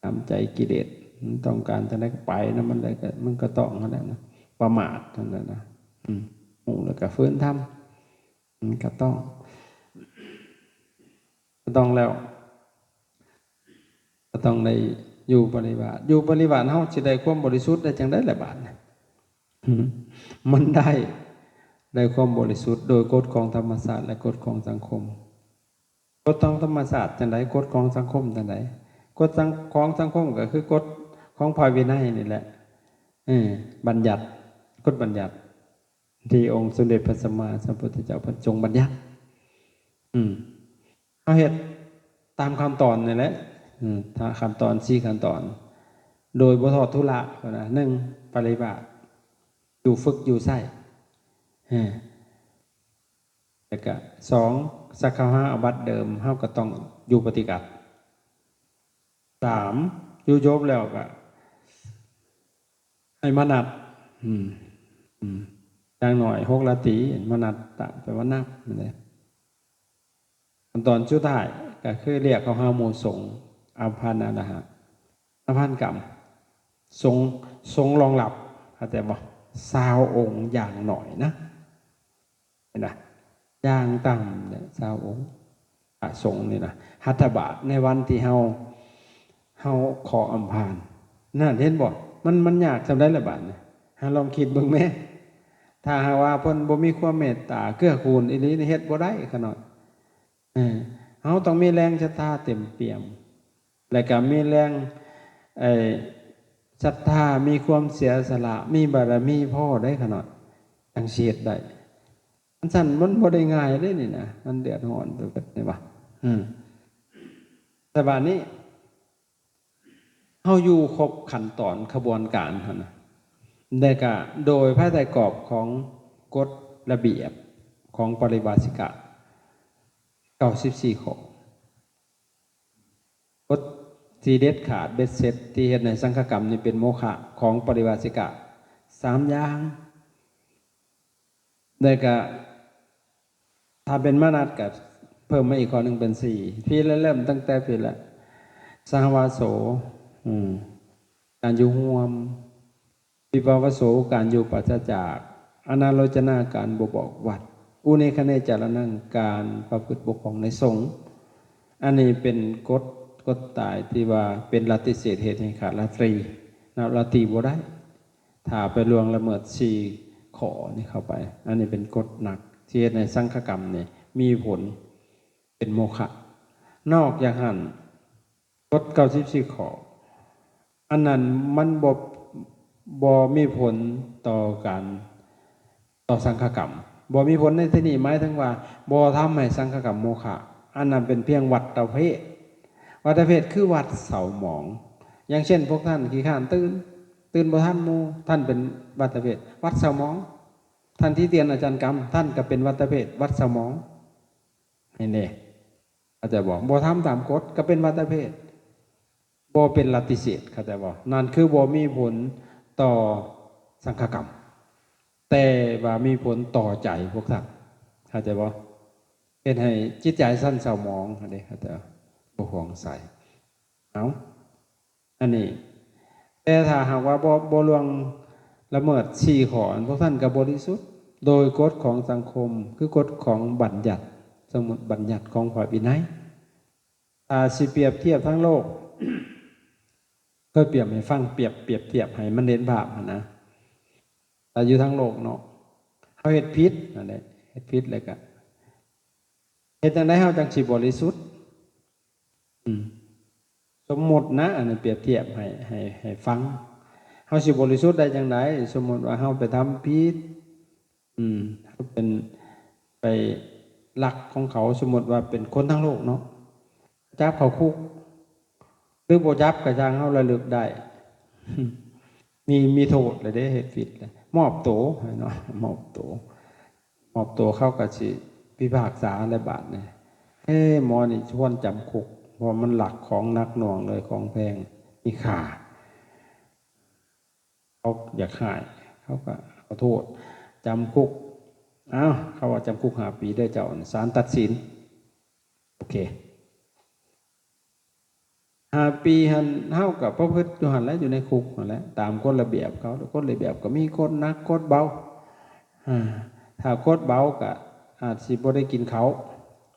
ຕາມໃຈກິເລດ ມັນຕ້ອງການຈັ່ງໃດກໍໄປນຳມັນເລີຍ ກໍ ມັນກໍຕ້ອງຫັ້ນແຫຼະນະ ປະໝາດຫັ້ນແຫຼະນະ ອືມ ຮູ້ແລ້ວກໍຝືນທຳ ມັນກໍຕ້ອງ ກໍຕ້ອງແລ້ວ ກໍຕ້ອງໄດ້ຢູ່ປະລິວາດ ຢູ່ປະລິວາດເຮົາຊິໄດ້ຄວາມບໍລິສຸດໄດ້ຈັ່ງໃດລະບາດນີ້ ອືມ ມັນໄດ້ ໄດ້ຄວາມບໍລິສຸດໂດຍກົດຂອງທຳມະຊາດ ແລະ ກົດຂອງສັງຄົມ ກົດຂອງທຳມະຊາດຈັ່ງໃດ? ກົດຂອງສັງຄົມຈັ່ງໃດ? ກົດສັງ ຂອງສັງຄົມກໍຄືກົດຂອງພະວິໄນນີ້ແຫຼະ ເອີ ບັນຍັດ ກົດບັນຍັດ ທີ່ອົງສົມເດັດພະສຳມາສຳພຸດທະເຈົ້າເພິ່ນຊົງບັນຍັດ ອືມ ເຮົາເຮັດຕາມຂັ້ນຕອນນີ້ແຫຼະ ອືມ ຖ້າຂັ້ນຕອນ ສີ່ຂັ້ນຕອນ ໂດຍບໍ່ທໍ້ທຸລະ ເພິ່ນວ່າ ໜຶ່ງ ປະລິວາດ ຢູ່ຝຶກຢູ່ໃຊ້ ເອີ ແລ້ວກະ ສອງ ສັກເຂົ້າຫາອາບັດເດີມ ເຮົາກໍຕ້ອງຢູ່ປະຕິກັດ ສາມ ຢູ່ຈົບແລ້ວກະໃຫ້ມານັດ ອືມ ອືມ ຢ່າງໜ້ອຍຫົກລາຕີ ມານັດຕະ ແປວ່ານັບນັ້ນແຫຼະ ຂັ້ນຕອນສຸດທ້າຍກໍຄືລຽກເຂົ້າຫາໝູ່ສົງ ອາພານາລະຫະ ຫ້າພັນກຳ ສົງ ສົງລອງຮັບ ເຂົ້າໃຈບໍ່? ຊາວອົງຢ່າງໜ້ອຍນະ ເຫັນບໍ່? ຢ່າງຕ່ຳເນຍຊາວອົງ ພະສົງນີ້ນະ ຫັດຖະບາດໃນວັນທີ່ເຮົາ ເຮົາຂໍອຳພານ ນັ້ນເຫັນບໍ່? ມັນ ມັນຍາກສ່ຳໃດລະບາດນີ້? ຫາລອງຄິດເບິ່ງແມ້ ຖ້າຫາກວ່າເພິ່ນບໍ່ມີຄວາມເມດຕາເກື້ອກູນອີ່ຫຼີນີ້ ເຮັດບໍ່ໄດ້ຂະນ້ອຍ. ເອີ ເຮົາຕ້ອງມີແຮງສັດທາເຕັມປ່ຽມ ແລະກະມີແຮງ ເອີ ສັດທາ ມີຄວາມເສຍສະຫຼະ ມີບາລະມີພໍໄດ້ຂະນ້ອຍ ຈັ່ງຊິເຮັດໄດ້. ອັນຊັ້ນມັນບໍ່ໄດ້ງ່າຍເດ້ນີ້ນະ ມັນເດືອດຮ້ອນໄປເບິດ ເຫັນບໍ່? ອືມ ແຕ່ບາດນີ້ ເຮົາຢູ່ຄົບຂັ້ນຕອນຂະບວນການຫັ້ນນະ ແລະກະໂດຍພາຍໃຕ້ກອບຂອງກົດລະບຽບຂອງປະລິວາສິກະ ເກົ້າສິບສີ່ຂໍ້ ກົດທີ່ເດັດຂາດເບັດເສັດ ທີ່ເຮັດໃຫ້ສັງຄະກຳນີ້ເປັນໂມຄະຂອງປະລິວາສິກະ ສາມຢ່າງ. ແລ້ວກະ ຖ້າເປັນມານັດກະເພີ່ມມາອີກຂໍ້ໜຶ່ງເປັນສີ່ ພີ້ລະ ເລີ່ມຕັ້ງແຕ່ພີ້ລະ ສະຫະວາໂສ ອືມ ການຢູ່ຮ່ວມ ວິປະວາໂສ ການຢູ່ປາສະຈາກ ອະນາໂລຈະນາ ການບໍ່ບອກວັດ ອຸເນຄະເນຈາລະນັງ ການປະພຶດບົກຜ່ອງໃນສົງ. ອັນນີ້ເປັນກົດ ກົດຕາຍທີ່ວ່າເປັນລັດທິເສດ ເຮັດໃຫ້ຂາດລັດຕຣີ ນັບລັດຕຣີບໍ່ໄດ້ ຖ້າໄປລ່ວງລະເມີດສີ່ຂໍ້ນີ້ເຂົ້າໄປ ອັນນີ້ເປັນກົດໜັກ ທີ່ເຮັດໃຫ້ສັງຄະກຳນີ້ມີຜົນເປັນໂມຄະ. ນອກຈາກຫັ້ນ ກົດເກົ້າສິບສີ່ຂໍ້ ອັນນັ້ນມັນບໍ່ ບໍ່ມີຜົນຕໍ່ການ ຕໍ່ສັງຄະກຳ ບໍ່ມີຜົນໃນທີ່ນີ້ໝາຍເຖິງວ່າບໍ່ທຳໃຫ້ສັງຄະກຳໂມຄະ ອັນນັ້ນເປັນພຽງວັດຕະເພດ ວັດຕະເພດຄືວັດເສົ້າໝອງ. ຢ່າງເຊັ່ນ ພວກທ່ານຂີ້ຄ້ານຕື່ນ ຕື່ນບໍ່ທັນໝູ່ ທ່ານເປັນວັດຕະເພດ ວັດເສົ້າໝອງ. ທ່ານຕິຕຽນອາຈານກຳ ທ່ານກໍເປັນວັດຕະເພດ ວັດເສົ້າໝອງ. ເຫັນເດ້ ເຂົ້າໃຈບໍ່? ບໍ່ທຳຕາມກົດກໍເປັນວັດຕະເພດ ບໍ່ເປັນລັດທິເສດ ເຂົ້າໃຈບໍ່? ນັ້ນຄືບໍ່ມີຜົນຕໍ່ສັງຄະກຳ ແຕ່ວ່າມີຜົນຕໍ່ໃຈພວກທ່ານ ເຂົ້າໃຈບໍ່? ເຮັດໃຫ້ຈິດໃຈຊັ້ນເສົ້າໝອງຫັ້ນເດ້ ເຂົ້າໃຈບໍ່? ບໍ່ຜ່ອງໃສ. ເອົາ ອັນນີ້ ແຕ່ຖ້າຫາກວ່າບໍ່ ບໍ່ລ່ວງລະເມີດສີ່ຂໍ້ ອັນພວກທ່ານກໍບໍລິສຸດ ໂດຍກົດຂອງສັງຄົມ ຄືກົດຂອງບັນຍັດ ສົມມຸດບັນຍັດຂອງພະວິໄນ. ຖ້າຊິປຽບທຽບທາງໂລກ ເຄີຍປຽບໃຫ້ຟັງ ປຽບ ປຽບທຽບໃຫ້ມັນເຫັນພາບຫັ້ນນະ ຖ້າຢູ່ທາງໂລກເນາະ ເຮົາເຮັດຜິດຫັ້ນແຫຼະ ເຮັດຜິດແລ້ວກະ ເຮັດຈັ່ງໃດເຮົາຈັ່ງຊິບໍລິສຸດ? ອືມ ສົມມຸດນະ ອັນນີ້ປຽບທຽບໃຫ້ ໃຫ້ ໃຫ້ຟັງ ເຮົາຊິບໍລິສຸດໄດ້ຈັ່ງໃດ? ສົມມຸດວ່າເຮົາໄປທຳຜິດ ອືມ ເຮົາເປັນ ໄປລັກຂອງເຂົາ ສົມມຸດວ່າເປັນຄົນທາງໂລກເນາະ ຈັບເຂົ້າຄຸກ ຫຼືບໍ່ຈັບກໍຊ່າງ ເຮົາລະລຶກໄດ້ ມີ ມີໂທດແລ້ວເດ້ ເຮັດຜິດແລ້ວ ມອບໂຕເນາະ ມອບໂຕ ມອບໂຕ ເຂົາກໍຊິພິພາກສາແລ້ວບາດນີ້ ເອີ ໝໍນີ້ຄວນຈຳຄຸກ ເພາະມັນລັກຂອງໜັກໜ່ວງເລີຍ ຂອງແພງ ມີຄ່າ ເຂົາຢາກຮ້າຍ ເຂົາກໍຂໍໂທດ ຈຳຄຸກ ເອົ້າ ເຂົາວ່າຈຳຄຸກຫ້າປີເດີເຈົ້າ ສານຕັດສິນ ໂອເຄ ຫ້າປີຫັ້ນ ເຮົາກໍປະພຶດຢູ່ຫັ້ນແຫຼະ ຢູ່ໃນຄຸກຫັ້ນແຫຼະ ຕາມກົດລະບຽບເຂົາ ກົດລະບຽບກໍມີກົດໜັກກົດເບົາ ອາ ຖ້າກົດເບົາກໍອາດຊິບໍ່ໄດ້ກິນເຂົ້າ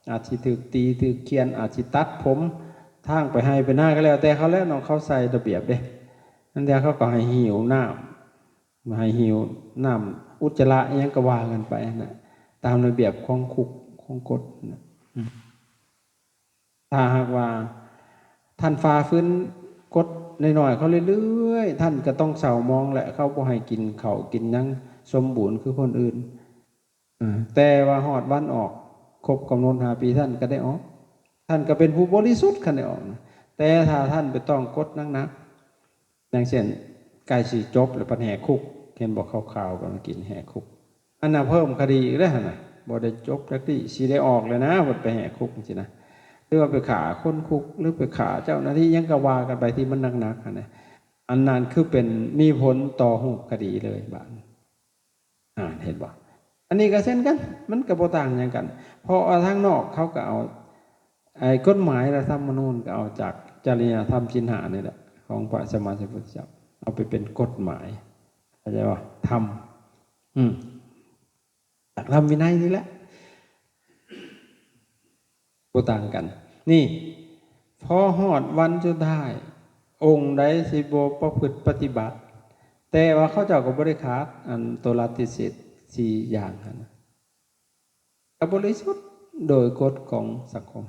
ອາດຊິຖືກຕີ ຖືກຂຽນ ອາດຊິຕັດຜົມ ທາງໄປໄຮ່ໄປນາກໍແລ້ວແຕ່ເຂົາແຫຼະເນາະ ເຂົາໃສ່ລະບຽບເດ້ ນັ້ນແຫຼະ ເຂົາກໍໃຫ້ຫິວນ້ຳ ໃຫ້ຫິວນ້ຳອຸດຈະລະ ອີ່ຫຍັງກໍວ່າກັນໄປຫັ້ນນະ ຕາມລະບຽບຂອງຄຸກຂອງກົດນະ ອືມ ຖ້າຫາກວ່າທ່ານຝ່າຝືນກົດນ້ອຍໆເຂົາເລື້ອຍໆ ທ່ານກໍຕ້ອງເສົ້າໝອງ ແລະ ເຂົາບໍ່ໃຫ້ກິນເຂົ້າກິນຫຍັງສົມບູນຄືຄົນອື່ນ ເອີ ແຕ່ວ່າຮອດວັນອອກ ຄົບກຳນົດຫ້າປີ ທ່ານກໍໄດ້ອອກ ທ່ານກໍເປັນຜູ້ບໍລິສຸດຄັນໄດ້ອອກນະ ແຕ່ຖ້າທ່ານໄປຕ້ອງກົດໜັກໆ ຢ່າງເຊັ່ນ ໃກ້ຊິຈົບແລ້ວພັດແຫກຄຸກ ເຫັນບໍ່ ຂ່າວໆ ກຳລັງກິນແຫກຄຸກ ອັນນັ້ນເພີ່ມຄະດີອີກແລ້ວຫັ້ນນະ ບໍ່ໄດ້ຈົບຈັກທີ ຊິໄດ້ອອກແລ້ວນະ ເພິ່ນໄປແຫກຄຸກຈັ່ງຊີ້ນະ ຫຼືວ່າໄປຂ້າຄົນຄຸກ ຫຼືໄປຂ້າເຈົ້າໜ້າທີ່ ຫຍັງກໍວ່າກັນໄປທີ່ມັນໜັກໆຫັ້ນນະ ອັນນັ້ນຄືເປັນມີຜົນຕໍ່ຮູບຄະດີເລີຍບາດນີ້ ອ່າ ເຫັນບໍ່? ອັນນີ້ກໍເຊັ່ນກັນ ມັນກໍບໍ່ຕ່າງຫຍັງກັນ ເພາະວ່າທາງນອກເຂົາກໍເອົາ ໄອ້ກົດໝາຍລັດຖະທຳມະນູນກໍເອົາຈາກຈະລິຍະທຳສິນຫ້ານີ້ແຫຼະ ຂອງພະສຳມາສຳພຸດທະເຈົ້າ ເອົາໄປເປັນກົດໝາຍ ເຂົ້າໃຈບໍ່? ທຳ ອືມ ຫຼັກທຳວິໄນນີ້ແຫຼະ ບໍ່ຕ່າງກັນ. ນີ້ ພໍຮອດວັນສຸດທ້າຍ ອົງໃດຊິບໍ່ປະພຶດປະຕິບັດ ແຕ່ວ່າເຂົາເຈົ້າກໍບໍ່ໄດ້ຂາດ ອັນ ໂຕລາຕິເສດສີ່ຢ່າງຫັ້ນນະ ກໍບໍລິສຸດໂດຍກົດຂອງສັງຄົມ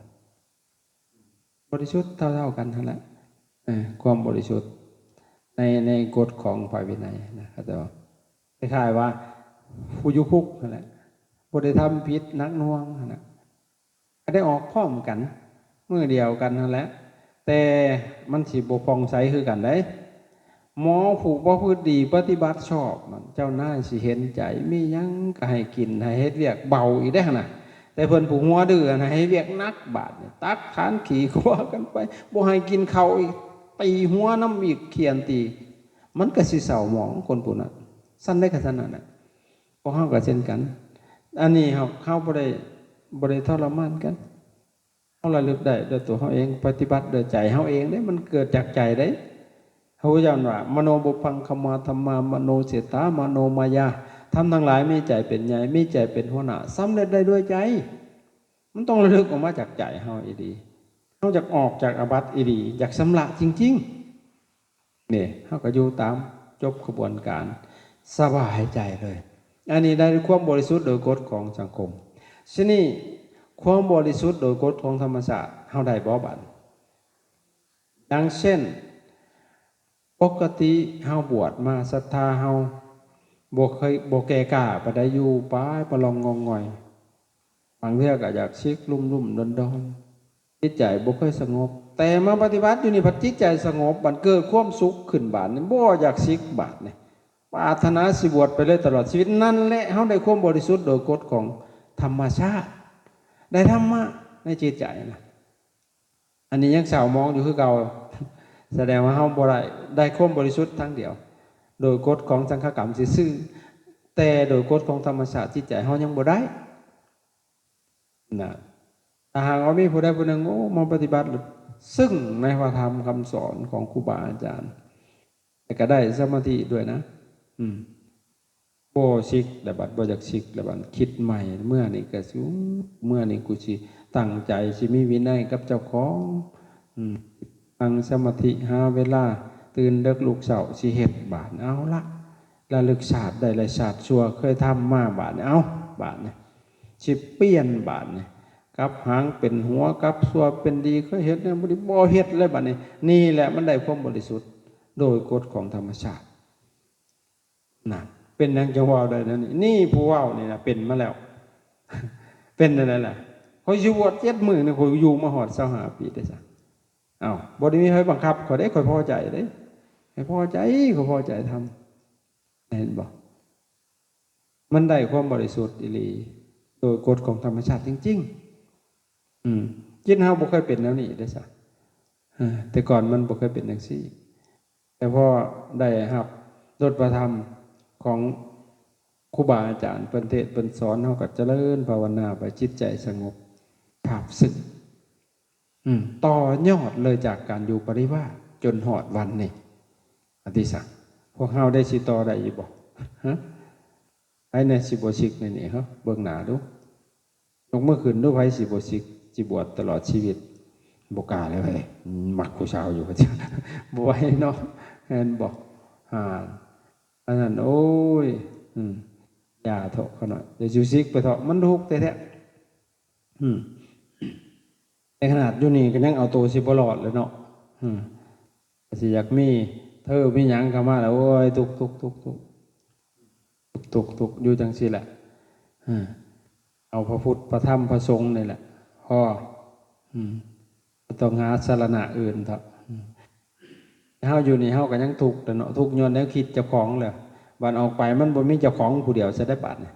ບໍລິສຸດເທົ່າໆກັນຫັ້ນແຫຼະ ເອີ ຄວາມບໍລິສຸດໃນ ໃນກົດຂອງພະວິໄນນະ ເຂົາເຈົ້າ ຄ້າຍໆວ່າຜູ້ຢູ່ຄຸກຫັ້ນແຫຼະ ບໍ່ໄດ້ທຳຜິດໜັກໜ່ວງຫັ້ນນະ ກໍໄດ້ອອກພ້ອມກັນມື້ດຽວກັນຫັ້ນແຫຼະ ແຕ່ມັນຊິບໍ່ຜ່ອງໃສຄືກັນໃດ໋. ໝໍຜູ້ປະພຶດດີປະຕິບັດຊອບ ເຈົ້ານາຍຊິເຫັນໃຈ ມີຫຍັງກໍໃຫ້ກິນ ໃຫ້ເຮັດວຽກເບົາອີກເດ້ຫັ້ນນະ ແຕ່ເພິ່ນຜູ້ຫົວດື້ຫັ້ນໃຫ້ເຮັດວຽກໜັກ ບາດນີ້ຕັກຂານຂີ້ຄົວກັນໄປ ບໍ່ໃຫ້ກິນເຂົ້າອີກ ຕີຫົວນຳອີກ ຂ້ຽນຕີ ມັນກໍຊິເສົ້າໝອງຄົນຜູ້ນັ້ນ. ຊັ້ນໃດກໍຊັ້ນນັ້ນນະ ພວກເຮົາກໍເຊັ່ນກັນ ອັນນີ້ເຮົາ ເຮົາບໍ່ໄດ້ ບໍ່ໄດ້ທໍລະມານກັນ ເຮົາລະລຶກໄດ້ດ້ວຍຕົວເຮົາເອງ ປະຕິບັດດ້ວຍໃຈເຮົາເອງເດ້ ມັນເກີດຈາກໃຈເດ້. ພະພຸດທະເຈົ້າວ່າ ມະໂນປຸບພັງຄະມາທຳມາ ມະໂນເສດຖາ ມະໂນມາຍາ ທຳທັງຫຼາຍມີໃຈເປັນໃຫຍ່ ມີໃຈເປັນຫົວໜ້າ ສຳເລັດໄດ້ດ້ວຍໃຈ. ມັນຕ້ອງລະລຶກອອກມາຈາກໃຈເຮົາອີ່ຫຼີ ເຮົາຢາກອອກຈາກອາບັດອີ່ຫຼີ ຢາກຊຳລະຈິງໆ ນີ້ ເຮົາກໍຢູ່ຕາມຈົບຂະບວນການ ສະບາຍໃຈເລີຍ. ອັນນີ້ໄດ້ຄວາມບໍລິສຸດໂດຍກົດຂອງສັງຄົມ. ທີນີ້ ຄວາມບໍລິສຸດໂດຍກົດຂອງທຳມະຊາດ ເຮົາໄດ້ບໍ່ບາດນີ້? ຢ່າງເຊັ່ນ ປົກກະຕິເຮົາບວດມາ ສັດທາເຮົາບໍ່ເຄີຍ ບໍ່ແກ່ກ້າປານໃດ ຢູ່ໄປປະລອງງອງງອຍ ບາງເທື່ອກໍຢາກສິກລຸ່ມໆດອນໆ ຈິດໃຈບໍ່ເຄີຍສະຫງົບ ແຕ່ມາປະຕິບັດຢູ່ນີ້ພັດຈິດໃຈສະຫງົບ ບັດເກີດຄວາມສຸກຂຶ້ນ ບາດນີ້ບໍ່ຢາກສິກ ບາດນີ້ປາດຖະໜາຊິບວດໄປເລີຍຕະຫຼອດຊີວິດ. ນັ້ນແຫຼະ ເຮົາໄດ້ຄວາມບໍລິສຸດໂດຍກົດຂອງທຳມະຊາດ ໄດ້ທຳມະໃນຈິດໃຈນະ. ອັນນີ້ຍັງເສົ້າໝອງຢູ່ຄືເກົ່າ ສະແດງວ່າເຮົາບໍ່ໄດ້ ໄດ້ຄວາມບໍລິສຸດທາງດຽວ ໂດຍກົດຂອງສັງຄະກຳຊື່ໆ ແຕ່ໂດຍກົດຂອງທຳມະຊາດຈິດໃຈເຮົາຍັງບໍ່ໄດ້ນະ. ຖ້າຫາກວ່າມີຜູ້ໃດຜູ້ໜຶ່ງ ໂອ້ ມາປະຕິບັດ ຊຶ່ງໃນພະທຳຄຳສອນຂອງຄູບາອາຈານ ແລ້ວກໍໄດ້ສະມາທິດ້ວຍນະ ອືມ ບໍ່ສິກແລ້ວບັດ ບໍ່ຢາກສິກແລ້ວບັດ ຄິດໃໝ່ ເມື່ອນີ້ກໍຊິ ເມື່ອນີ້ກູຊິຕັ້ງໃຈ ຊິມີວິໄນກັບເຈົ້າຂອງ ອືມ ນັ່ງສະມາທິ ຫາເວລາຕື່ນເດິກລຸກເຊົ້າ ຊິເຮັດບາດ ເອົາລະ ລະລຶກຊາດໄດ້ ແລະ ຊາດຊົ່ວເຄີຍທຳມາ ບາດນີ້ ເອົາ ບາດນີ້ ຊິປ່ຽນບາດນີ້ ກັບຫາງເປັນຫົວ ກັບຊົ່ວເປັນດີ ເຄີຍເຮັດແນວບໍ່ດີ ບໍ່ເຮັດເລີຍບາດນີ້. ນີ້ແຫຼະມັນໄດ້ຄວາມບໍລິສຸດໂດຍກົດຂອງທຳມະຊາດ. ນະ ເປັນຫຍັງຈັ່ງເວົ້າໄດ້ແນວນີ້? ນີ້ຜູ້ເວົ້ານີ້ນະ ເປັນມາແລ້ວ. ເປັນແນວໃດລະ? ຂ້ອຍຊິບວດເຈັດມື້ນີ້ ຂ້ອຍຢູ່ມາຮອດຊາວຫ້າປີເດ້ຊະ. ເອົ້າ ບໍ່ໄດ້ມີໃຜບັງຄັບຂ້ອຍເດ້ ຂ້ອຍພໍໃຈເດ້. ຂ້ອຍພໍໃຈ ຂ້ອຍພໍໃຈທຳ. ເຫັນບໍ່? ມັນໄດ້ຄວາມບໍລິສຸດອີ່ຫຼີ ໂດຍກົດຂອງທຳມະຊາດຈິງໆ. ອືມ ຈິດເຮົາບໍ່ເຄີຍເປັນແນວນີ້ເດ້ຊະ. ເອີ ແຕ່ກ່ອນມັນບໍ່ເຄີຍເປັນຈັ່ງຊີ້ ແຕ່ພໍໄດ້ຮັບລົດພະທຳຂອງຄູບາອາຈານ ເພິ່ນເທດເພິ່ນສອນ ເຮົາກໍຈະເລີນພາວະນາໄປ ຈິດໃຈສະຫງົບ ຊາບຊຶ້ງ. ອືມ ຕໍ່ຍອດເລີຍຈາກການຢູ່ປະລິວາດຈົນຮອດວັນນີ້ ອະຕິສັງ ພວກເຮົາໄດ້ຊິຕໍ່ໄດ້ອີກບໍ່? ຮະ ໃຜແດ່ຊິບໍ່ສິກໃນນີ້? ເບິ່ງໜ້າດູ ຍົກມືຂຶ້ນດູ ໃຜຊິບໍ່ສິກ ຊິບວດຕະຫຼອດຊີວິດ? ບໍ່ກ້າເລີຍ ມັກຜູ້ສາວຢູ່ ບໍ່ໄຫວເນາະ ແມ່ນບໍ່? ຫາ ອັນນັ້ນ ໂອ້ຍ ອືມ ຢ່າເຖາະ ຂ້ານ້ອຍ ຢ່າຊິສິກໄປເຖາະ ມັນທຸກແທ້ໆ. ອືມ ໃນຂະໜາດຢູ່ນີ້ກໍຍັງເອົາໂຕຊິບໍ່ລອດເລີຍເນາະ. ອືມ ກໍຊິຢາກມີເທີມີຫຍັງເຂົ້າມາແລ້ວ ໂອ້ຍ ທຸກໆໆໆ ທຸກໆຢູ່ຈັ່ງຊີ້ແຫຼະ. ເອີ ເອົາພະພຸດ ພະທຳ ພະສົງນີ້ແຫຼະ ພໍ. ອືມ ບໍ່ຕ້ອງຫາສາລະນະອື່ນເຖາະ. ອືມ ເຮົາຢູ່ນີ້ເຮົາກໍຍັງທຸກແຫຼະເນາະ ທຸກຍ້ອນແນວຄິດເຈົ້າຂອງແຫຼະ. ບັດອອກໄປມັນບໍ່ມີເຈົ້າຂອງຜູ້ດຽວຊະໄດ໋ບາດນີ້.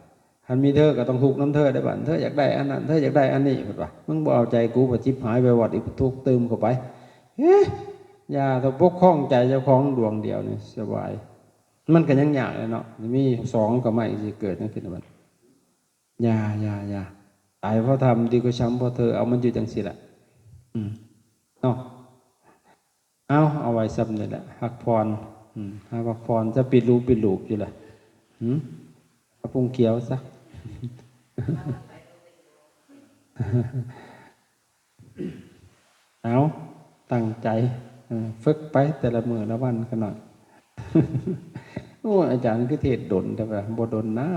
ຄັນມີເທີກໍຕ້ອງທຸກນຳເທີໄດ໋ບາດນີ້ ເທີຢາກໄດ້ອັນນັ້ນ ເທີຢາກໄດ້ອັນນີ້ ເພິ່ນວ່າ ມຶງບໍ່ເອົາໃຈກູ ບັດຈິບຫາຍໄປວັດອີກ ທຸກຕື່ມເຂົ້າໄປ. ເອີ ຢ່າເຖາະ ປົກຄອງໃຈເຈົ້າຂອງດວງດຽວນີ້ສະບາຍ. ມັນກໍຍັງຍາກແຫຼະເນາະ ມີສອງກໍມາອີກ ຊິເກີດຫຍັງຂຶ້ນບັດ? ຢ່າ ຢ່າ ຢ່າ ຕາຍເພາະທຳ ດີກວ່າຊ້ຳເພາະເທີ ເອົາມັນຢູ່ຈັ່ງຊີ້ແຫຼະ. ອືມ ເນາະ. ເອົາ ເອົາໄວ້ຊ່ຳນີ້ແຫຼະ ພັກຜ່ອນ. ອືມ ຫາພັກຜ່ອນຊະ ປິດຮູປິດຮູຢູ່ລະ. ຫືມ ເອົາປຸງຂຽວຊະ. ເອົາ ຕັ້ງໃຈ ເອີ ຝຶກໄປແຕ່ລະມື້ລະວັນຂະນ້ອຍ. ໂອ້ຍ ອາຈານຄືເທດດົນແທ້ວະ? ບໍ່ດົນນາ.